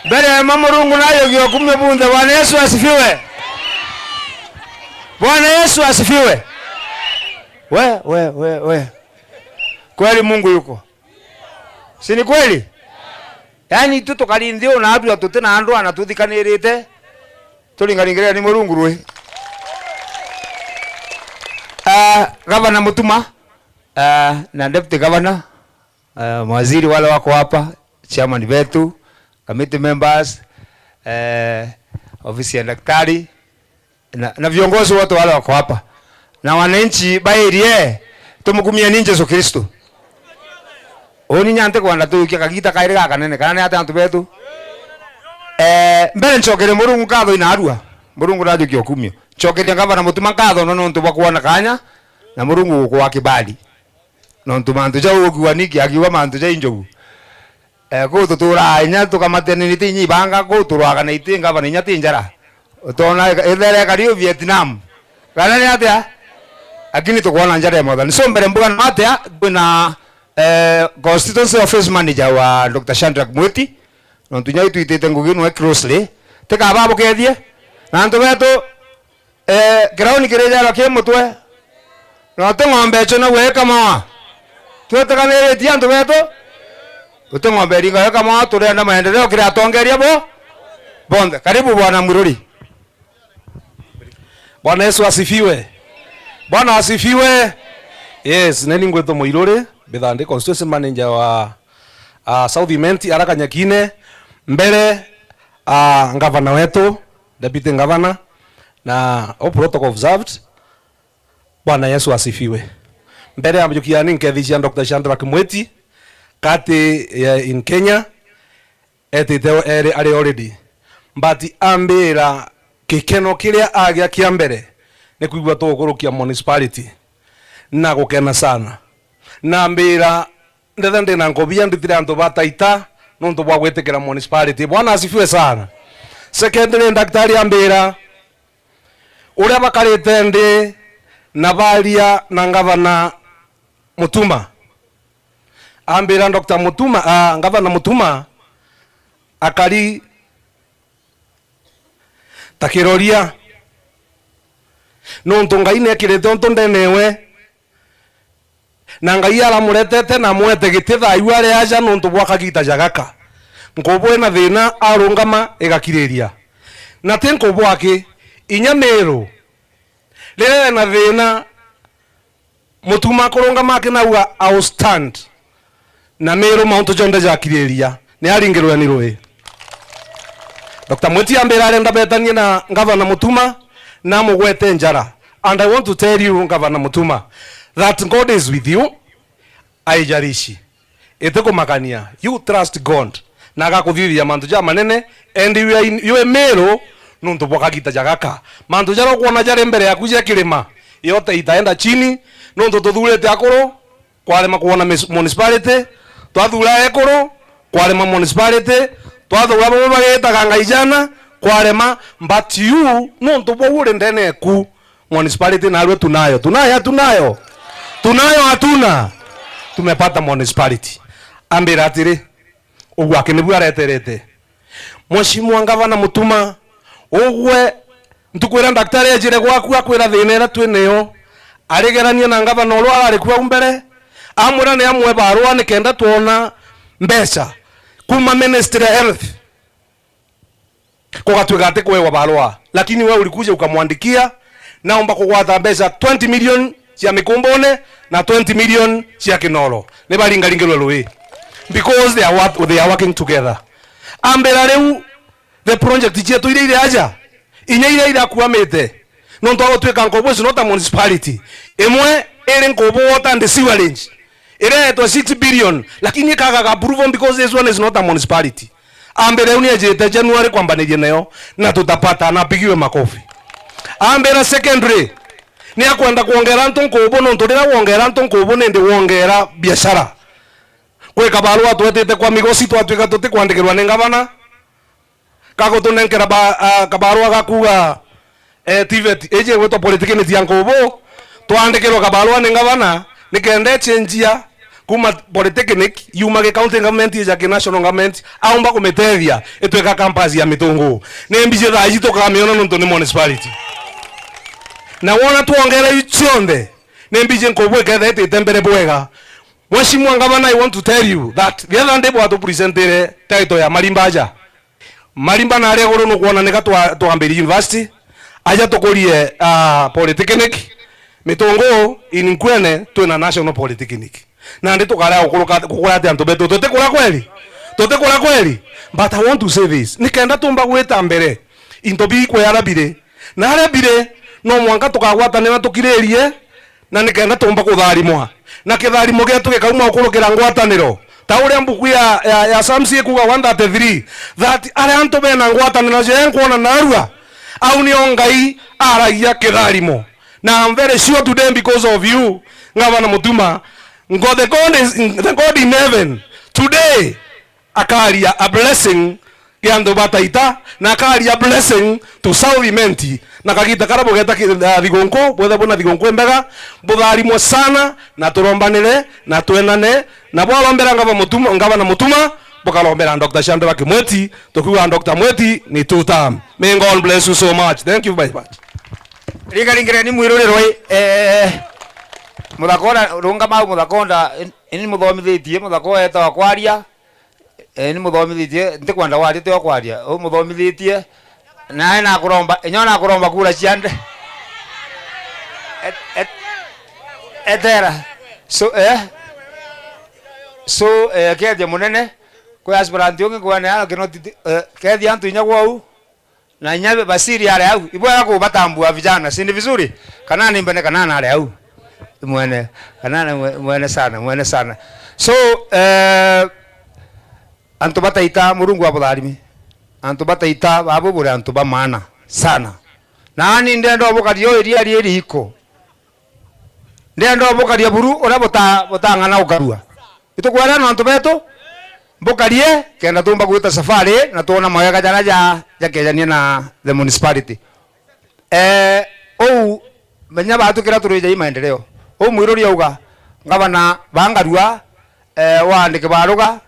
Mbere ya Mama Murungu na yogi okumio bunthe, Bwana Yesu asifiwe. Bwana Yesu asifiwe. We, we, we, we. Kweli Mungu yuko. Si ni kweli? Yaani, itu tukari nthi uu na atua tuti na andwa na tuthikanirite, turingaringirira ni Murungu rwi. Ah, Gavana Mutuma, ah, na Deputy Governor, ah, mawaziri wale wako hapa, chairman wetu, committee members, eh, ofisi ya daktari, na, na viongozi wote wale wako hapa, na wananchi ba area, tumukumieni Jesu Kristo. Uni nya ntikwenda tujukia kagita kairi gakanene, kana ni atia antu betu? Eh, mbere ncokerie Murungu nkatho inarua. Murungu najukia ukumio. Ncokerie Gavana Mutuma nkatho no nontu bwa kwona kanya, na Murungu gukwa kibali. Nontu mantu jau ukiuga Niki akiuga mantu ja injogu. Eh, kuu tuturaa inya tukamatene ni ti inya ibanga, kuu turwaga na iti ngavana inya ti njara. Utona ika-, ithere ikari u Vietnam. Kana ni atia? Lakini tukwona njara ya Mwathani. So mbere mbuga no atia, kwina, eh, constituency office manager wa Doctor Shadrack Mwiti. Nontu inya itwitite ngugi nwe closely. Tikaba bukethie. Na antu betu, Eh, kirauni kiri jara ki mutwe. Na uti ng'ombe icio naguo ikamawa. Twitiganiritie antu betu. Uti ng'ombe iringa ikamawa, turenda maendeleo kiri atongeria bo bonthe. Karibu Bwana Mwiruri. Bwana Yesu asifiwe. Bwana asifiwe. Yes, neni ngwitwo Mwiruri, mbithaa ndi constituency manager wa, ah, South Imenti, ara Kanyakine. Mbere, ah, ngavana wetu, deputy governor, na all protocol observed. Bwana Yesu asifiwe. Mbere ya mjukia ni nkethisia Doctor Shadrack Mwiti, kati, eh, in Kenya, etite eri, ari already. But ambira gikeno kiria agia kia mbere ni kwigua tugukurukia municipality. Na gukena sana. Na ambira ndethe ndina nkobia ndutire antu ba Taita nontu bwa gwitikira municipality. Bwana asifiwe sana. Secondly, daktari ambira uria bakarite nthi na baria na ngavana Mutuma. Ambira Doctor Mutuma, ah, ngavana Mutuma akari ta kiroria. Nontu Ngai nekirite untu ndenewe. Na Ngai aramuretete na amwete giti thayu ari aja nontu bwa kagita ja gaka. Nkubu ina thina arungama igakiriria. Na ti nkubu aki, inya Miru riria ena thina, Mutuma akurungama akinauga, "I will stand." Na Miru mauntu jonthe jakiriria, ni aringirwe ni rui. Doctor Mwiti ambira arenda betanie na Ngavana Mutuma na amugwete njara. And I want to tell you, Ngavana Mutuma, that God is with you. Aijarishi. Itikumakania. You trust God. Na agakuthithia mantu jamanene, and you are in, you are Miru, nontu bwa kagita ja gaka. Mantu jaria ukwona jari mbere yaku ja kirima, yote itaenda chini, nontu tuthurite akuru, kwarema kwona mis-, municipality, twathura ekuru, kwarema municipality, twathura bamwe bagitaga Ngaijana, kwarema, but you, nontu bwa uri ndene eku, municipality narua tunayo, tunayo, tunayo, tunayo, hatuna, tumepata municipality. Ambira atiri, Ugwake nibu areterete. Mheshimiwa Ngavana Mutuma, ugwe ntuku iria daktari ejire gwaku akwira thina iria twi nayo, arigerania na ngavana uria arari ku au mbere, amwira ni amwe barua nikenda twona mbeca kuma Ministry ya Health. Kugatwika ati kwewa barua, lakini we ulikuja ukamwandikia, naomba kugwata mbeca twenty million cia Mikumbune na twenty million cia Kinoro. Nibaringaringirwe rui. Because they are work-, they are working together. Ambira riu, the project cietu iria iri aja, inya iria irakuamite, nontu agutwika Nkobo is not a municipality. Imwe iri Nkobo Water and Sewerage, ireetwa six billion, lakini ikaga approval because this one is not a municipality. Ambire uni ejite January kwambaniria nayo, na tutapata, na apigiwe makofi. Ambira secondary, ni akwenda kwongera antu Nkobo, nontu riria wongera antu Nkobo, nindi wongera biashara. Kwi kabarua twetite kwa Migosi, twatwika tutikwandikirwa ni ngavana, gagutunenkera ba-, ah, kabarua ga kuuga, eh, TVET iji igwitwa Polytechnic ya Nkubu, twandikirwa kabarua ni ngavana, nikenda ichenjia kuma Polytechnic, yumage county government, ija ki national government, aumba kumitethia itwika campus ya Mitungu. Ni mbiji thaa iji tukamiona nontu ni municipality. Na wona twongera iu cionthe, ni mbiji Nkubu iketha itite mbere bwega. Mheshimiwa Ngavana, I want to tell you that the other day bwatupresentire title ya Marimba aja. Marimba na aria iguru nukwona nika twa-, twambirie university, aja tukurie, ah, polytechnic, Mitungu in Nkwene twina national polytechnic. Nandi tukarega gukuruka, gukura ati antu betu? Tutikura kweli? Tutikura kweli? But I want to say this. Nikenda tumba gwita mbere, into bikweyara biri. Na aria biri, no mwanka tukagwatanira tukiririe, na nikenda tumba kutharimwa. Na kitharimo gietu gikauma gukurukira ngwataniro. Ta uria mbuku ya, ya, ya Psalms ikuuga one thirty-three, that aria antu bena ngwataniro jea nkwona narua, au nio Ngai aragia kitharimo. Na I'm very sure today because of you, Ngavana Mutuma, God, the God is, the God in heaven, today, akaria a blessing ya antu ba Taita, na akaria blessing to South Imenti. Na kagita karia bugeta ki-, ah, thigunku, bwethe bwina thigunku imbega, butharimwe sana, na turombanire, na twenane, na bwarombera ngava Mutuma, Ngavana Mutuma, bukarombera Doctor Shadrack Mweti, tukiuga Doctor Mweti ni two term. May God bless you so much. Thank you very much. Ringaringireni mwirurirwe, eh, Muthakonda, rungamau Muthakonda, ini muthomithitie, Muthako etawa kwaria, Eh, ni muthomithitie, ntikwenda waria, tio kwaria. U muthomithitie, nae nakuromba, inya nakuromba kura cia nde. Et-, et-, etera. So, eh? So, eh, kethia munene, kwi aspirant ungi nkwene ano Kinoti, eh, kethia antu inya gwou. Na inya basiri ari au, ibwega kubatambua vijana, si ni vizuri? Kana ni mbene kana nari au. Mwene, kana ni mwe-, mwene sana, mwene sana. So, eh, antu ba Taita, Murungu abutharime. Antu ba Taita, babu buri antu ba maana sana. Nani ndenda ubukaria o iria ri riko. Ndenda ubukaria buru uria buta-, butang'ana ukarua. Itukwera na antu betu, mbukarie, kenda tumba gwita safari, na twona mawega jaria ja-, jakejania na the municipality. Eh, uu, menya batu kira turija i maendeleo. Uu mwiruri auga, ngavana bangarua, eh, waandike baruga,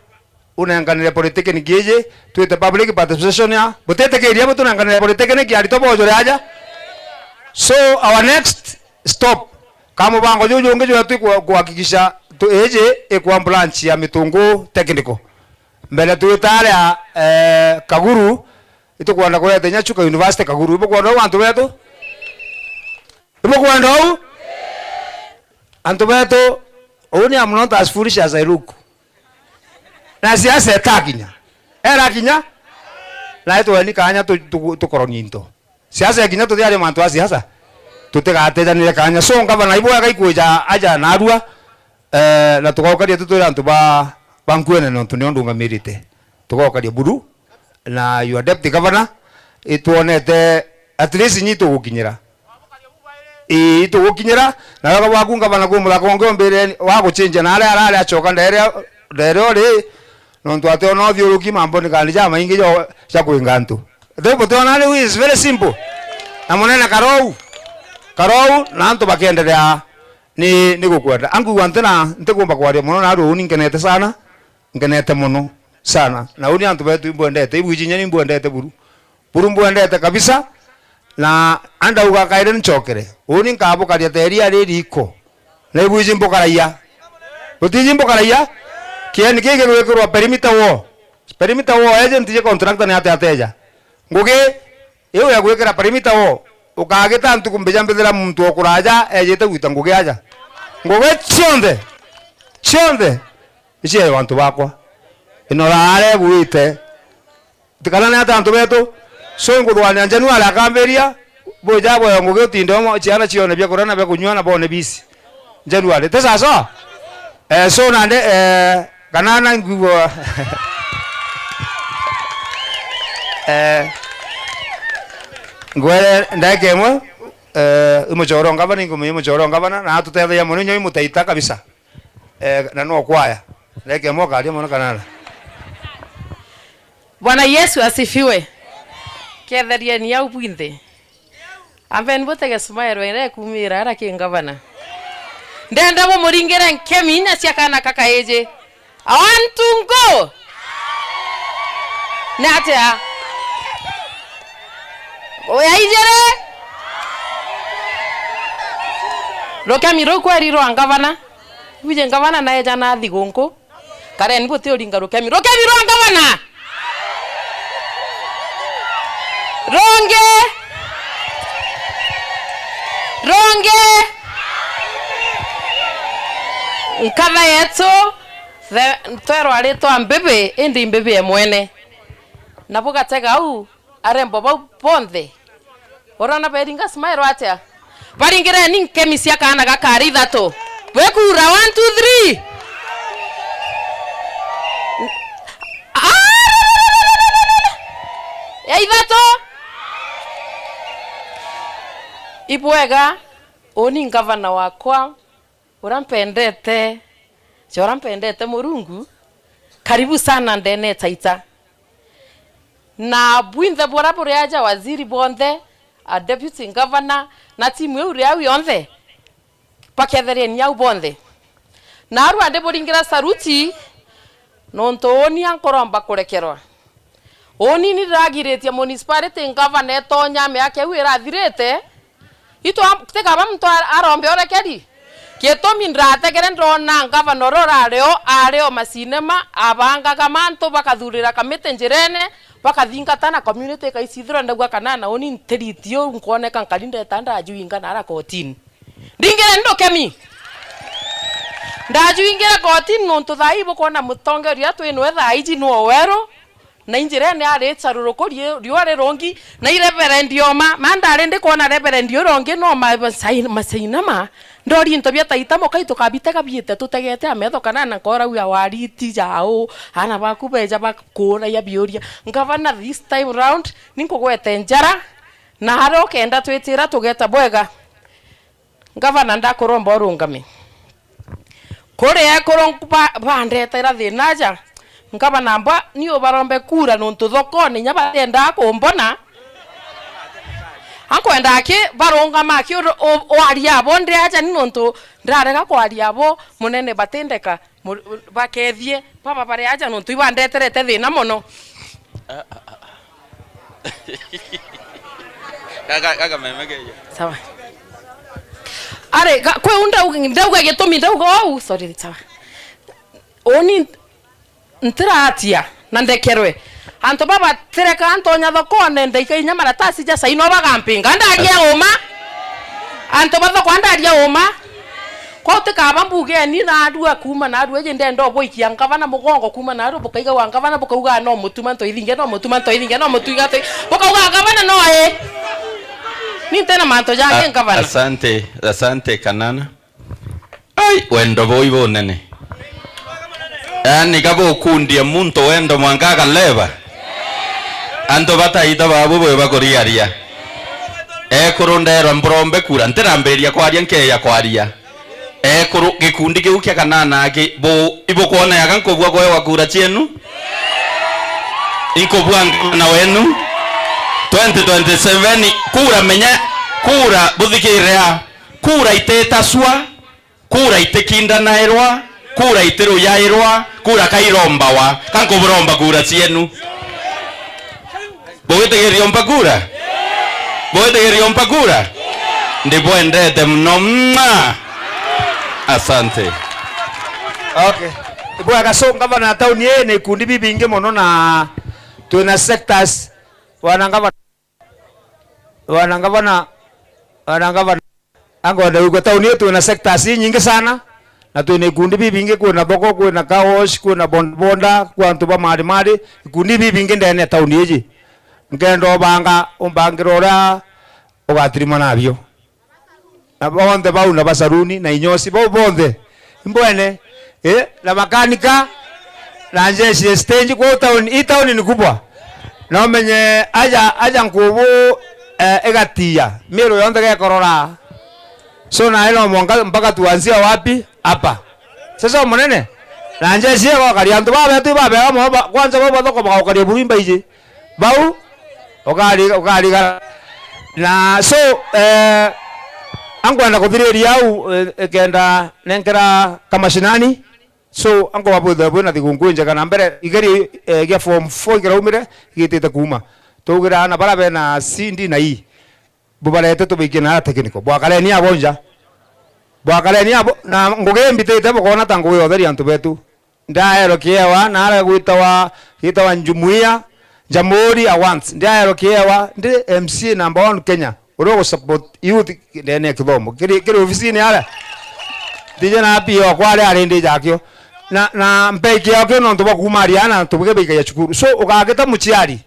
unenkanire polytechnic iji, twite public participation ya, butitikiria butunenkanire polytechnic aritwa bojore aja. So, our next stop, ka mubango juju ungi jwetu ku-, kuhakikisha tu-, iji ikwa branch ya Mitungu Technical. Mbere twita aria, eh, Kaguru, itukwenda kureta inya Chuka University Kaguru. Ibukwenda uu antu betu? Ibukwenda uu? Antu betu, uu ni, I'm not as foolish as I look. Na siasa itakinya. Erakinya? Na itweni kanya tu-, tu-, tukoronie into. Siasa ikinya tuthiaria mantu a siasa. Tutigatejanire kanya. So, ngavana, ibwega ikwija aja narua, eh, na tugaukaria tutwire antu ba, ba Nkwene nontu nio ndungamirite. Tugaukaria buru. Na your deputy governor, itwonete at least nyi tugukinyira. Ii, itugukinyira, na wega bwaku ngavana kwi muthaka ungi umbire wa guchinjia na aria arari acoka ndere, ndere uri, nontu ationa uthiuruki mamboni kandi jamaingi jo, ja kwinga antu. Riu butiona riu is very simple. Na munene karou, karou, na antu bakiendelea ni, ni gukwenda. Angu wa ntina, ntikumba kwaria muno, na riu ni nkenete sana. Nkenete mono. sana. Na uni antu betu imbwendete, ibwiji inya nimbwendete buru. Buru mbwendete kabisa, na andauga kairi ncokere. Uni nkabukaria ta iria riri iko. Na ibwiji mbukaraia. Butiji mbukaraia? Kieni kii gigwikirwa perimeter wall. Perimeter wall agent je contractor ni ate ateja. Ngugi iu ya gwikira perimeter wall, ukagita ntuku mbija mbithira muntu o kuraja ejite gwita ngugi aja. Ngugi cionthe, cionthe, ici ya bantu bakwa. Ino raare gwite. Tikana ni ata antu betu? So, inkuthugania January akambiria, buja bwega ngugi utinde omo, ciana cione bia kuria na bia kunyua na bone bisi. January. Ti sawa sawa? Eh, so nande, eh, Kanana ngwigua. Eh, ngwere ndeke imwe, eh, i muchoro ngavana, ingumi i muchoro ngavana, na atutethagia mono, inyo i mutaita kabisa. Eh, na no kwaya. Ndeke imwe ukaria mono Kanana. Bwana Yesu asifiwe. Ketherieni au bwinthe. Ambeni butege smile ira ikuumira ara ki ngavana. Ndenda bumuringire nkemi inya cia kana kakaiji. I want to go. Ni atia? Oya ijere. Rukemi ruu kweri rwa ngavana. Bwije ngavana naeja na thigunku. Kareni buti uringa rukemi. Rukemi rwa ngavana! Rungi! Rungi! Nkatha yetu, the, twerwa ritwa mbibi, indi mbibi e mwene. Na bugatega au, arembo bau bonthe. Urona beringa smile atia? Baringireni nkemi cia kaana gakari ithatu. Bwikura, one, two, three. Ya ithatu. Ibwega, uni ngavana wakwa. Uria mpendete, ja uria mpendete Murungu, karibu sana ndene Taita. Na bwinthe buria buri aja, waziri bonthe, a deputy governor, na timu iu ri au yonthe, baketherieni au bonthe. Na aru andi buringira saruti, nontu uuni ankuromba kurekerwa. Uuni ni ndiragiritie municipality ngavana etonya miaka iu irathirite. Itu am-, tikaba muntu ar-, arombe urekeri. Gitumi ndirategere ndona ngavana uria urari o, ari o macinema, abangaga mantu, bakathurira kamiti njirene, bakathingata na community ikaicithirwa. Ndauga kana na uuni ntiriti u nkwoneka nkari ndeta ndajuinga nara kotini. Ndingire ndukemi. Ndajuingire kotini nontu thaa ii bukwona mutongeria uria twinawe thaa iji nwe weru. Na injirene ari caruruku rie-, riua rirungi, na i Reverend Oma, ma ndari ndikwona Reverend uria ungi no ma-, masai-, masainama. Ndori into bia Taita mukai tukabitega biite tutegete ametho kana na nkora uya wariti jau, aana baku beja bakuuragia biuria. Ngavana, this time round, ninkugwete njara, na aria ukenda twitira tugeta bwega. Ngavana, ndakuromba urungame. Kuri ekuru ba-, bandetera thina aja, ngavana, mbwa ni ubarombe kura nontu thokone inya batiendaa kumbona. Ankwenda aki barungama aki uru-, u-, waria abo ndi aja ni nontu ndarega kwaria abo munene batindeka. Mu-, bakethie baba bari aja nontu ibandeterete thina mono. Gaka, gaka meme keja. Sawa. Ari, ga-, kwi u ndau-, ndauga gitumi ndauga ou, sorry, sawa. Uni ntiratia na ndekerwe. Antu baba tireka ntonya thokone ndaika inya maratasi ja saino bagampinga. Ndaria uma. Antu ba thoko ndaria uma. Kwou tikaba mbugeni narua kuuma narua, iji ndenda ubwikia ngavana mugongo kuuma narua, bukaigagwa ngavana, bukauga no mutuma ntoithinge, no mutuma ntoithinge, no mutuma ntoithinge, bukauga ngavana no i. Ni ntina mantu jangi. A-, ngavana. Asante, asante Kanana. Ai, wendo buu ibunene. Yaani, ga bukundia muntu wendo mwanka akaleba. Antu ba Taita babu bwe bakuriaria. Ekuru nderwa mburombe kura, ntirambiria kwaria nkeya kwaria. Ekuru, gikundi kiu kia Kanana aki, bu, ibukwona yaga nkubua kwewa kura cienu? Inkubua ngavana wenu? Twenty twenty-seven, kura menya, kura buthikire a, kura ititasua, kura itikindanairwa, Kura itiruyairwa, kura kairombawa, ka nkuburomba kura cienu. Bugwitigiria umpa kura? Bugwitigiria umpa kura? Ndibwendete muno mma. Asante. Okay. Ibwega, so ngavana ya tauni ii ni ikundi bibingi muno, na twina sectors. Bwana ngavana, bwana ngavana, bwana ngavana, angonde gwikwa tauni ii twina sectors inyingi sana, na twina ikundi bibingi, kwina thoko, kwina car wash, kwina bodaboda, kwa antu ba mari mari, ikundi bibingi ndene ya tauni iji. Nkenda ubanga, umbangire uria ugatirima nabio. Na bonthe bau, na basaruni, na inyosi, bau bonthe. Imbwene, eh, na makanika, na njeshi ya stage, kwa town, hii town ni kubwa. Na umenye, aja, aja nkubu, eh, igatiya, miru yonthe gekorora. So, na ino mwanka, mpaka tuanzie wapi? Hapa. Sasa munene, na njeshi igokaria antu babetu babega mono ba-, kwanza bau bathoko bagaukaria buru imbaiji. Bau, ukari-, ukarigara. Na so, eh, ankwenda kuthiriria au, eh, kenda nenkera kamashinani. So, ankwenda bwithwe bwina thigunku injega na mbere, igeri, eh, gia form four ikiraumire, igitite kuuma. Tugira ana bara bena C, D na E. Bubarete tubikie na technical. Bwakareni abo nja. Bwakareni abo, na ngugi mbitite bukona ta ngugi ya utheria antu betu. Ndaerwa kiewa, naria gwitawa, gitawa Jumuiya, Jamhuri Awards. Ndaerwa kiewa, ndi M C A number one Kenya. Uria ugusupport youth ndene ya kithomo. Kiri, kiri ofisini aria. Ndije na P O kwari ari ndi jakio. Na, na mpe kiao kio nontu bwa kuuma ariana, tubuge bikaia cukuru. So, ugagita muciari.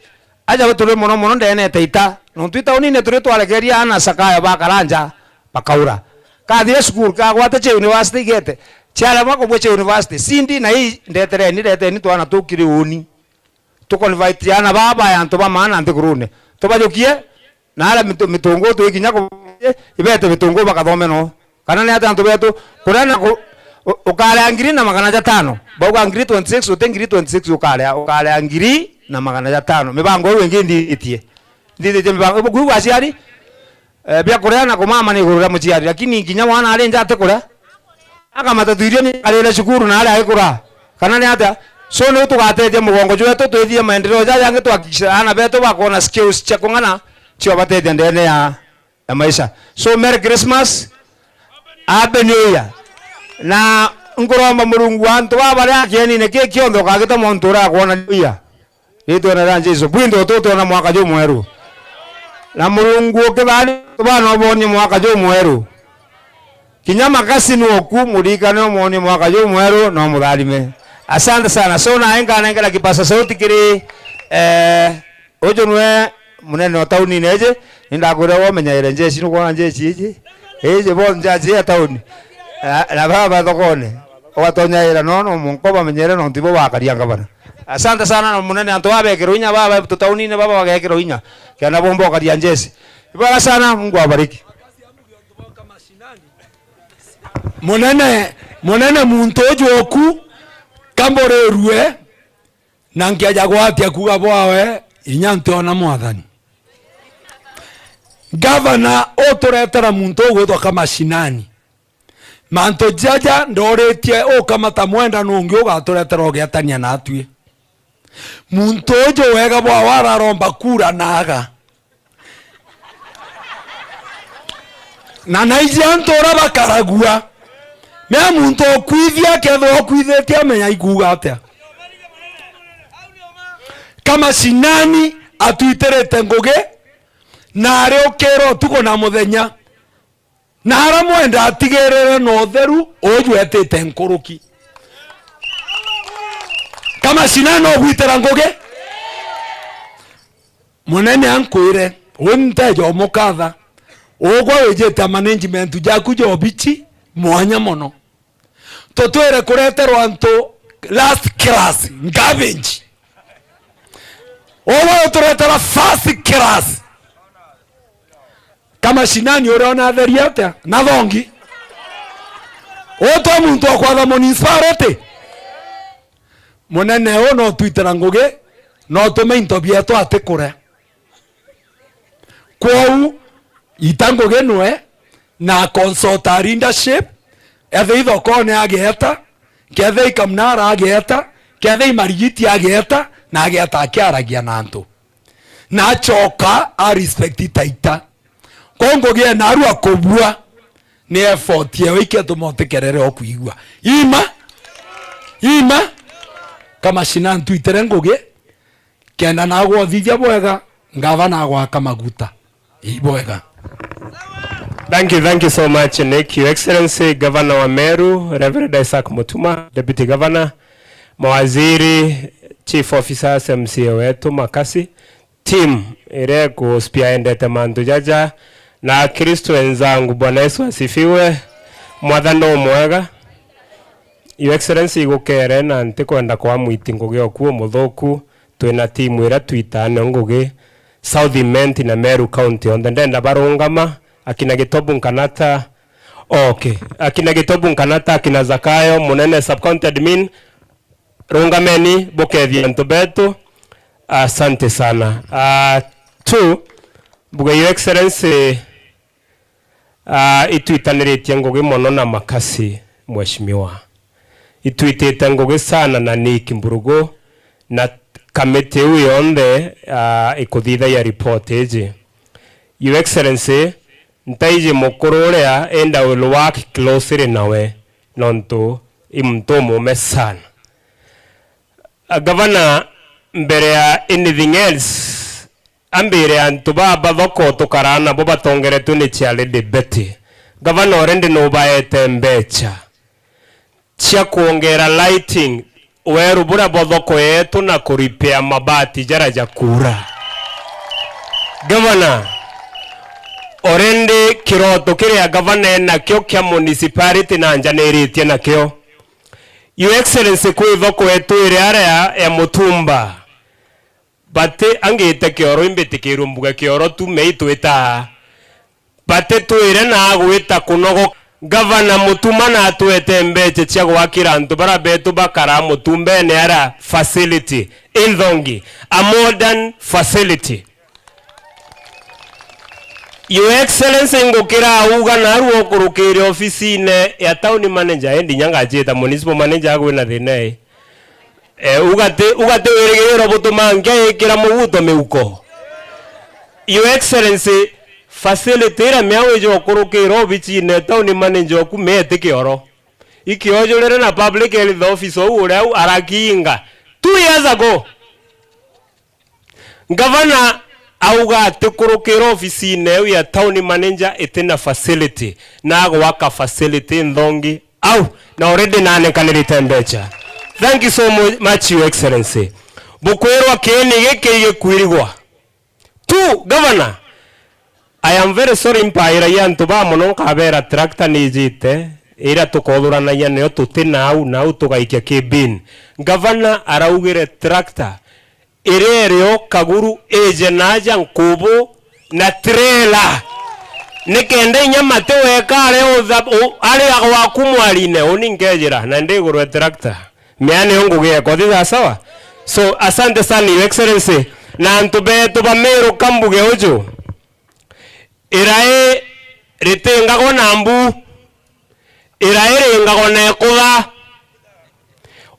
Aja turi mono mono ndene ita ita. Nontu itaunine turi twarekeria ana Sakaya bakara nja, bakaura. Kathire cukuru, kagwate cia university igete. Ciaremwa kubua cia university. C, D na E, ndetereni, reteni twana tukiri uni. Tuconvert ana baba ya antu ba maana nthigurune. Tubajukie, na aria mitu-, mitungu twikinya ku-, ibete mitungu bakathome no. Kana ni atia antu betu? Kuria na ku-, u-, ukarea ngiri na magana jatano. Bauga ngiri twenty-six, uti ngiri twenty-six ukarea, ukarea ngiri na magana jatano. Mibango iu ingi ndithitie. Ndithitie mibango. Ibu kuigua aciari? Eh, bia kuria na kumama ni iguru ria muciari, lakini kinya mwana ari nja ati kuria. Akamata tuirio ni arire cukuru na aria agikura. Kana ni atia? So, niu tugatethia mugongo jwetu, twithie maendeleo jaja jangi, tuhakikishe ana betu bakona skills cia kung'ana, cia ubatethia ndene ya ya maisha. So, Merry Christmas, Happy New Year. Na nkuromba Murungu wa antu baba baria kienine ki kionthe ukagita muntu uria akwona New Year. Ritwene ria Jesu, bwinthe ututona mwaka jumweru. Na Murungu ukithani bana ubonie mwaka jumweru. Kinya makasi ni oku, murikane umwonie mwaka jumweru na umutharime. Asante sana. So, na nkanengera kipasa sauti kiri, eh, Uju nwe munene o taunine iji, ni ndakwira we umenyaire njeshi, nukwona njeshi iji? Iji bo njeshi ya tauni. Na, na baba thokone. Ugatonyaira no, no munko bamenyere nontu ibo bakaria ngavana. Asante sana na munene, antu baba bekirwe inya, baba tu taunine baba bagekirwe inya. Kenda bomba ukaria njeshi. Ibara sana, Mungu awabariki. Munene, munene muntu uju oku, kamburirue, na nkeja gwatia kuuga bwawe, inya ntiona Mwathani. Ngavana uturetera muntu ugwitwa Kamashinani. Mantu jaja ndoritie ukamata mwenda nungi ugaturetera ugietania natui. Muntu uju wega bwawe araromba kura na aga. Na naiji antu uria bakaragua. Mea muntu ukwithia akethirwa ukwithitie amenya ikuuga atia. Kamashinani atwitirite ngugi na ariukira utuku na muthenya. Na aria mwenda atigirire na utheru, uju etite nkuruki. Kamashinani no gwitira ngugi. Munene ankwire, wi nteja umukatha. Ugwe wijite management jaku ja obichi mwanya mono. Tutwire kureterwa antu last class, garbage. Ugwe uturetera first class. Kamashinani uria unatheria atia? Na thongi. Utwe muntu wa kwatha municipality. Munene uu no twitira ngugi, no tume into bietu atikure. Kwou, ita ngugi nwe, na consult a leadership, ethe ithokone ageeta, Kethira i Kamnara ageeta, kethira i Marigiti ageeta, na ageeta akiaragia na antu. Na acoka a respect Taita. Ko ngugi e narua kubua, ni effort yeo iketuma utikerere o kwigua. Ima? Ima? Kamashina ntwitere ngugi, kenda nagwa uthithia bwega, ngavana agwaka maguta. Ibwega. Thank you, thank you so much, Nick. Your Excellency, Governor wa Meru, Reverend Isaac Mutuma, Deputy Governor, mawaziri, chief officers, M C A wetu, makasi, team iria ikuspia endete mantu jaja, na Akristo wenzangu, Bwana Yesu asifiwe. Mwathani no mwega. Your Excellency, igukere na ntikwenda kwamwiti ngugi oku umuthuku, twina timu iria twitaane ngugi South Imenti na Meru County yonthe. Ndenda barungama, akina Gitobu Nkanata, okay, akina Gitobu Nkanata, akina Zakayo Munene, Sub County Admin, rungameni bukethia antu betu. Asante sana. Ah, two, mbuge Your Excellency, Ah, itwitaniritie ngugi mono na makasi, Mheshimiwa. Itwitite ngugi sana na Nick Mburugu na kamiti iu yonthe, ah, ikuthithagia report iji. Your Excellency, ntaiji mukuru uria, and I will work closely nawe, nontu i muntu umume sana. Ah, Governor, mbere ya anything else, ambire antu baba thoko tukaraa nabo batongeretwe ni Chairlady Betty. Gavana already nubaete mbecha cia kuongera lighting weru buria bwa thoko yetu na kuripea mabati jaria jakuura. Gavana, already kiroto kiria gavana enakio kia municipality na njaniritie nakio. Your Excellency, kwi thoko yetu iria aria ya Mutumba. Bati angite kioro, imbitikirwe mbuga kioro tu, mei twitaa. Bati twire na agwita kunogo. Gavana Mutuma na atwete mbeche cia gwakira antu bara betu bakara Mutumbene ara facility inthongi, a modern facility. Your Excellency, ngukira uga narua ukurukire ofisine ya town manager, endi nya ngajita municipal manager agwina thina ii. Eh, ugati, ugati wirigiriro butuma nkeikira muguto miuko. Your Excellency, facility iria miau ija ukurukira obicine town manager oku meti kioro. Ikiojurire na public health officer ou uria au arakinga two years ago. Ngavana auga ati kurukira ofisine iu ya town manager itina facility, na agwaka facility nthongi au, na already nanenkanirite mbecha. Thank you so mu-, much, Your Excellency. Bukwirwa kiini giki gikwirigwa. Tu, Governor, I am very sorry, mpairagia antu ba mono, nkabera tractor nijite, iria tukothuranagia nayo tutina au, na au tugaikia ki bin. Ngavana araugire tractor irerio kaguru ije naja nkubu na trailer. Nikenda inya mati weka ari utha-, u-, ari agwaku mwarine, uni nkejira, na ndi iguru e tractor. Miani yo ngugi yekwa, thi sawa sawa? So, asante sana, Your Excellency. Na antu betu ba Meru kambuge uju. Irai ritingagwa na mbu. Irai ringagwa na ikutha.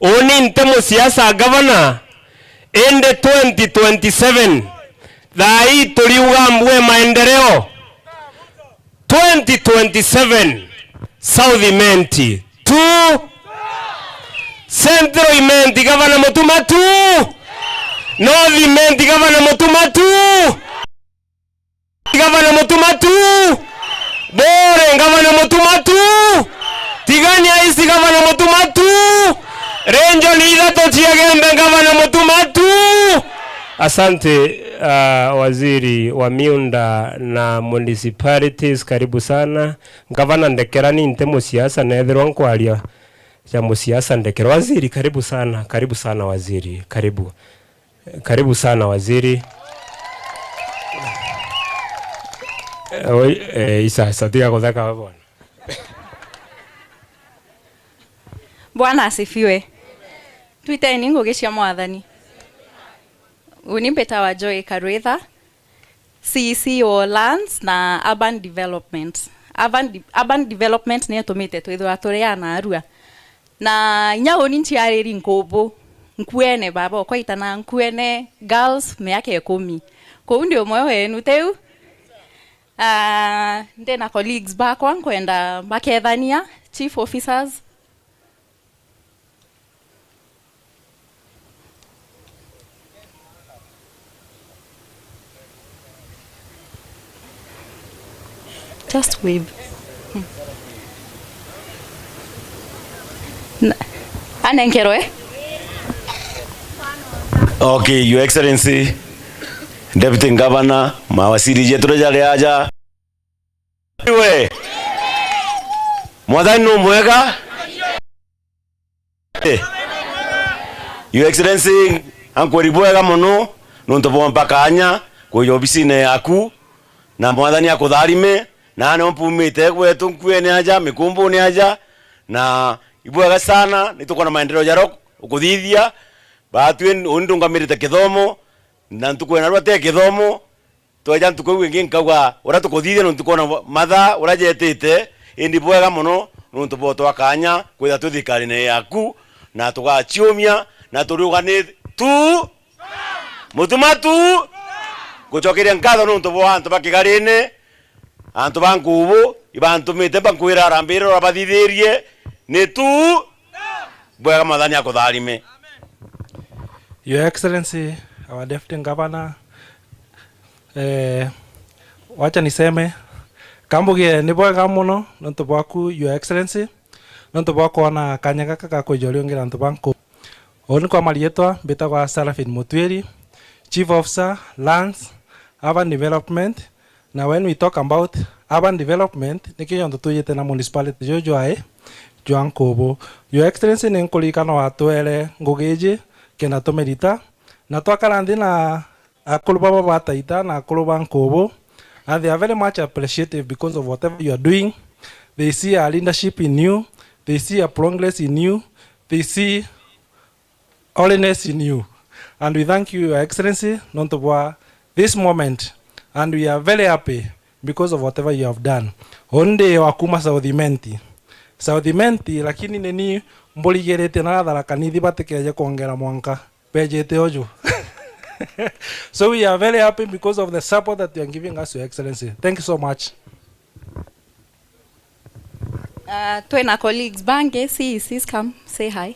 Uni nti musiasa, Gavana, indi twenty twenty-seven, thaa ii turiuga mbu e maendeleo. Twenty twenty-seven, South Imenti two, Central Imenti, Gavana Mutuma two, North Imenti, Gavana Mutuma two. Gavana Mutuma tu! Bore, Gavana Mutuma tu! Tigania East, Gavana Mutuma tu! Region ithatu cia Gembe, Gavana Mutuma tu! Asante, ah, waziri wa miunda na municipalities, karibu sana. Gavana, ndekerani nte musiasa, nethirwa nkwaria ja musiasa, ndekera. Waziri, karibu sana, karibu sana waziri, karibu. Karibu sana waziri. Eh, oi, eh, isa, isa, tiga kutheka we bwana. Bwana asifiwe. Twiteni ngugi cia Mwathani. Uni mbitawa Joy Karwitha, C E C wa Lands na Urban Development. Urban de-, urban Development niyo itumite twithirwa turi a narua. Na inya uni nciariri Nkubu, Nkuene, baba okwa itana Nkuene girls, miaka ikumi. Kou ndi umwe wenu, tiu? Ah, ndi na colleagues bakwa, nkwenda bakethania, chief officers. Just wave. Hmm. Na, anenkerwe. Okay, Your Excellency, Deputy Governor, mawaziri jetu jari aja. Iwe. Mwathani no mwega. Eh. Your Excellency, ankweri bwega mono, nontu bwa mpa kanya kwija obisine yaku, na Mwathani akutharime, na nio mpumite gwetu Nkuene aja, Mikumbune aja, na ibwega sana, nitukwona maendeleo jaria ukuthithia, batwi uni ndungamirite kithomo, na ntuku ena rwa te kithomo, tweja ntuku iu ingi nkauga, uria tukuthithia nontu kwona mathaa uria jetite, indi bwega mono nontu bwa utwa kanya kwithira twi thikarine yaku, na tugaciumia, na turiuga ni tu mutumatu. Ngucokeria nkatho nontu bwa antu ba kigarine, antu ba Nkubu, ibantumite bankwira arambire urabathithirie, ni tu bwega, Mwathani akutharime. Your Excellency, our Deputy Governor, eh, wacha niseme, kambugie ni bwega mono nontu bwaku, Your Excellency, nontu bwa kwona kanya gaka ga kwija uriungira antu ba Nkubu. Uu ni kwa marietwa mbitagwa Seraphin Mutwiri, Chief Officer, Lands, Urban Development, na when we talk about urban development, nikio jontu twijite na municipality juju jwae jwa Nkubu. Your Excellency, ni nkuririkana watwere ngugi iji kenda tumirita, na twakara nthi na akuru baba ba Taita na akuru ba Nkubu, and they are very much appreciative because of whatever you are doing. They see a leadership in you, they see a progress in you, they see holiness in you. And we thank you, Your Excellency, nontu bwa this moment, and we are very happy because of whatever you have done. Uu ndi wa kuma South Imenti. South Imenti, lakini nini mburigiritue na Tharaka Nithi batikeje kwongera mwanka. Bejete uju. So we are very happy because of the support that you are giving us, Your Excellency. Thank you so much. Uh, twina colleagues bangi, C E Cs, come say hi.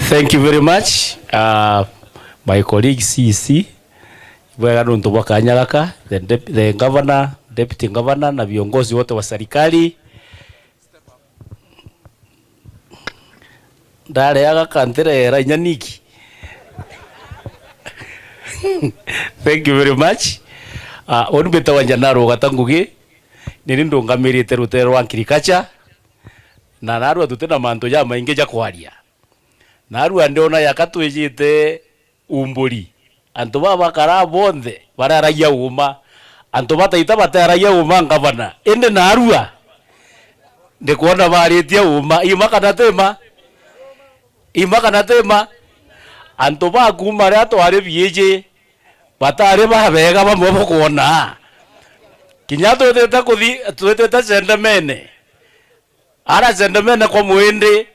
Thank you very much, uh, my colleague C E C. Bwega nontu bwa kanya gaka, the dep-, the governor, deputy governor na viongozi wote wa serikali. Ndareaga kantirera inya niki. Thank you very much. Uh, uni mbitagwa Njanaro Ugata Ngugi, nini ndungamirite rutere rwa agriculture, na narua tutina mantu jamaingi ja kwaria. Narua ndiona yaka twijite umburi. Antu baba bakara bonthe bararagia uuma. Antu ba Taita bataragia uuma ngavana. Indi narua ndikwona baritie uuma. Ima kana tima? Ima kana tima? Antu ba kuuma riria twari biiji batari babega bamwe bukwona. Kinya twitite kuthi-, twitite cendemene. Ara cendemene kwa mwindi,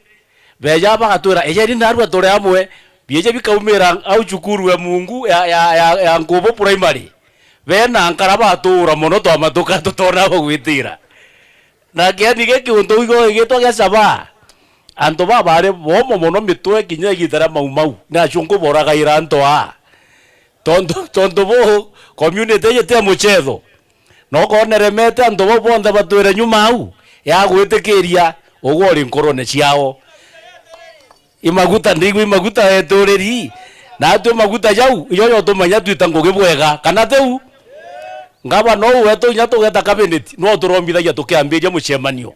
beja bagatwira, "Ejeni narua turi amwe." Bieje bikaumira au cukuru ya Mungu ya, ya, ya, ya Nkubu Primary. Bena nkara batuura mono twamatuka tutona bagwitira. Na kiani giki untu ugo igitwa gia Shabaa. Antu baba bari bomo mono mitwe kinya igita ria Mau Mau. Ni acio nkuboragaira antu aa. Tontu, tontu bu community iji ti ya mucetho. Na ukoona iremete antu bau bonthe batwire nyuma au ya gwitikiria ugwe uri nkorone ciao. Imaguta ndigwa imaguta eturiri. Na atwi maguta jau, ijo jotumenya twita ngugi bwega. Kana tiu? Ngavana uu wetu inya tugeta cabinet, no turombithagia tukiambiria mucemanio.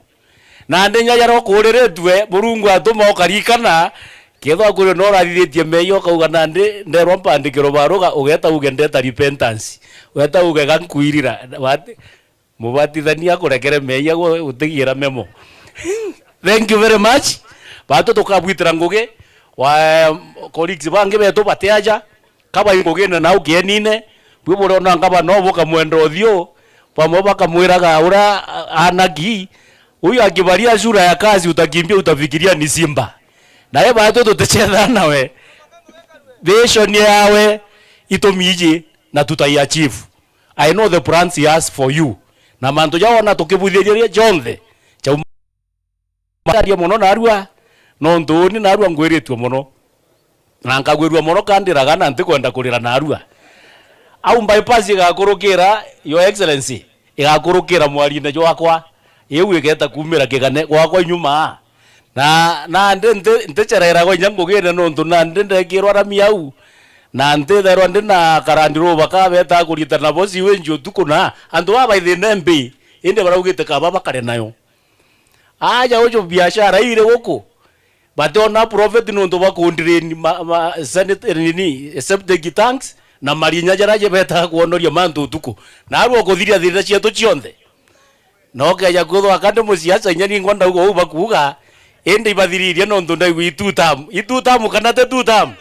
Nandi inya jaria ukuriritue, Murungu atuma ukarikana, kethirwa kuri no urathithitie meeyia ukauga, "Nandi nderwa mpandikirwe baruga," ugeta uge, "Ndeta repentance." Ugeta uge, "Ga nkwirira." Bati-, mubatithania akurekere meeyia gwe utigiira memo. Thank you very much. Batu tukabwitira ngugi, Wa, colleagues bangi betu batiaja, kaba ingugine nau kienine, bwi buriona ngabana ubu kamwenda uthiu, bamwe bakamwiraga uria a-, anagi, "Huyu akivalia sura ya kazi utakimbia, utafikiria ni simba." Naye batu tutichetha nawe. Vision yawe itumiji na tutaiachieve. I know the plans he has for you. Na mantu jau ona tukibuthiria jonthe, jau Mataria mono narua, nontu uni narua ngwiritue mono. Na nkagwirua mono kandiraga na ntikwenda kurira narua. Au bypass igakurukira, Your Excellency, igakurukira mwariine jwakwa. Iu igeta kuumira kigane gwakwa inyuma. Na, nandi nti-, ntichereragwa inya ngugine nontu nandi ndekirwa rami au. Na ntithairwa ndi na karandi ruba kabeta kurita nabo siwenji utuku na antu baba ithine mbi. Indi baraugite kaba bakare nayo. Aja uju biashara iri guku, bationa profit nontu bwa kundireni ma, ma, sanit-, nini, septic tanks na marinya jaria jibetaga kwonoria mantu utuku. Narua ukuthiria thina cietu cionthe. Na ukeja kwithwa ka ndi musiasa, inya ningwa ndauga uu bakuuga, indi ibathiririe nontu ndaigua i two term. I two term kana ti two term?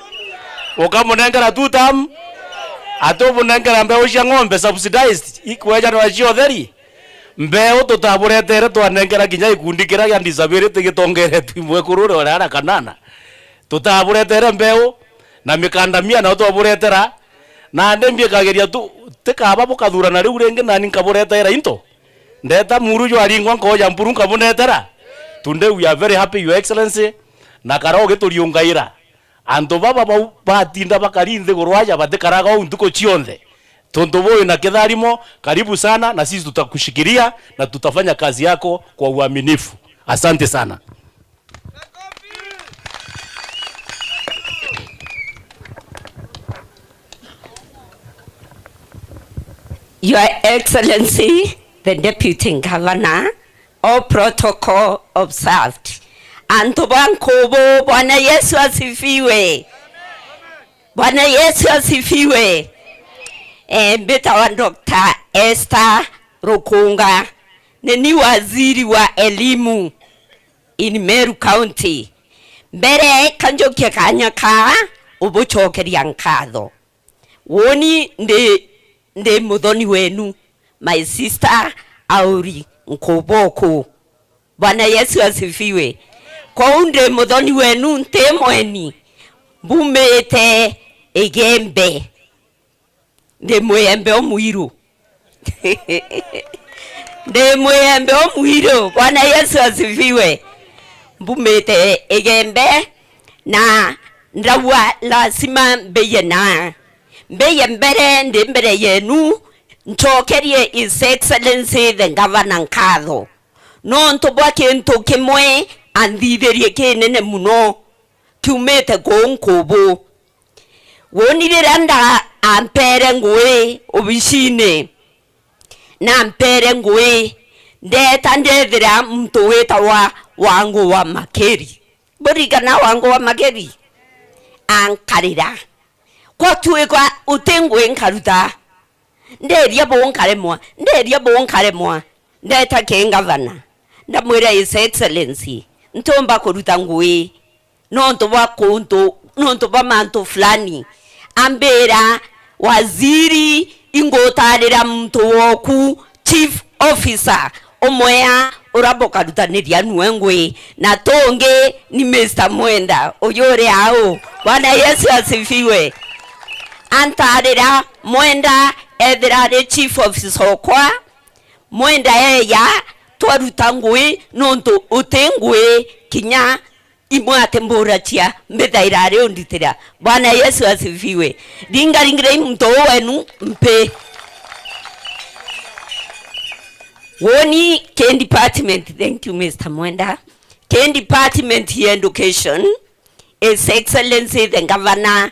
Ukamunengera two term? Ati ubunengera mbeu cia ng'ombe subsidized, ikwejanwa cia utheri? Mbeu tutaburetere twanengera kinya gikundi kiria gia disability gitongeretwe i mwekuru uria uria ara kanana. Tutaburetere mbeu na mikandamia nao twaburetera. Nandi mbiikagiria tu, tikaba bukathurana riu ringi nani nkabureteera into. Ndeta muru jwaringwa nkooja mpuru nkabunetera. Today we are very happy, Your Excellency, na kara ugituriungaira. Antu baba bau batinda bakari nthiguru aja batikaraga uu ntuku cionthe. Tontu bui na kitharimo, karibu sana, na sisi tutakushikilia na tutafanya kazi yako kwa uaminifu. Asante sana. Your Excellency, the Deputy Governor, all protocol observed. Antu ba Nkubu, Bwana Yesu asifiwe. Bwana Yesu asifiwe. Eh, mbitawa Doctor Esther Rukunga. Ni ni waziri wa elimu in Meru County. Mbere kanjukie kanya kaa ubucokeria nkatho. Woni ndi, ndi muthoni wenu, my sister Auri Nkuboku. Bwana Yesu asifiwe. Kwou ndi muthoni wenu, nti mweni, mbumite Igembe. Ndi mwiembe umwiru. Ndi mwiembe umwiru. Bwana Yesu asifiwe. Mbumite Igembe na ndauga lazima mbiye na mbiye mbere, ndi mbere yenu, ncokerie His Excellency the Governor nkatho. Nontu bwa kintu kimwe anthithirie kinene muno kiumite kuu Nkubu. Woni riria nda ampere ngui obicine, na ampere ngui, ndeta ndethira muntu witawa Wangu wa Makeri. Buririkana Wangu wa Makeri? Ankarira. Kwatuika uti ngui nkaruta. Nderia buu nkaremwa, nderia buu nkaremwa. Ndeta ki ngavana, ndamwira, His Excellency, ntiumba kuruta ngui nontu bwa kuntu, nontu bwa mantu fulani. Ambira, waziri, ingutarira muntu woku, chief officer, umwea uria bukarutaniria nue ngui, na tungi ni Mister Mwenda, uyu uri au. Bwana Yesu asifiwe. Antarira Mwenda ethira ari chief officer okwa, Mwenda eya, twaruta ngui, nontu uti ngui kinya imwe ati mburacia, mbithaira ari unditira. Bwana Yesu asifiwe. Ringaringirei muntu uu wenu mpi. Woni ki department, thank you, Mister Mwenda. Ki department ya education, His Excellency the Governor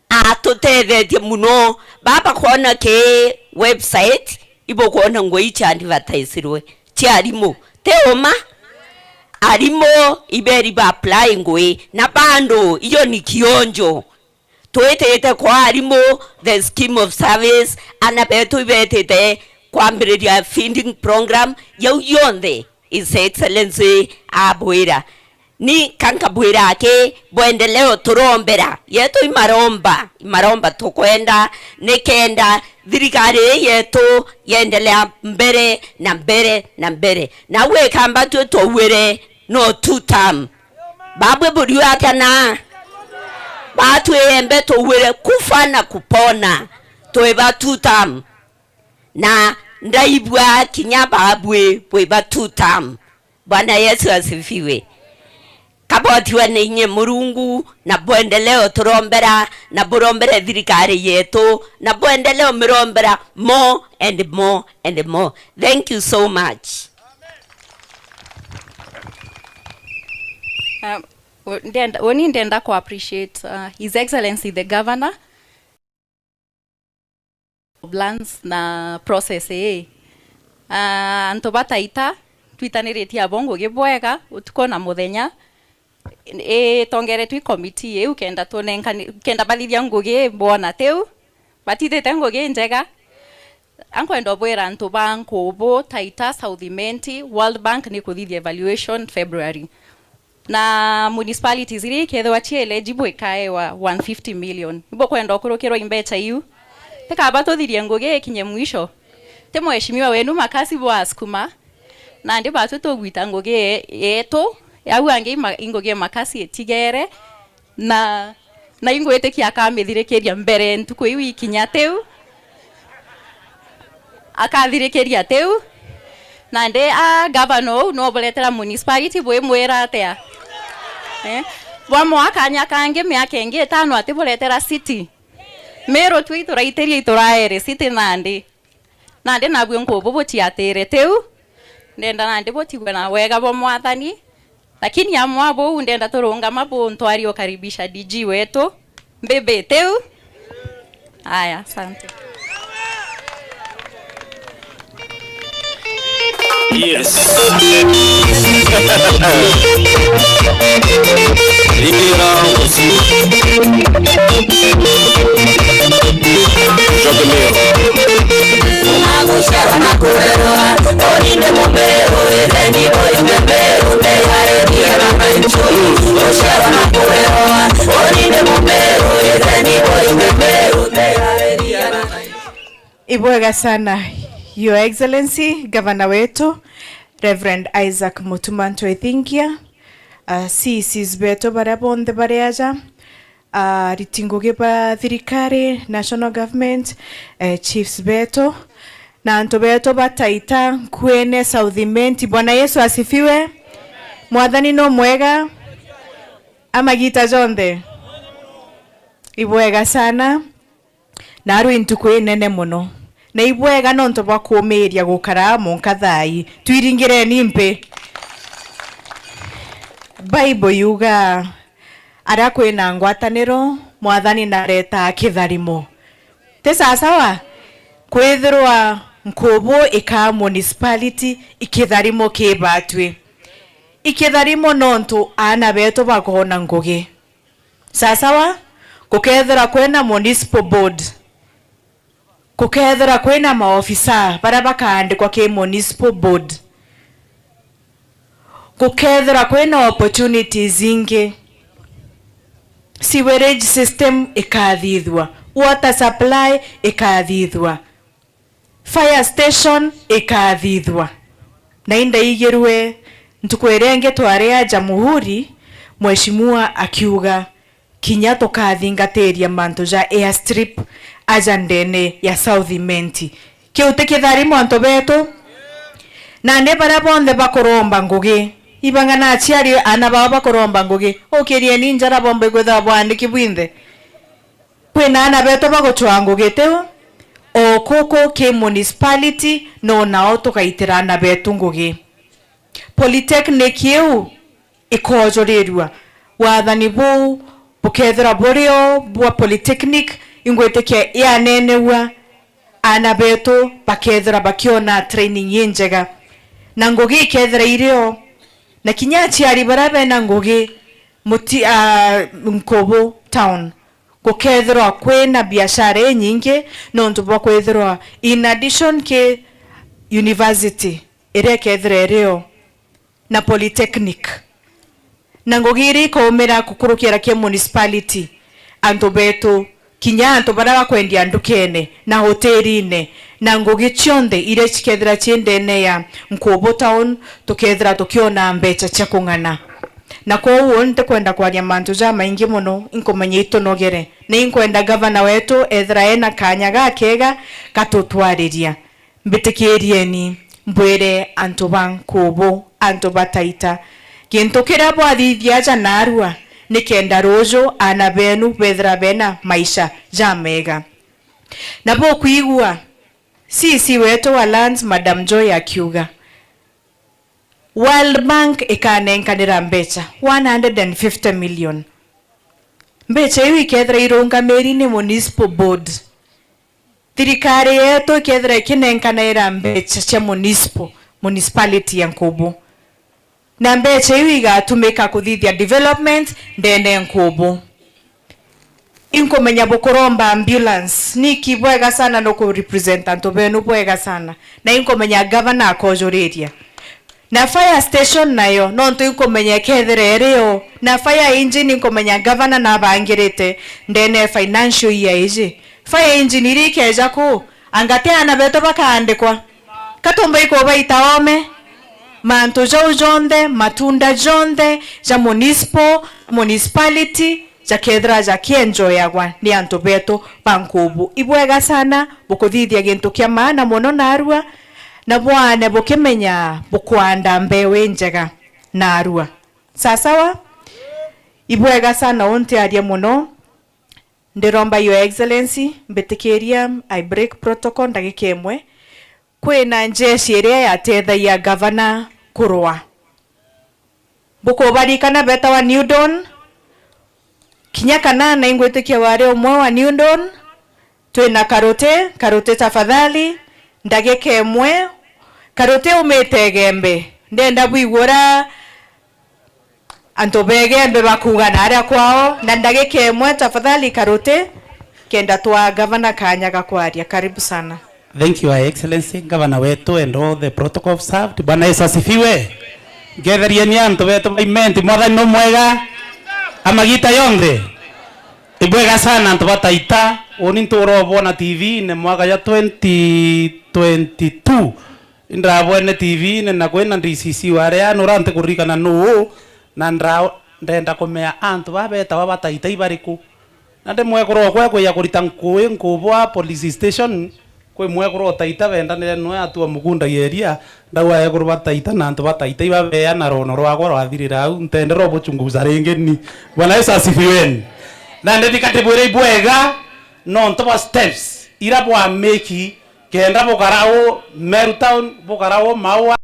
atutethetie muno. Baba kwona ki website, ibukwona ngui cia advertisirwe cia arimu. Ti uma? Arimu iberi ba apply ngui, na bado iyo ni kionjo. Twitite kwa arimu the scheme of service, ana betu ibetite kwambiriria feeding program, yau yonthe His Excellency abwira. Ni kankabwira aki bwendeleo turombera, yetu imaromba, imaromba tukwenda, nikenda thirikari ii yetu yendelea mbere na mbere na mbere. Na wikamba twi twauire no two term. Babwe buriu atia na? Batwi embe tuwire kufa na kupona, twiba two term. Na ndaibua kinya babwi bwiba two term. Bwana Yesu asifiwe. Kabotiwe ni inye Murungu, na bwendeleo turombera, na burombere thirikari yetu, na bwendeleo mirombera more and more and more. Thank you so much. Um, u-, ndenda, uni ndenda ku appreciate, uh, His Excellency the Governor. Plans na process ii. Ah, antu ba Taita, twitaniritie abo ngugi bwega, utuku na muthenya. Itongeretwe i committee iu kenda tunenkani-, kenda bathithia ngugi bwona tiu, batithite ngugi njega. Ankwenda ubwira antu ba Nkubu, Taita, South Imenti, World Bank ni kuthithia evaluation February. Na municipalities iria ikethirwa ci eligible ikaewa one fifty million. Ibukwenda ukurukirwa i mbecha iu? Tikaba tuthirie ngugi ikinye mwisho. Ti mheshimiwa wenu makasi bwasukuma. Nandi batwi tugwita ngugi ye-, yetu. Au angi ima-, i ngugi ya makasi itigere. Na Na ingwitikia akamithirikiria mbere ntuku iu ikinya tiu. Akathirikiria tiu. Nandi a gavana uu no buretera municipality bwimwira atia? Eh? Bwamwa kanya kangi miaka ingi itano ati buretera city. Miru twi ituraitiria ituraere city nandi. Nandi nabui nkubu butiatire tiu. Ndenda nandi butigwe na wega bwa Mwathani. Lakini amwe a buu ndenda turungama buntwari ukaribisha D G wetu. Mbibi tiu. Aya, asante. Yes. Ira usi. Njoke mio. Ibwega sana, Your Excellency, Gavana wetu, Reverend Isaac Mutuma Ntwethingia, uh, C E Cs betu baria bonthe bari aja, ariti ngugi ba thirikari, national government, eh, chiefs betu, na antu betu ba Taita, Nkuene, South Imenti. Bwana Yesu asifiwe. Mwathani no mwega. Amagita jonthe. Ibwega sana. Narua i ntuku inene mono. Na ibwega nontu bwa kuumiiria gukara munka thaa ii. Twiringireni mpi. Bible yugaa, aria kwina ngwataniro, Mwathani naretaa kitharimo. Ti sasawa? Kwithirwa Nkubu ikaa municipality, i kitharimo ki batwi. I kitharimo nontu aana betu bakoona ngugi. Sasawa? Gukethira kwina municipal board. Gukethira kwina maofisa baria bakaandikwa ki municipal board. Gukethira kwina opportunities ingi. Sewerage system ikathithua. Water supply ikathithua. Fire station ikathithua. Na indaigirue ntuku iria ingi twari a Jamhuri, Mheshimiwa akiuga, kinya tukathingatiria mantu ja airstrip aja ndene ya South Imenti. Kiu ti kitharimo antu betu? Nandi baria bonthe bakuromba ngugi, ibanga na aciari aana bao bakuromba ngugi, ukirieni njara bombe kwithirwa bwaandiki bwinthe. Kwina aana betu bagucwaa ngugi tiu? O kuku ki municipality, no nao tugaitira aana betu ngugi. Polytechnic iu ikojurirua. Wathani buu bukethirwa buri o bwa polytechnic, ingwitikia ianenegua, aana betu bakethirwa bakiona training injega, na ngugi ikethira iri o, na kinya aciari baria bena ngugi muti, a, Nkubu town, gukethirwa kwina biashara inyingi, nontu bwa kwithirwa in addition ki university iria ikethira iri o na polytechnic. Na ngugi iria ikaumira kukurukira ki municipality, antu betu, kinya antu baria bakwendia ndukene na hotelini, na ngugi cionthe iria cikethira ci ndene ya Nkubu town, tukethira tukiona mbeca cia kung'ana. Na kwoou ntikwenda kwaria mantu jamaingi mono, inkumenya itunogere. Na inkwenda gavana wetu ethira ena kanya gakega gatutwariria. Mbitikirieni mbwire antu ba Nkubu, antu ba Taita, gintu kiria bwathithia aja naarua, nikenda ruuju aana benu bethira bena maisha jamega. Na bukwigua, C C wetu wa lands, Madam Joy akiuga, World Bank ikanenkanira mbeca one hundred and fifty million. Mbeca iu ikethira irungamiri ni municipal board. Thirikari yetu ikethira ikinenkanaira mbeca cia municipal, municipality ya Nkubu. Na mbeca iu igatumika kuthithia development ndene Nkubu. Inkumenya bukuromba ambulance. Niki bwega sana no ku represent antu benu bwega sana. Na inkumenya gavana akojuriria. Na fire station nayo, nontu inkumenya ikethira iri o. Na fire engine inkumenya gavana nabangirite ndene financial year iji. Fire engine iria ikeja ku, anga ti aana betu bakaandikwa? Katumba ikubaita oome? Mantu jau jonthe, matunda jonthe ja municipal, municipality, jakethira jakienjoyagwa ni antu betu ba Nkubu. Ibwega sana, bukuthithia gintu kia maana mono naarua, na bwaane bukimenya bukwanda mbeu injega naarua. Sasawa? Ibwega sana, untiaria mono. Ndiromba Your Excellency, mbitikiria I break protocol ndagika imwe. Kwina njeshi iria yatethagia gavana kurua. Bukubarikana betawa New Dawn? Kinya kana naingwitikia wari umwe wa New Dawn. Twina Karuti, Karuti tafadhali, ndagika imwe. Karuti umite Igembe. Ndenda bwigua uria antu ba Igembe bakuuga na aria kwao, na ndagika imwe tafadhali, Karuti, kenda twa gavana kanya ga kwaria. Karibu sana. Thank you, Your Excellency, Governor wetu and all the protocol observed. Bwana Yesu asifiwe. Ngetherieni antu betu ba Imenti, Mwathani no mwega, a magita yonthe. Ibwega sana antu ba Taita, uni nturobona T V-ini mwaka ja twenty twenty-two. Indrabwene T V-ini na kwina D C C wari anu, ura ntikuririkana nuu, na ndra-, ndenda kumea antu baa betawa ba Taita ibariku. Na ndi mwekuru okwa ekwija kurita nkui Nkubu a police station, kwi mwekuru o Taita bendanire nwe atua mukunda yeria, ndauga ekuru ba Taita na antu ba Taita ibabeana rono rwakwa rwathirira au, ntendera ubuchunguza ringi ni. Bwana Yesu asifiweni. Na ndithika ndibwire ibwega, nontu bwa steps ira bwa make Kenda bukara u Meru Town, bukara u Maua.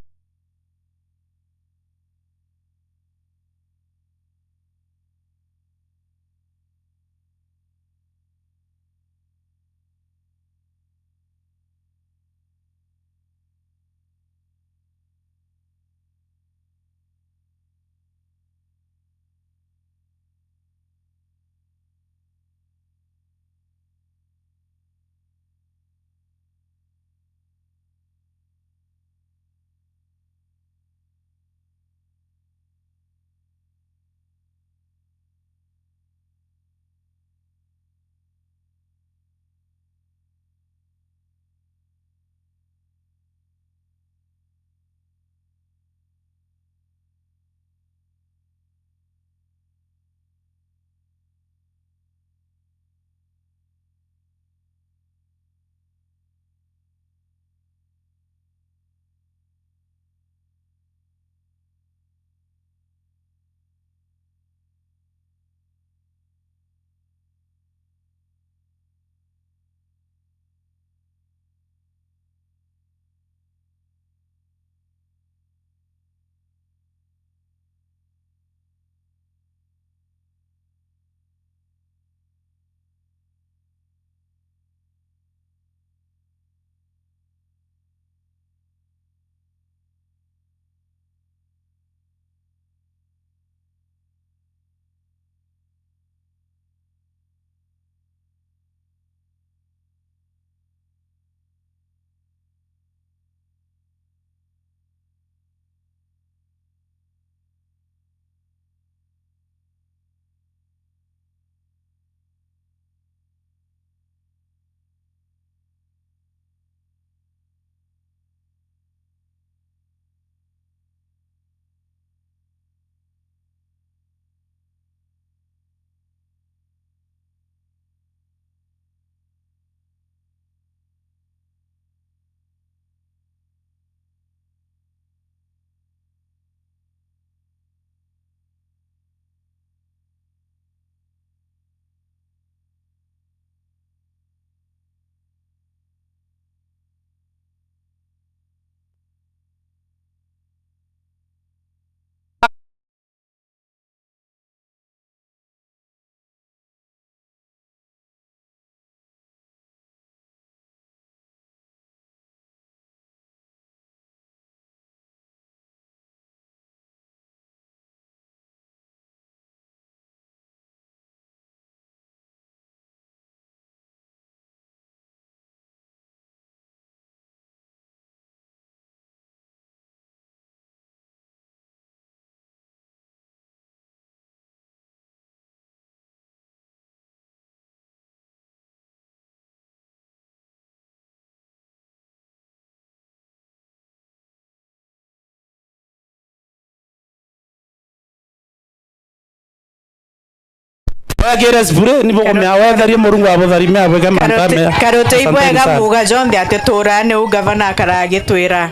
Agire sibure, ni bukumea wetherie Murungu abutharime abwike mantu amea. Karote ibwega sana. Muga jonthe ati tura ni u gavana akara agitwira.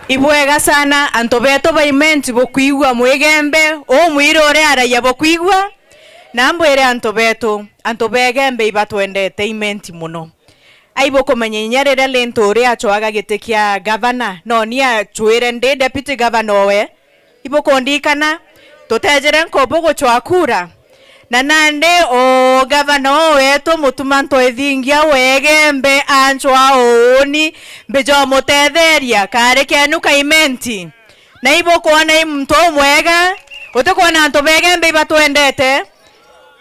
Ibwega sana, antu betu ba Imenti bukwigua mwigembe, u mwiri uria araia bukwigua, na mbwire antu betu, antu ba Igembe ibatwendete Imenti muno. Ai bukumenya inya riria Lintu uria acwaga giti kia gavana, no ni acwire ndi deputy governor owe. Ibukundikana, tutejere nkubu gucwa kura. Na nandi u gavana uu wetu Mutuma Ntwithingia wa Igembe ancwa uuni, mbijomutetheria, kari kenu ka Imenti. Na ibukwona i muntu umwega, utikwona antu ba Igembe ibatwendete?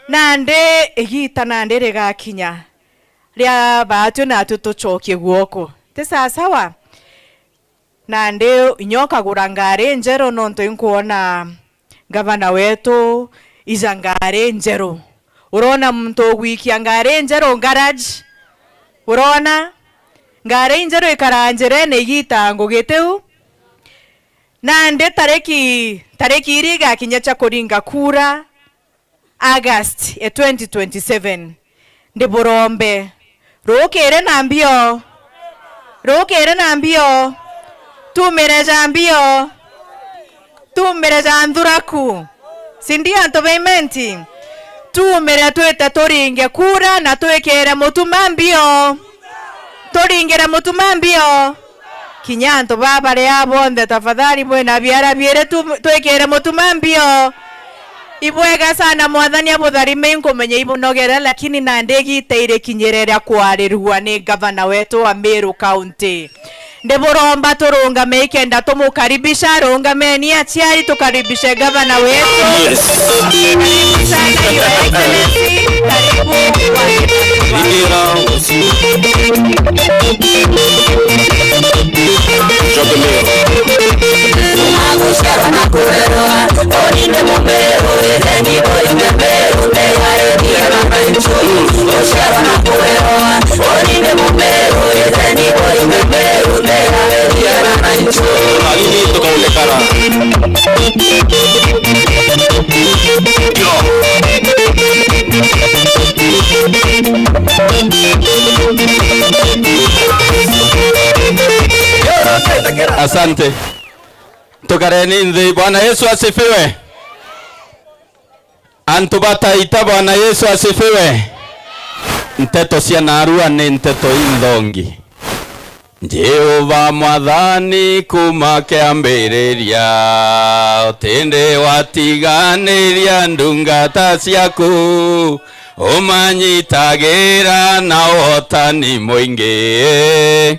Nandi igita nandi rigakinya ria baatwi natwi tucokie guoko. Ti sasawa? Nandi inya ukagura ngari njeru, nontu inkwona gavana wetu ija ngari njeru. Urona muntu ugwikia ngari njeru garage? Urona? Ngari njeru ikaraa njirene igitaa ngugi tiu. Nandi tariki, tariki iria igakinya cia kuringa kura, August ya twenty twenty-seven, ndiburombe. Rukiri na mbio. Rukiri na mbio. Tumire ja mbio. Tumire ja nthuraku. Si ndio antu ba Imenti? Tumire twite turinge kura na twikire Mutuma mbio. Turingire Mutuma mbio. Kinya antu baa bari aa bonthe, tafadhali, mwina biara biiri tu, twikire Mutuma mbio. Ibwega sana, Mwathani abutharime, inkumenya ibunogere, lakini nandi igita irikinyire ria kwarirua ni gavana wetu wa Meru County. Ndiburomba turungame ikenda tumukaribisha. Rungameni aciari, tukaribishe gavana wetu. Karibu sana, Your Excellency. Karibu. Tukaonekana. Asante. Tukareni nthi. Bwana Yesu asifiwe. Antu ba Taita, Bwana Yesu asifiwe. Nteto cia narua ni nteto inthongi. Jehova Mwathani, kuma kiambiriria, utindi watiganiria ndungata ciaku, umanyitagira na wotani mwingi.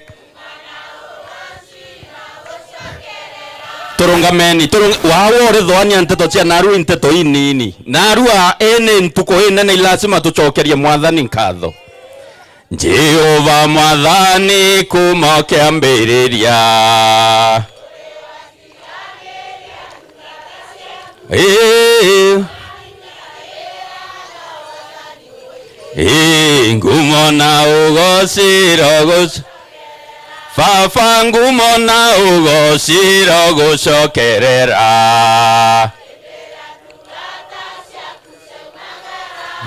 Turungameni, turung-, wawe urithwania nteto cia narua i nteto inini. Narua ii ni ntuku inene, i lazima tucokerie Mwathani nkatho. Jehova Mwathani, kuma kiambiriria. Ii. Ii, ngumo na ugociro guc-, Baba, ngumo na ugociro gucokerera.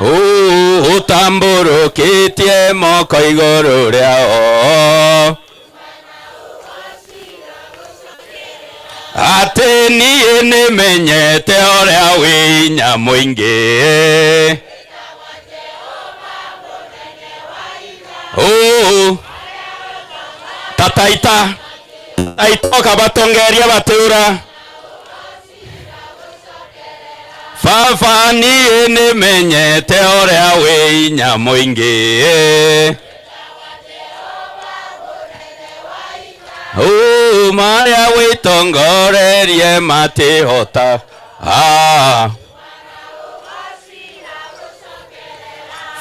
Uu, utamburukitie moko iguru riao. Ati nii nimenyete uria wi inya mwingi. Uu, ta Taita, Taita ukabatongeria batiura. Baba, nii nimenyete uria wi inya mwingi. Uu, maria witongorerie matihota. Ah.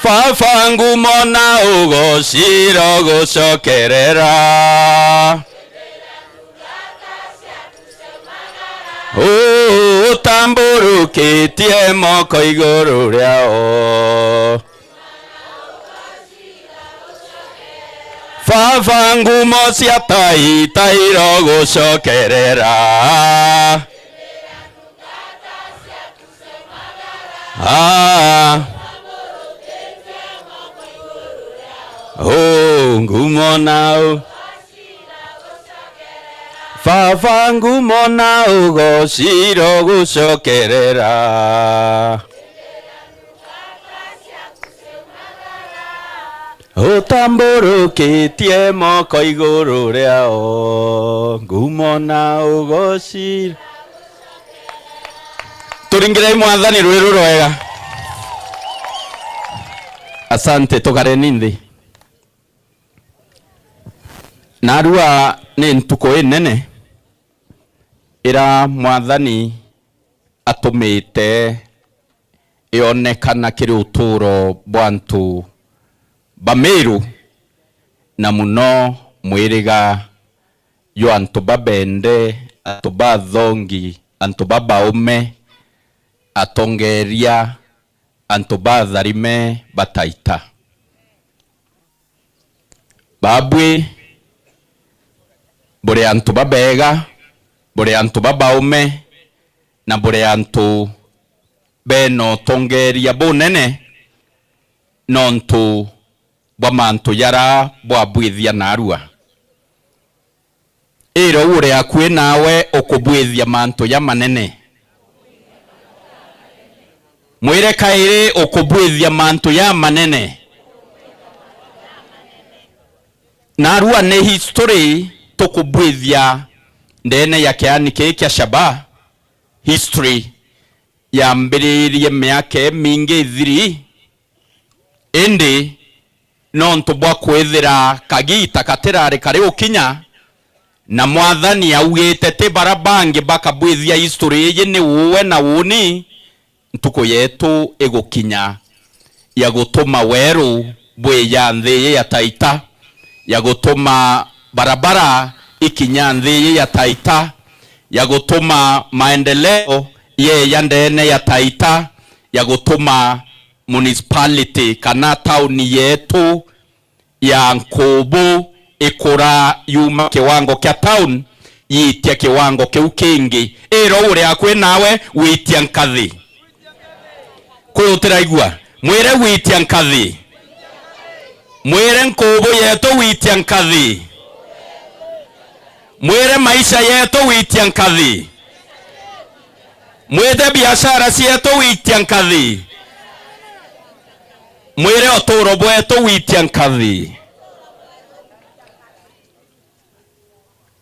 Baba, ngumo na ugociro gucokerera. Uu, utamburukitie moko iguru riao. Baba, ngumo cia Taita irogucokerera. Ah. Oh, ngumo na u-, Baba, ngumo na ugoci rogucokerera. Utamburukitie moko iguru riao, ngumo na ugoci. Turingirei Mwathani rwiru rwega. Asante, tukareni nthi. Narua ni ntuku inene ira Mwathani atumite yonekana kiri utuuro bwa antu ba Meru, na muno mwiriga jwa antu babende, antu bathongi, antu babaume, atongeeria, antu batharime bataita. Babui buri antu babeega, buri antu babaume, na buri antu bena utongeeria bunene nontu bwa mantu jara bwabwithia narua. Ira uu uri akui nawe ukubwithia mantu jamanene. Mwire kairi, ukubwithia mantu jamanene. Narua ni history tukubwithia ndene ya kiani kii kia Shaba, history yambiririe miaka imingi ithiri, indi nontu bwa kwithira kagiita katirari kari ukinya, na Mwathani augite ti bara bangi bakabwithia history iji ni uwe na uuni, ntuku yetu igukinya ya gutuma weru bwija nthi iji ya Taita, ya gutuma barabara ikinya nthi iji ya Taita, ya gutuma maendeleo yeja ndene ya Taita, ya gutuma municipality kana tauni yetu ya Nkubu ikura yuma kiwango kia town yitia kiwango kiu kingi. Ira uu uri akui nawe witia nkathi. Kwi utiraigua? Mwire witia nkathi. Mwire Nkubu yetu witia nkathi. Mwire maisha yetu witia nkathi. Mwite biashara cietu witia nkathi. Mwire utuuro bwetu witia nkathi.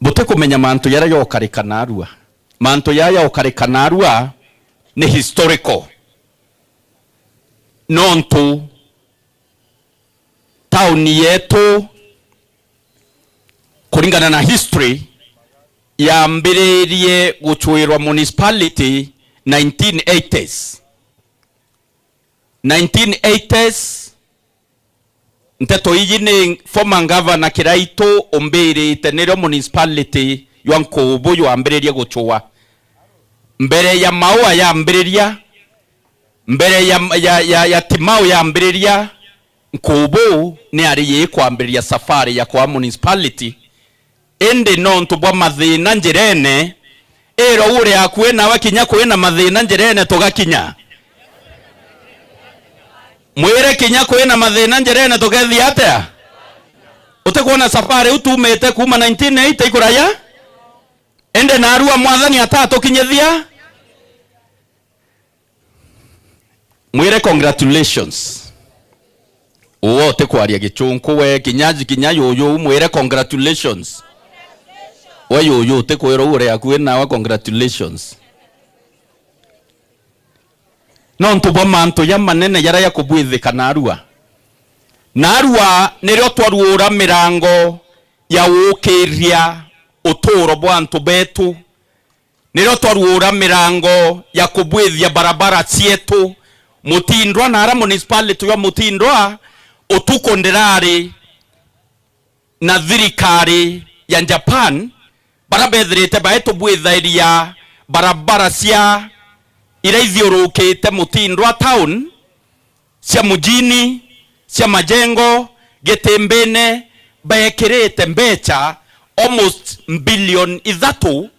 Butikumenya mantu jaria jokarika narua. Mantu jaria jokarika narua ni historical. Nontu tauni yetu, kuringana na history, yambiririe gucwirwa municipality nineteen eighties. Nineteen eighties, nteto iji ni former governor Kiraitu umbirite, nirio municipality jwa Nkubu jwambiririe gucwa. Mbere ya Maua yambiriria, mbere ya, ya, ya, ya Timau yambiriria, Nkubu ni ari yikwambiriria safari ya kwa municipality. Indi nontu bwa mathina njirene, ira uu uri akui nawe kinya kwina mathina njirene tugakinya. Mwire kinya kwina mathina njirene tukethia atia? Utikwona safari iu tumite kuuma nineteen eighty ikuraja? Indi narua Mwathani atatukinyithia. Mwire congratulations. Uwe utikwaria gichunku we, kinya, kinya yuyu, mwire congratulations. We yuyu utikwira uu uri akui nawe congratulations. Nontu bwa mantu jamanene jaria jakubwithika narua. Narua nirio twaruura mirango ya guukiria utuuro bwa antu betu. Nirio twaruura mirango ya kubwithia barabara cietu. Mutindwa, na ara municipality jwa Mutindwa, utuku ndirari na thirikari ya Japan, bara bethirite baitubwithairia barabara cia iria ithiurukite Mutindwa town, cia mujini, cia majengo, Gitimbine, beekirite mbecha almost billion ithatu,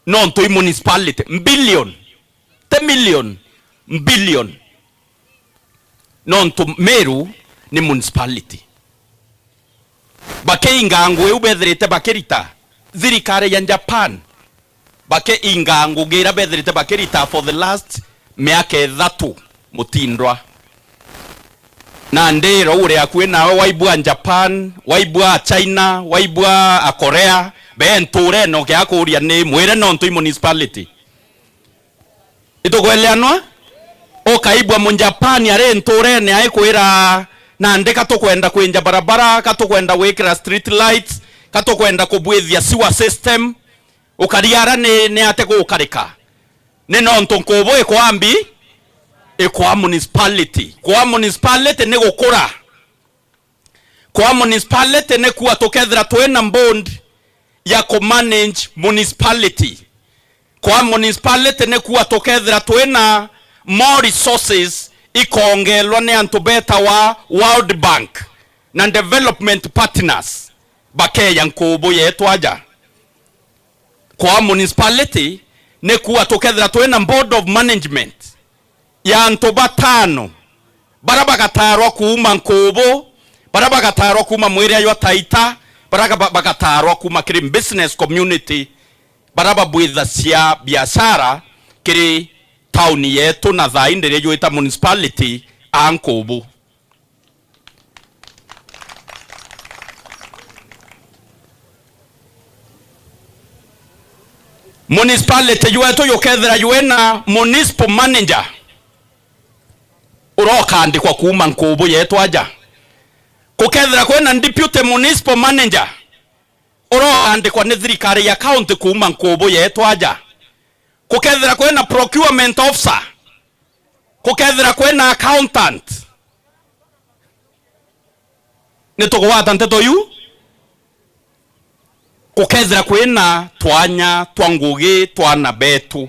nontu i municipality, billion, ti million, billion. Nontu Meru ni municipality. Bakiinga ngu iu bethirite bakirita, thirikari ya Japan, bakiinga ngugi iria bethirite bakirita for the last miaka ithatu mutindwa. Na ndiro uri akui nawe, waibua Japan, waibua China, waibua a Korea, be nturene ukiakuria ni mwire nontu i municipality. Itukweleanwa? Ukaibua Mujapani ari nturene aikwira, nandi ka tukwenda kwinja barabara, ka tukwenda gwikira street lights, ka tukwenda kubwithia sewer system. Ukariara ni, ni ate gukarika? Ni nontu nkubu ikwambi, ikwa municipality. Kwa municipality ni gukura. Kwa municipality ni kuwa tukethira twina board ya ku manage municipality. Kwa municipality ni kuwa tukethira twina more resources ikongelwa ni antu betawa World Bank na development partners, bakeya nkubu yetu aja. Kwa municipality ni kuwa tukethira twina board of management ya antu batano, bara bagatarwa kuuma nkubu, bara bagatarwa kuuma mwiria jwa Taita, bara ga-, bagatarwa kuuma kiri business community, bara babwithacia biashara kiri tauni yetu na thaai ndiria jwita municipality a nkubu. Municipality jwetu jukethira jwina municipal manager, urokandikwa kuuma nkubu yetu aja. Kukethira kwina deputy municipal manager, urokandikwa ni thirikari ya county kuuma nkubu yetu aja. Kukethira kwina procurement officer, kukethira kwina accountant, ni tugwata nteto iu. Kukethira kwina twanya twa ngugi twa ana betu,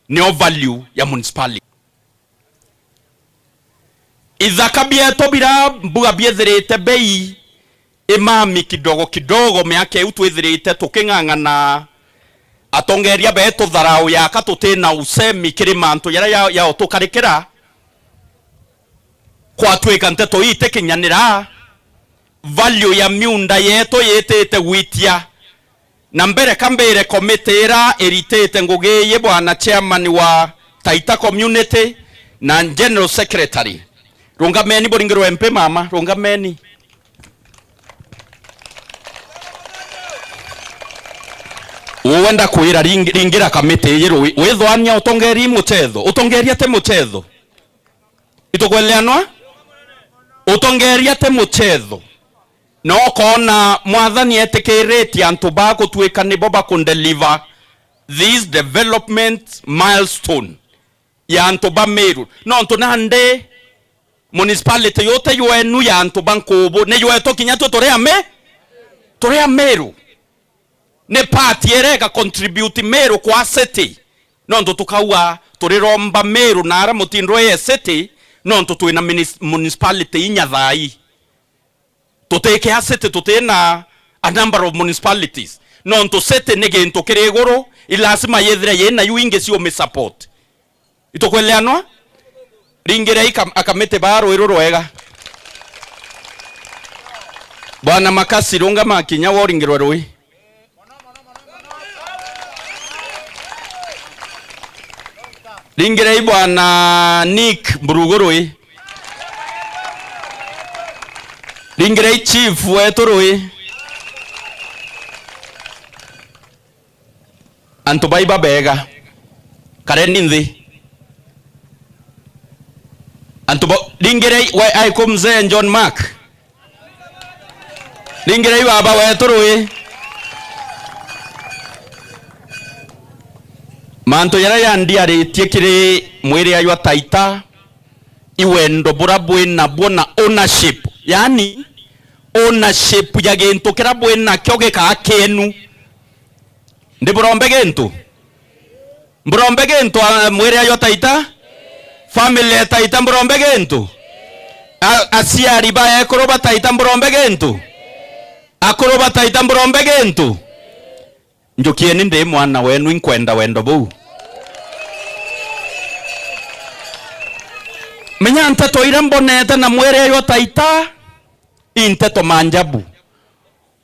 nio value ya municipality. Ithaka bietu bira mbuga biethirite bei imami kidogo kidogo, miaka iu twithirite tuking'ang'ana, atongeria betu tharau yaka tutina usemi kiri mantu jaria ya, ya utukarikira. Kwatwika nteto ii itikinyanira, value ya miunda yetu yitite gwitia. Na mbere ka mbire komiti ira iritite ngugi ii, bwana chairman wa Taita community na general secretary. Rungameni buringirwe mpi mama, rungameni. Uwenda kwira ring-, ringira kamiti iji rui, withwania utongeri muchetho, utongeria ti muchetho. Itukweleanwa? Utongeria ti muchetho. Na ukoona Mwathani etikiritie antu ba gutwika nibo bakundeliver this development milestone ya antu ba Meru. Nontu nandi municipality yute yenu ya antu ba nkubu, ni ywetu kinya twe turi a Me-, turi a Meru. Ni part irega contribute Meru kwa city. Nontu tukauga turiromba Meru na ara mutindwa ye city, nontu twina minis-, municipality inya thaai. Tutikea city tutina a number of municipalities. Nontu city ni gintu kiri iguru, i lazima yithire yina iu ingi ciumi support. Itukweleanwa? Ringirei kam-, akamiti baa rui ruru rwega. Bwana Makasi, rungama kinya woringirwe rui. Ringirei bwana Nick Mburugu rui. Ringirei chief wetu rui. Antu bai babega, kareni nthi. Antu ba, ringirei, we, aiku mzee John Mark. Ringirei baba wetu rui. Mantu jaria jandiaritie kiri mwiria jwa Taita, i wendo bura bwina bwo na ownership. Yaani, ownership ya gintu kiria bwinakio gikaa kienu. Ndi burombe gintu? Mburombe gintu, a, mwiria jwa Taita? Family ya Taita mburombe gintu? A, aciari ba ekuru ba Taita mburombe gintu? Akuru ba Taita mburombe gintu? Njukieni, ndi mwana wenu, inkwenda wendo buu. nteto iria mbonete na mwiri jwa Taita, i nteto manjabu.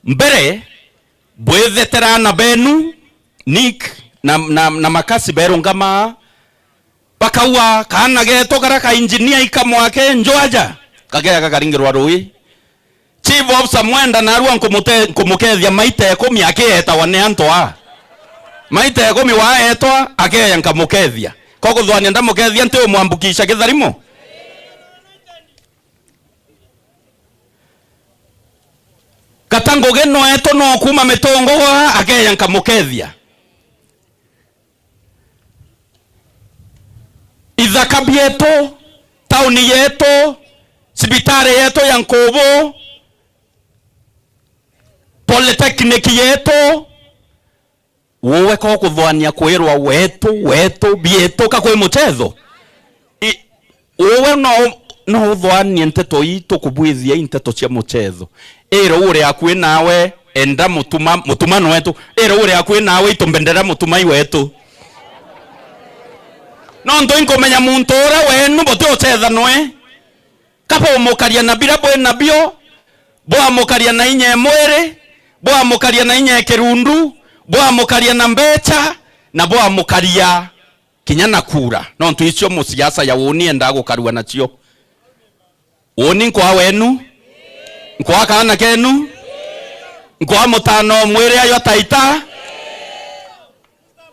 Mbere, bwithetera aana benu, Nick na, na, na Makasi berungama, bakauga, "Kaana geetu karia ka engineer ikamwake nju aja, kakeeja gakaringirwa ruui." Chief of Samwenda naarua nkumute-, nkumukethia maita ikumi akietawa ni antu aa. Maita ikumi waetwa, akeeja nkamukethia. Ko kuthwania ndamukethia nti umwambukisha kitharimo? Kata ngugi nwetu no kuuma Mitungugu aa, akeeja nkamukethia. Ithaka bietu, tauni yetu, cibitari yetu ya Nkubu, polytechnic yetu, uwe ko kuthwania kwirwa wetu, wetu, bietu, ka kwi muchetho? I, uwe no, no uthwanie nteto ii tukubwithia i nteto cia muchetho. Ira uri akui nawe, enda mutuma, mutuma nwetu. Ira uri akui nawe, itumbendera mutumai wetu. Nontu inkumenya muntu uria wenu buti uchetha nwe. Ka bumukaria na bira bwi nabio, bwamukaria na inya e mwiri, bwamukaria na inya e kirundu, bwamukaria na mbecha, na bwamukaria kinya na kura, nontu icio musiasa ya uuni endaa gukarua nacio. Uuni nkwaa wenu? Nkwaa kaana kenu? Nkwaa mutano mwiri ayo Taita?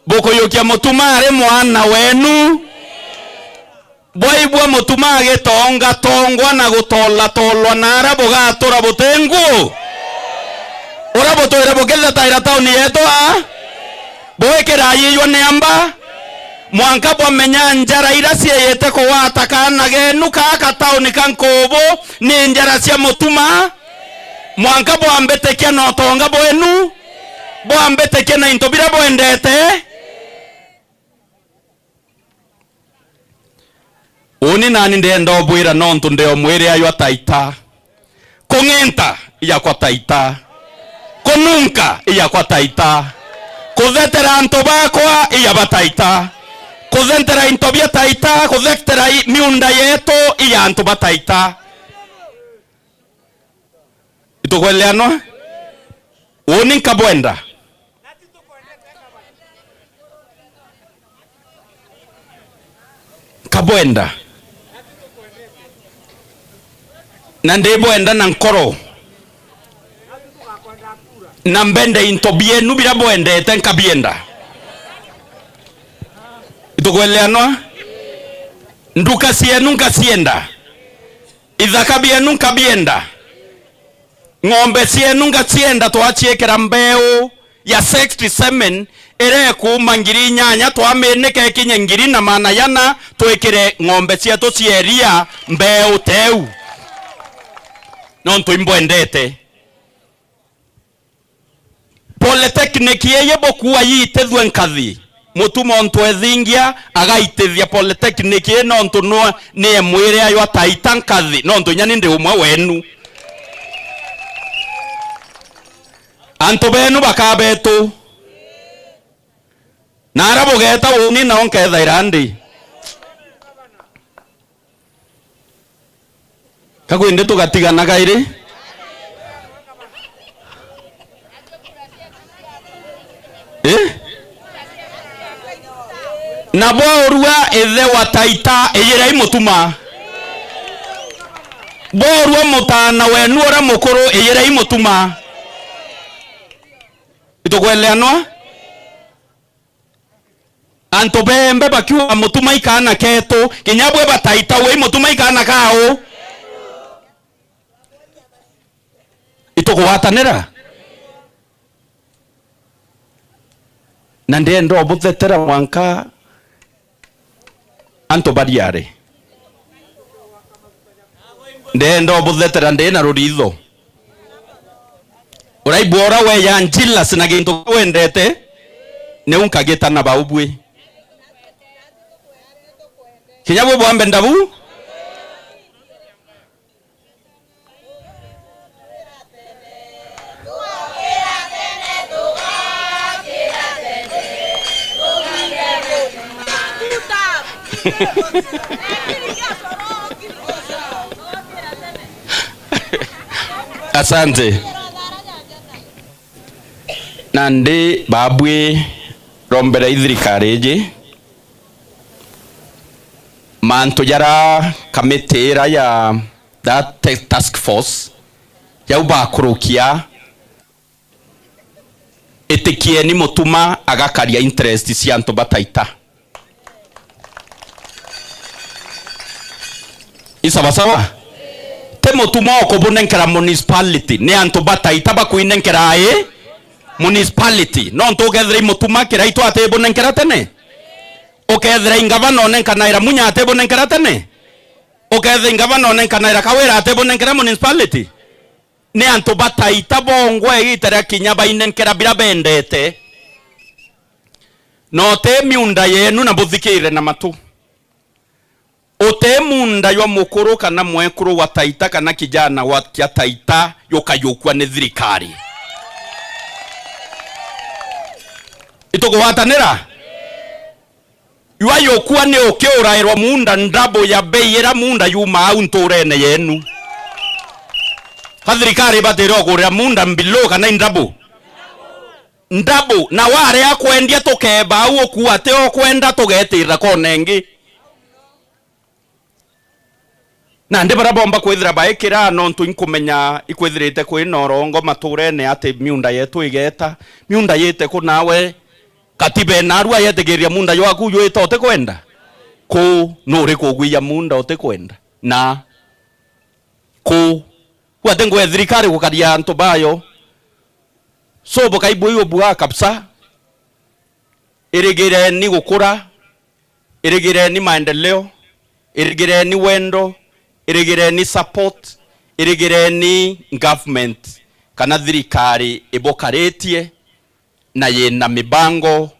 Bukuyukia mutuma ari mwana wenu? Bwaigua mutuma agitongatongwa na gutolatolwa na aria bugatura buti nguu? Uria butwire bukithetaira tauni yetu aa? Bwikirayiijwa ni amba, mwanka bwamenya njara iria ciiyite kugwata kaana geenu kaa katauni ka Nkubu ni njara cia mutuma. Mwanka bwambitikia na utonga bwenu, bwambitikia na into biria bwendete. Uuni nani ndenda ubwira nontu ndeo mwiri ayo Taita. Kung'enta iyakwa Taita. Kununka iyakwa Taita. Kuthetera antu bakwa iyaba Taita. Kuthetera into bia Taita, kuthetera i-, miunda yetu iya antu ba Taita. Itukweleanwa? Uuni nkabwenda. Nkabwenda. Na ndibwenda na nkoro. Na mbende into bienu biria bwendete nkabienda. Itukweleanwa? Nduka cienu nkacienda. Ithaka bienu nkabienda. Ng'ombe cienu ngacienda, twaciikira mbeu ya sixty semen iria ikuuma ngiri inyanya, twaminika ikinye ngiri na maana yana, twikire ng'ombe cietu cia iria mbeu teu. Nontu imbwendete. Polytechnic ii bukua yiitithue nkathi. Mutuma untu ethingia, agaitithia polytechnic ii nontu nwe ni emwire ayo Taita nkathi, nontu inya ni ndi umwe wenu. Antu benu bakabetu. Na aria bugeeta uuni nao nkethaira ndi. Ka kwindi tugatigana kairi? Eh? Na bwaurua ithe wa Taita, iyirei mutuma. Bwaurua mutaana wenu uria mukuru, iyirei mutuma. Itukweleanwa? Antu bembe bakiuga, "Mutuma i kaana ketu," kinya bwe ba Taita, wi mutuma i kaana kau? Itukugwatanira? Na ndienda ubuthetera mwanka antu bariare. Ndienda ubuthetera ndi na ruritho. Uraigua ura weya jealous na gintu kiu wendete, niu nkagita na bau bwi. Kinya bwi bwambe ndabu. Asante. Nandi babwi romberai thirikari iji, mantu jara kamiti ira ya that ta-, task force jau bakurukia, itikieni Mutuma agakaria interest cia antu ba Taita. I sawasawa? Ti Mutuma ukubunenkera municipality, ni antu ba Taita bakuinenkera i municipality. Nontu ukethira i Mutuma Kiraitu atibunenkera tene, ukethira i ngavana onenkanaira Munya atibunenkera tene, ukethira i ngavana onenkanaira Kawira atibunenkera municipality. Ni antu ba Taita bongwa igiita ria kinya bainenkera bira bendete. Na uti miunda yenu, na buthikire na matu. Uti muunda jwa mukuru kana mwekuru wa Taita kana kijana wa kia Taita jukajukua ni thirikari. Itukugwatanira? Jwa jukua ni ukiurairwa muunda ndabu ya bei ira muunda yumaa au nturene yenu. Ka thirikari ibatire ugurira muunda mbiluu kana indabu? Ndabu, na waria kwendia tukeba au ukua ati o kwenda tugetirira kona ingi. Nandi baria bomba kwithira baikira, nontu inkumenya ikwithirite kwina urongo maturene ati miunda yetu igeta. Miunda yite ku nawe? Katiba inarua yetikiria muunda jwaku jwita utikwenda? Ku nuri kugwia muunda utikwenda? Na ku Kwati ngugi ya thirikari gukaria antu bayo. So bukai bui ubua kabisa. Irigireni gukura, irigireni maendeleo, irigireni wendo, irigireni support, irigireni government kana thirikari ibukaritie na yina mibango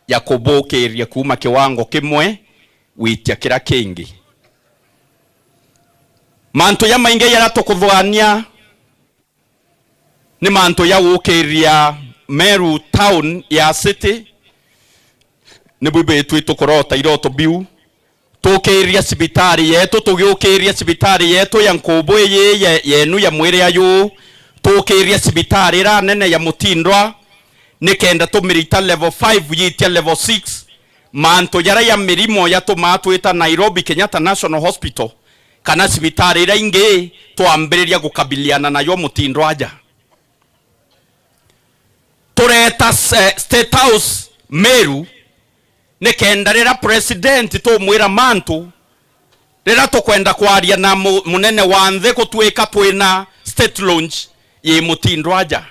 ya kubukiria kuuma kiwango kimwe gwitia kira kingi. Mantu jamaingi jaria tukuthugania ni mantu ja gukiria Meru town ya city. Nibwi bitwi tukurota iroto biu. Tukiria cibitari yetu, tugiukiria cibitari yetu ya nkubu iji ye-, yenu ya mwiri ayu. Tukiria cibitari ira nene ya Mutindwa, nikenda tumirita level five yitia level six. Mantu jaria ja mirimo jatumaa twita Nairobi Kenyatta National Hospital kana cibitari ira ingi, twambiriria gukabiliana najo Mutindwa aja. Tureta, eh, State House Meru, nikenda riria president tumwira mantu, riria tukwenda kwaria na mu-, munene wa nthi, gutwika twina state launch yi Mutindwa aja.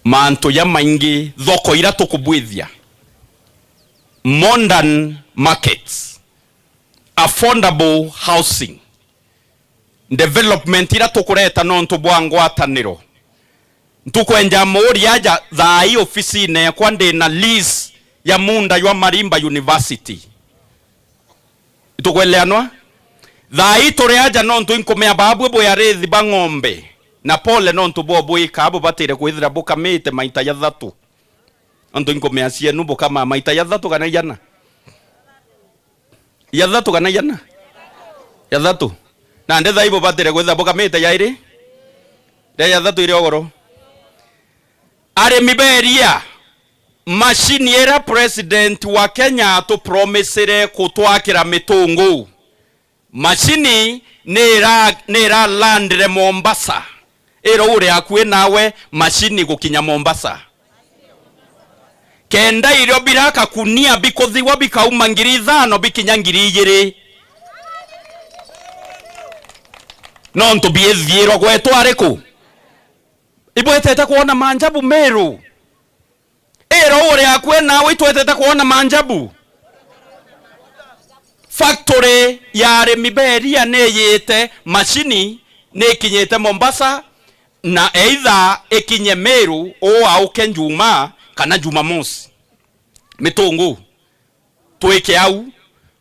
Mantu jamaingi, thoko ira tukubwithia, modern markets, affordable housing, development ira tukureta nontu bwa ngwataniro. Ntukwenja muuria aja, thaa ii ofisine ekwa ndina lease ya muunda jwa Marimba University. Itukweleanwa? Thaa ii turi aja nontu inkumea babwe bwi arithi ba ng'ombe. Na pole nontu bwa bwika, bubatire kwithira bukamite maita jathatu. Nontu inkumea cienu bukamaa maita jathatu kana ijana? Jathatu kana ijana? Jathatu. Nandi thaa ii bubatire kwithira bukamite jairi? Ria jathatu iri ogoro. Arimi beria, mashini ira president wa Kenya atupromisire kutwakira mitungu, mashini nira, niralandire Mombasa. Ira uri akui nawe, mashini gukinya Mombasa. Kenda irio biraka kunia bikuthigwa bikauma ngiri ithano bikinya ngiri ijiri. Nontu biithiirwa gwetwa ariku? Ibwetete kwona manjabu Meru? Ira uri akui nawe itwetete kwona manjabu? Factory ya arimi beria niyite mashini, nikinyite Mombasa, na either ikinye Meru uu auke Njumaa kana Jumamosi. Mitungu twike au,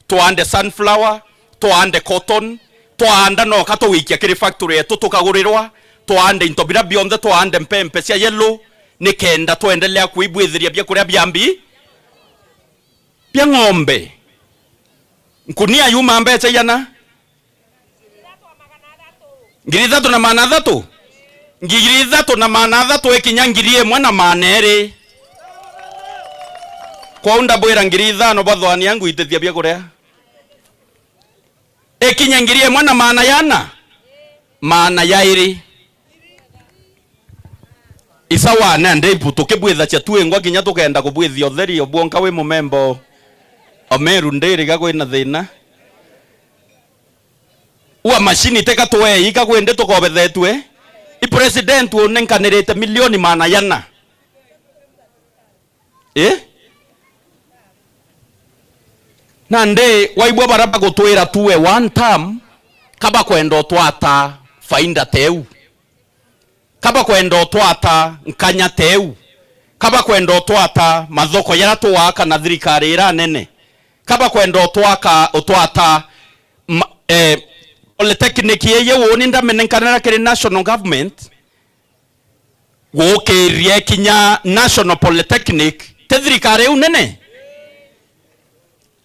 twande sunflower, twande cotton, twanda noka tuwikia kiri factory yetu tukagurirwa, twande into bira bionthe, twande mpempe cia yellow, nikenda twendelea kuibwithiria biakuria bia mbi bia ng'ombe. Nkunia yuma mbeca igana? Ngiri ithatu na maana athatu? Ngiri ithatu na maana athatu ikinya ngiri imwe na maana iri. Kwou ndabwira ngiri ithano bathwani angu itithia biakuria. Ikinya ngiri imwe na maana yana? Maana yairi. Isawa na ndibu tukibwithacia tu ingwa kinya tukenda kubwithia utheri obwonka wi mumembo. Omeru ndiriga kwina thina. Ua mashini teka tuei ka kwindi tukobethetue. I president unenkanirite milioni maana yana. Eh? Nandi waigua bara bagutwira tuwe one term, ka bakwenda utwata fainda teu, ka bakwenda utwata nkanya teu, ka bakwenda utwata mathoko yara tuwaka na thirikari ira nene, ka bakwenda utwaka, utwata ma-, eh, polytechnic yeye woni ndamenenkanira kiri national government, gukiria kinya National Polytechnic, ti thirikari iu nene?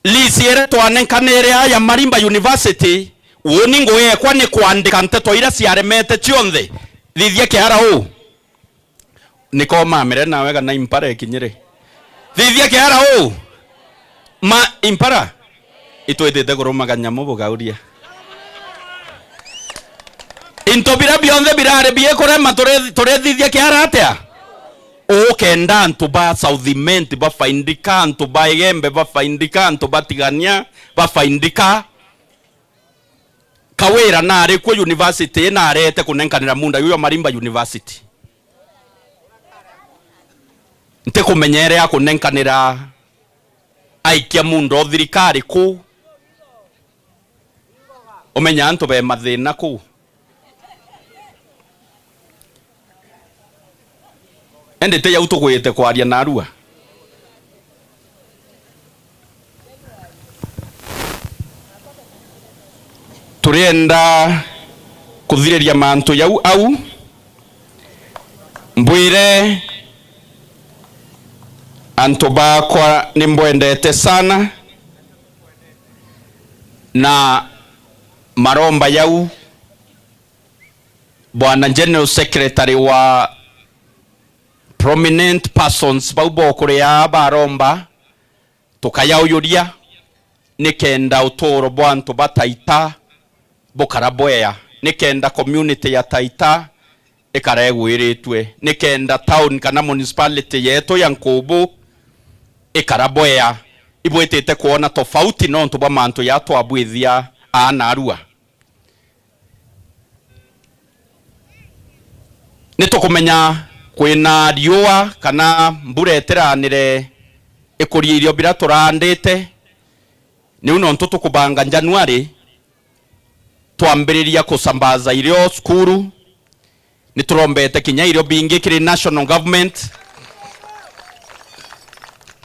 Lease iria twanenkanire ya Marimba University, uuni ngugi ekwa ni kwandika nteto iria ciaremete cionthe. Thithia kiara uu. Niko mamire nawe kana impara ikinyire. Thithia kiara uu. Ma impara. Itwitite kuruma kanyamu bugauria. Into bira bionthe birari biekurema turi-, turithithia kiara atia? Ukenda antu ba South Imenti bafaindika, antu ba Igembe bafaindika, antu ba Tigania bafaindika. Kawira nari kuo university, narete kunenkanira munda yuyo Marimba University. Ntikumenya ere akunenkanira aikia munda o thirikari kuu. Umenya antu be mathina kuu. Indi ti jau tugwite kwaria narua. Turienda kuthiriria mantu jau au. Mbwire antu bakwa ni mbwendete sana, na maromba jau Bwana General Secretary wa prominent persons bau bokuria baromba, tukayaujuria nikenda uturo bwa antu ba Taita bukara bwea, nikenda community ya Taita ikara igwiritue, nikenda town kana municipality yetu ya Nkubu ikara bwea. Ibwitite kwona tofauti nontu bwa mantu ya twabwithia aa narua. Nitukumenya kwina riua kana mbura itiranire ikuria irio bira turandite. Niu nontu tukubanga January, twambiriria kusambaza irio cukuru. Niturombete kinya irio bingi kiri national government.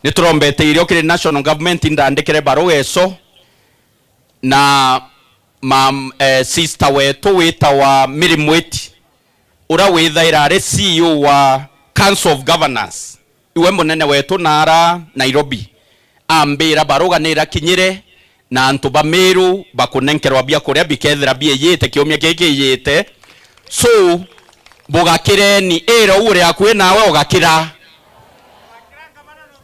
Niturombete irio kiri national government, indandikire barua icio. Na mam-, eh, sister wetu witawa Mary Mwiti, uria withaira ari C E O wa Council of Governors, iwe munene wetu naara Nairobi, ambira barua nirakinyire na antu ba Meru bakunenkerwa biakuria bikethira biiyite kiumia giki kiyite. So, bugakireni, ira uu uri akui nawe ugakira.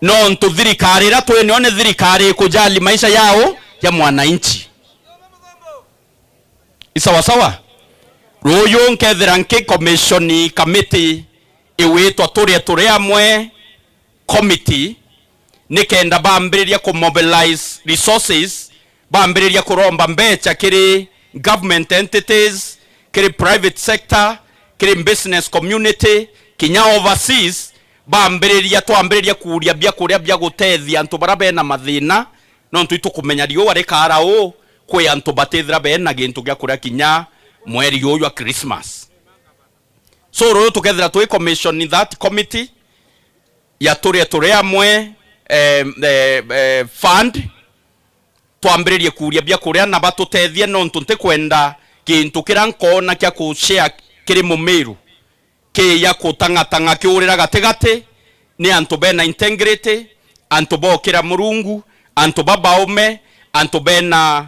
Nontu thirikari iria twi nio ni thirikari ikujali maisha yao ya mwananchi. I sawa sawa? Ruuju nkethira nki commission committee iwitwa Turie Turi Amwe committee, nikenda bambiriria ku mobilize resources, bambiriria kuromba mbecha kiri government entities, kiri private sector, kiri business community, kinya overseas, bambiriria, twambiriria kuuria biakuria bia gutethia antu baria bena mathina, nontu itukumenya riua rikaara uu, kwi antu batithira bena gintu gia kuria kinya mweri uyu jwa Christmas. So, ruuju tukethira twi commission that committee ya Turie Turi Amwe, eh, eh, eh, fund, twambiririe kuuria biakuria na batutethie, nontu ntikwenda gintu kiria nkoona kia ku share kiri Mumiru kiija kutang'atang'a kiurira gatigati. Ni antu bena integrity, antu bokira Murungu, antu babaume, antu bena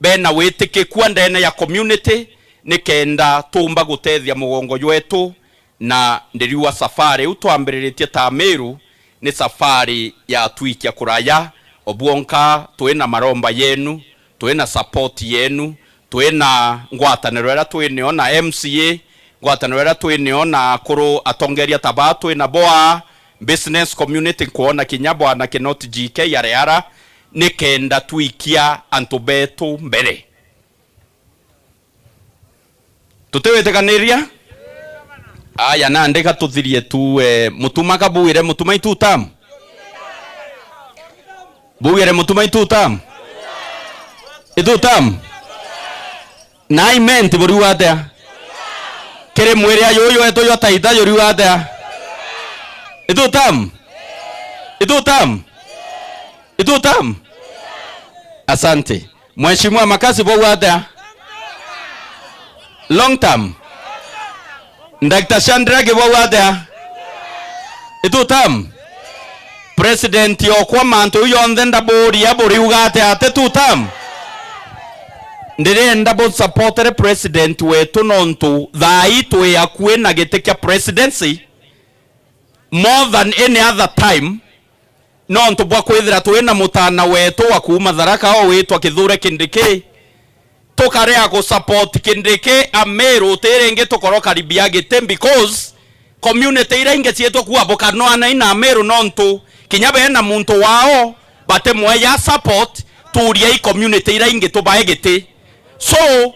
bena witikiku ndene ya community, nikenda tuumba gutethia mugongo jwetu, na ndiriuga safari iu twambiriritie ta Meru ni safari ya twikia kuraya. Obwonka twina maromba yenu, twina support yenu, twina ngwataniro iria twinio na M C A, ngwataniro iria twinio na akuru atongeria ta baa twina bo aa, business community, nkwona kinya bwana Kinoti G K areara, nikenda twikia antu betu mbere. Tutiwitikaniria? Aya, nandi ka tuthirie tu, eh, Mutuma ka bugire Mutuma i two term? Bugire Mutuma i two term? I two term? Na i meant buriuga atia? Kiri mwiri ya yuyu wetu jwa Taita juriuga atia? I two term? I two term? I two term? Asante. Mheshimiwa Makasi bwauga atia? Long term. Doctor Shadrack bwauga atia? I two term. President okwa mantu jau jonthe ndaburia buriuga atia ati two term? Ndirenda bunsupportere president wetu nontu thaa ii twi akui na giti kia presidency more than any other time. Nontu bwa kwithira twina mutana wetu wa kuuma Tharaka o witwa Kithure Kindiki, tukarea gusupport Kindiki, Ameru ti ringi tukorokaribia giti, because community iria ingi ciitwa kuuga bukanwanai na Ameru, nontu kinya bena muntu wao batimweja support. Turiai community iria ingi tubae giti. So,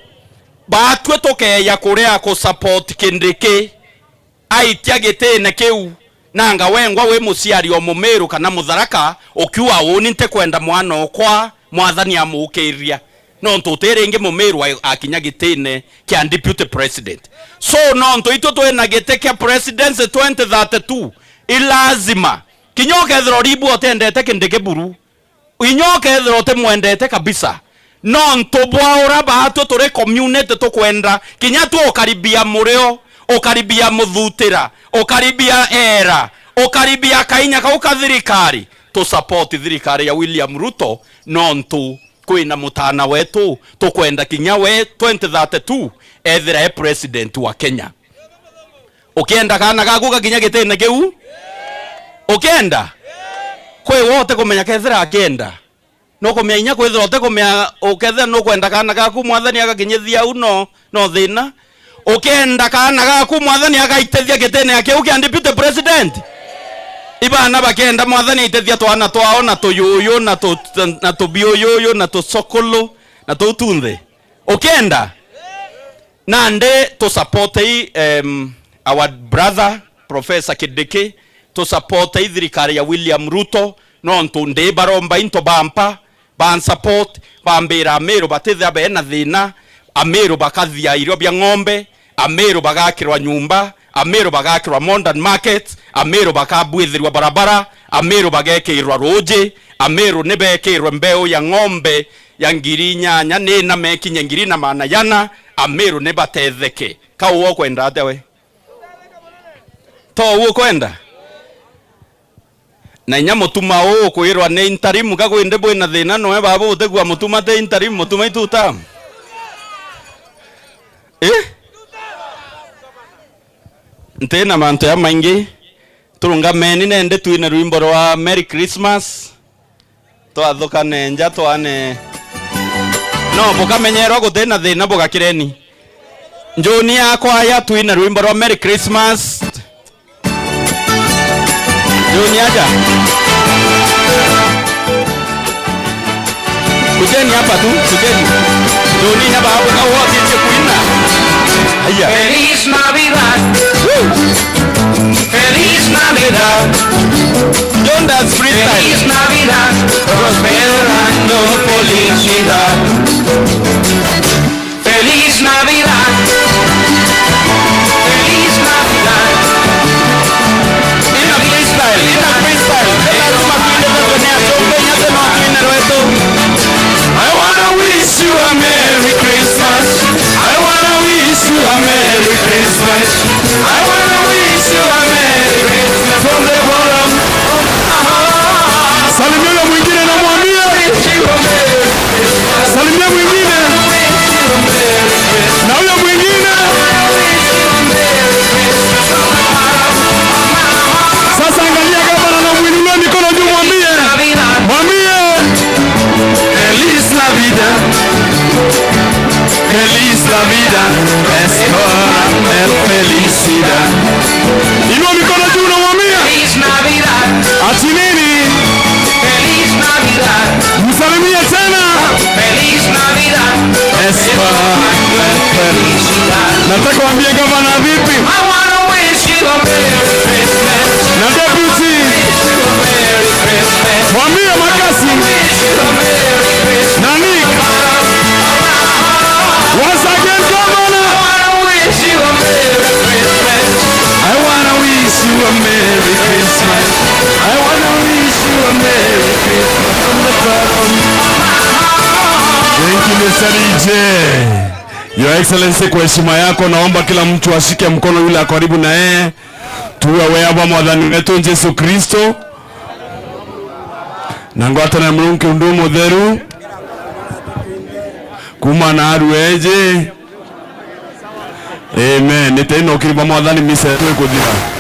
batwi tukeeja kurea gusupport Kindiki aitia gitine kiu, nanga wengwa wi muciari o Mumiru kana Mutharaka, ukiuga, "Uuni ntikwenda mwana okwa, Mwathani amuukiriria." Nontu uti ringi Mumiru a-, akinya gitine kia deputy president. So, nontu itwi twina giti kia presidency twenty thirty-two, i lazima, kinya ukethirwa uribu utiendete Kindiki buru, inya ukethirwa utimwendete kabisa, nontu bwa uria baatwi turi community tukwenda kinya tu ukaribia Murio, ukaribia Muthutira, ukaribia Era, ukaribia kainya kau ka thirikari, tu support thirikari ya William Ruto, nontu kwina mutana wetu tukwenda kinya we twenty thirty-two ethira e president wa Kenya. Ukienda kaana gaku gakinya gitine kiu? Ukienda? Kwi we utikumenya kethira akienda. Nukumenya inya kwithirwa utikumenya, ukethira nukwenda kaana gaku Mwathani agakinyithia au, no, no thina. Ukienda kaana gaku Mwathani agaitithia gitine kiu kia deputy president? Ibana bakienda Mwathani aitithia twana twao na tuyuyu na tu-, na tubiuyuyu na tucukulu na tuu tunthe. Ukienda? Nandi tusupportei, em, our brother Professor Kindiki, tusupportei thirikari ya William Ruto, nontu ndi baromba into bampa, bansupport, bambira Ameru batithia bena thina, Ameru bakathia irio bia ng'ombe, Ameru bagakirwa nyumba, Ameru bagakirwa modern market, Ameru bakabwithirwa barabara, Ameru bagekirwa ruuji, Ameru nibekirwe mbeu ya ng'ombe ya ngiri inyanya, ni na mekinye ngiri na maana jana, Ameru nibatetheke. Ka uu ukwenda atia we? To uu ukwenda? Na inya Mutuma uu ukwirwa ni interim, ka kwindi bwina thina noe baba utigua Mutuma ti interim, Mutuma i two term? Eh? Nti na mantu jamaingi. Turungameni nende twine rwimbo rwa Merry Christmas. Twathukane nja twane. No, bukamenyerwa guti na thina, bugakireni. Njuni yakwa ya twine rwimbo rwa Merry Christmas. Njuni aja. Kujeni hapa tu, kujeni. Njuni hapa, au, au wote nje kuina. Haya. Feliz Navidad. Woo! Feliz Navidad. Don't dance freestyle. Feliz Navidad, prosperando felicidad. Feliz Navidad. Feliz Navidad. In a freestyle, in a freestyle. Lazima tuende sasa ni asombe, nyate na watu ina wetu. I wanna wish you a Merry Christmas. I wanna wish you a Merry Christmas. I wanna wish you a Merry Christmas from the bottom of my heart. Salimia yule mwingine na mwambie. Wish you a Merry Christmas. Salimia mwingine. Es hora de felicidad. Inua mikono juu, unamwambia ati nini? Msalimie tena. Es hora de felicidad. Nataka waambie gavana vipi? Na deputy. Mwambie Makasi. Nani? Once again, governor. I wanna wish you a Merry Christmas. I wanna wish you a Merry Christmas from the bottom. Thank you, Mister D J. Your Excellency, kwa heshima yako, naomba kila mtu ashike mkono yule ako karibu na yeye. Tuwe wea bwa Mwathani wetu Jesu Kristo. Na ngwataniro ya Murungu Kiundu Mutheru. Kuma na arueje. Amen. Nitei na ukiri bwa Mwathani, misa yetu ikuthira.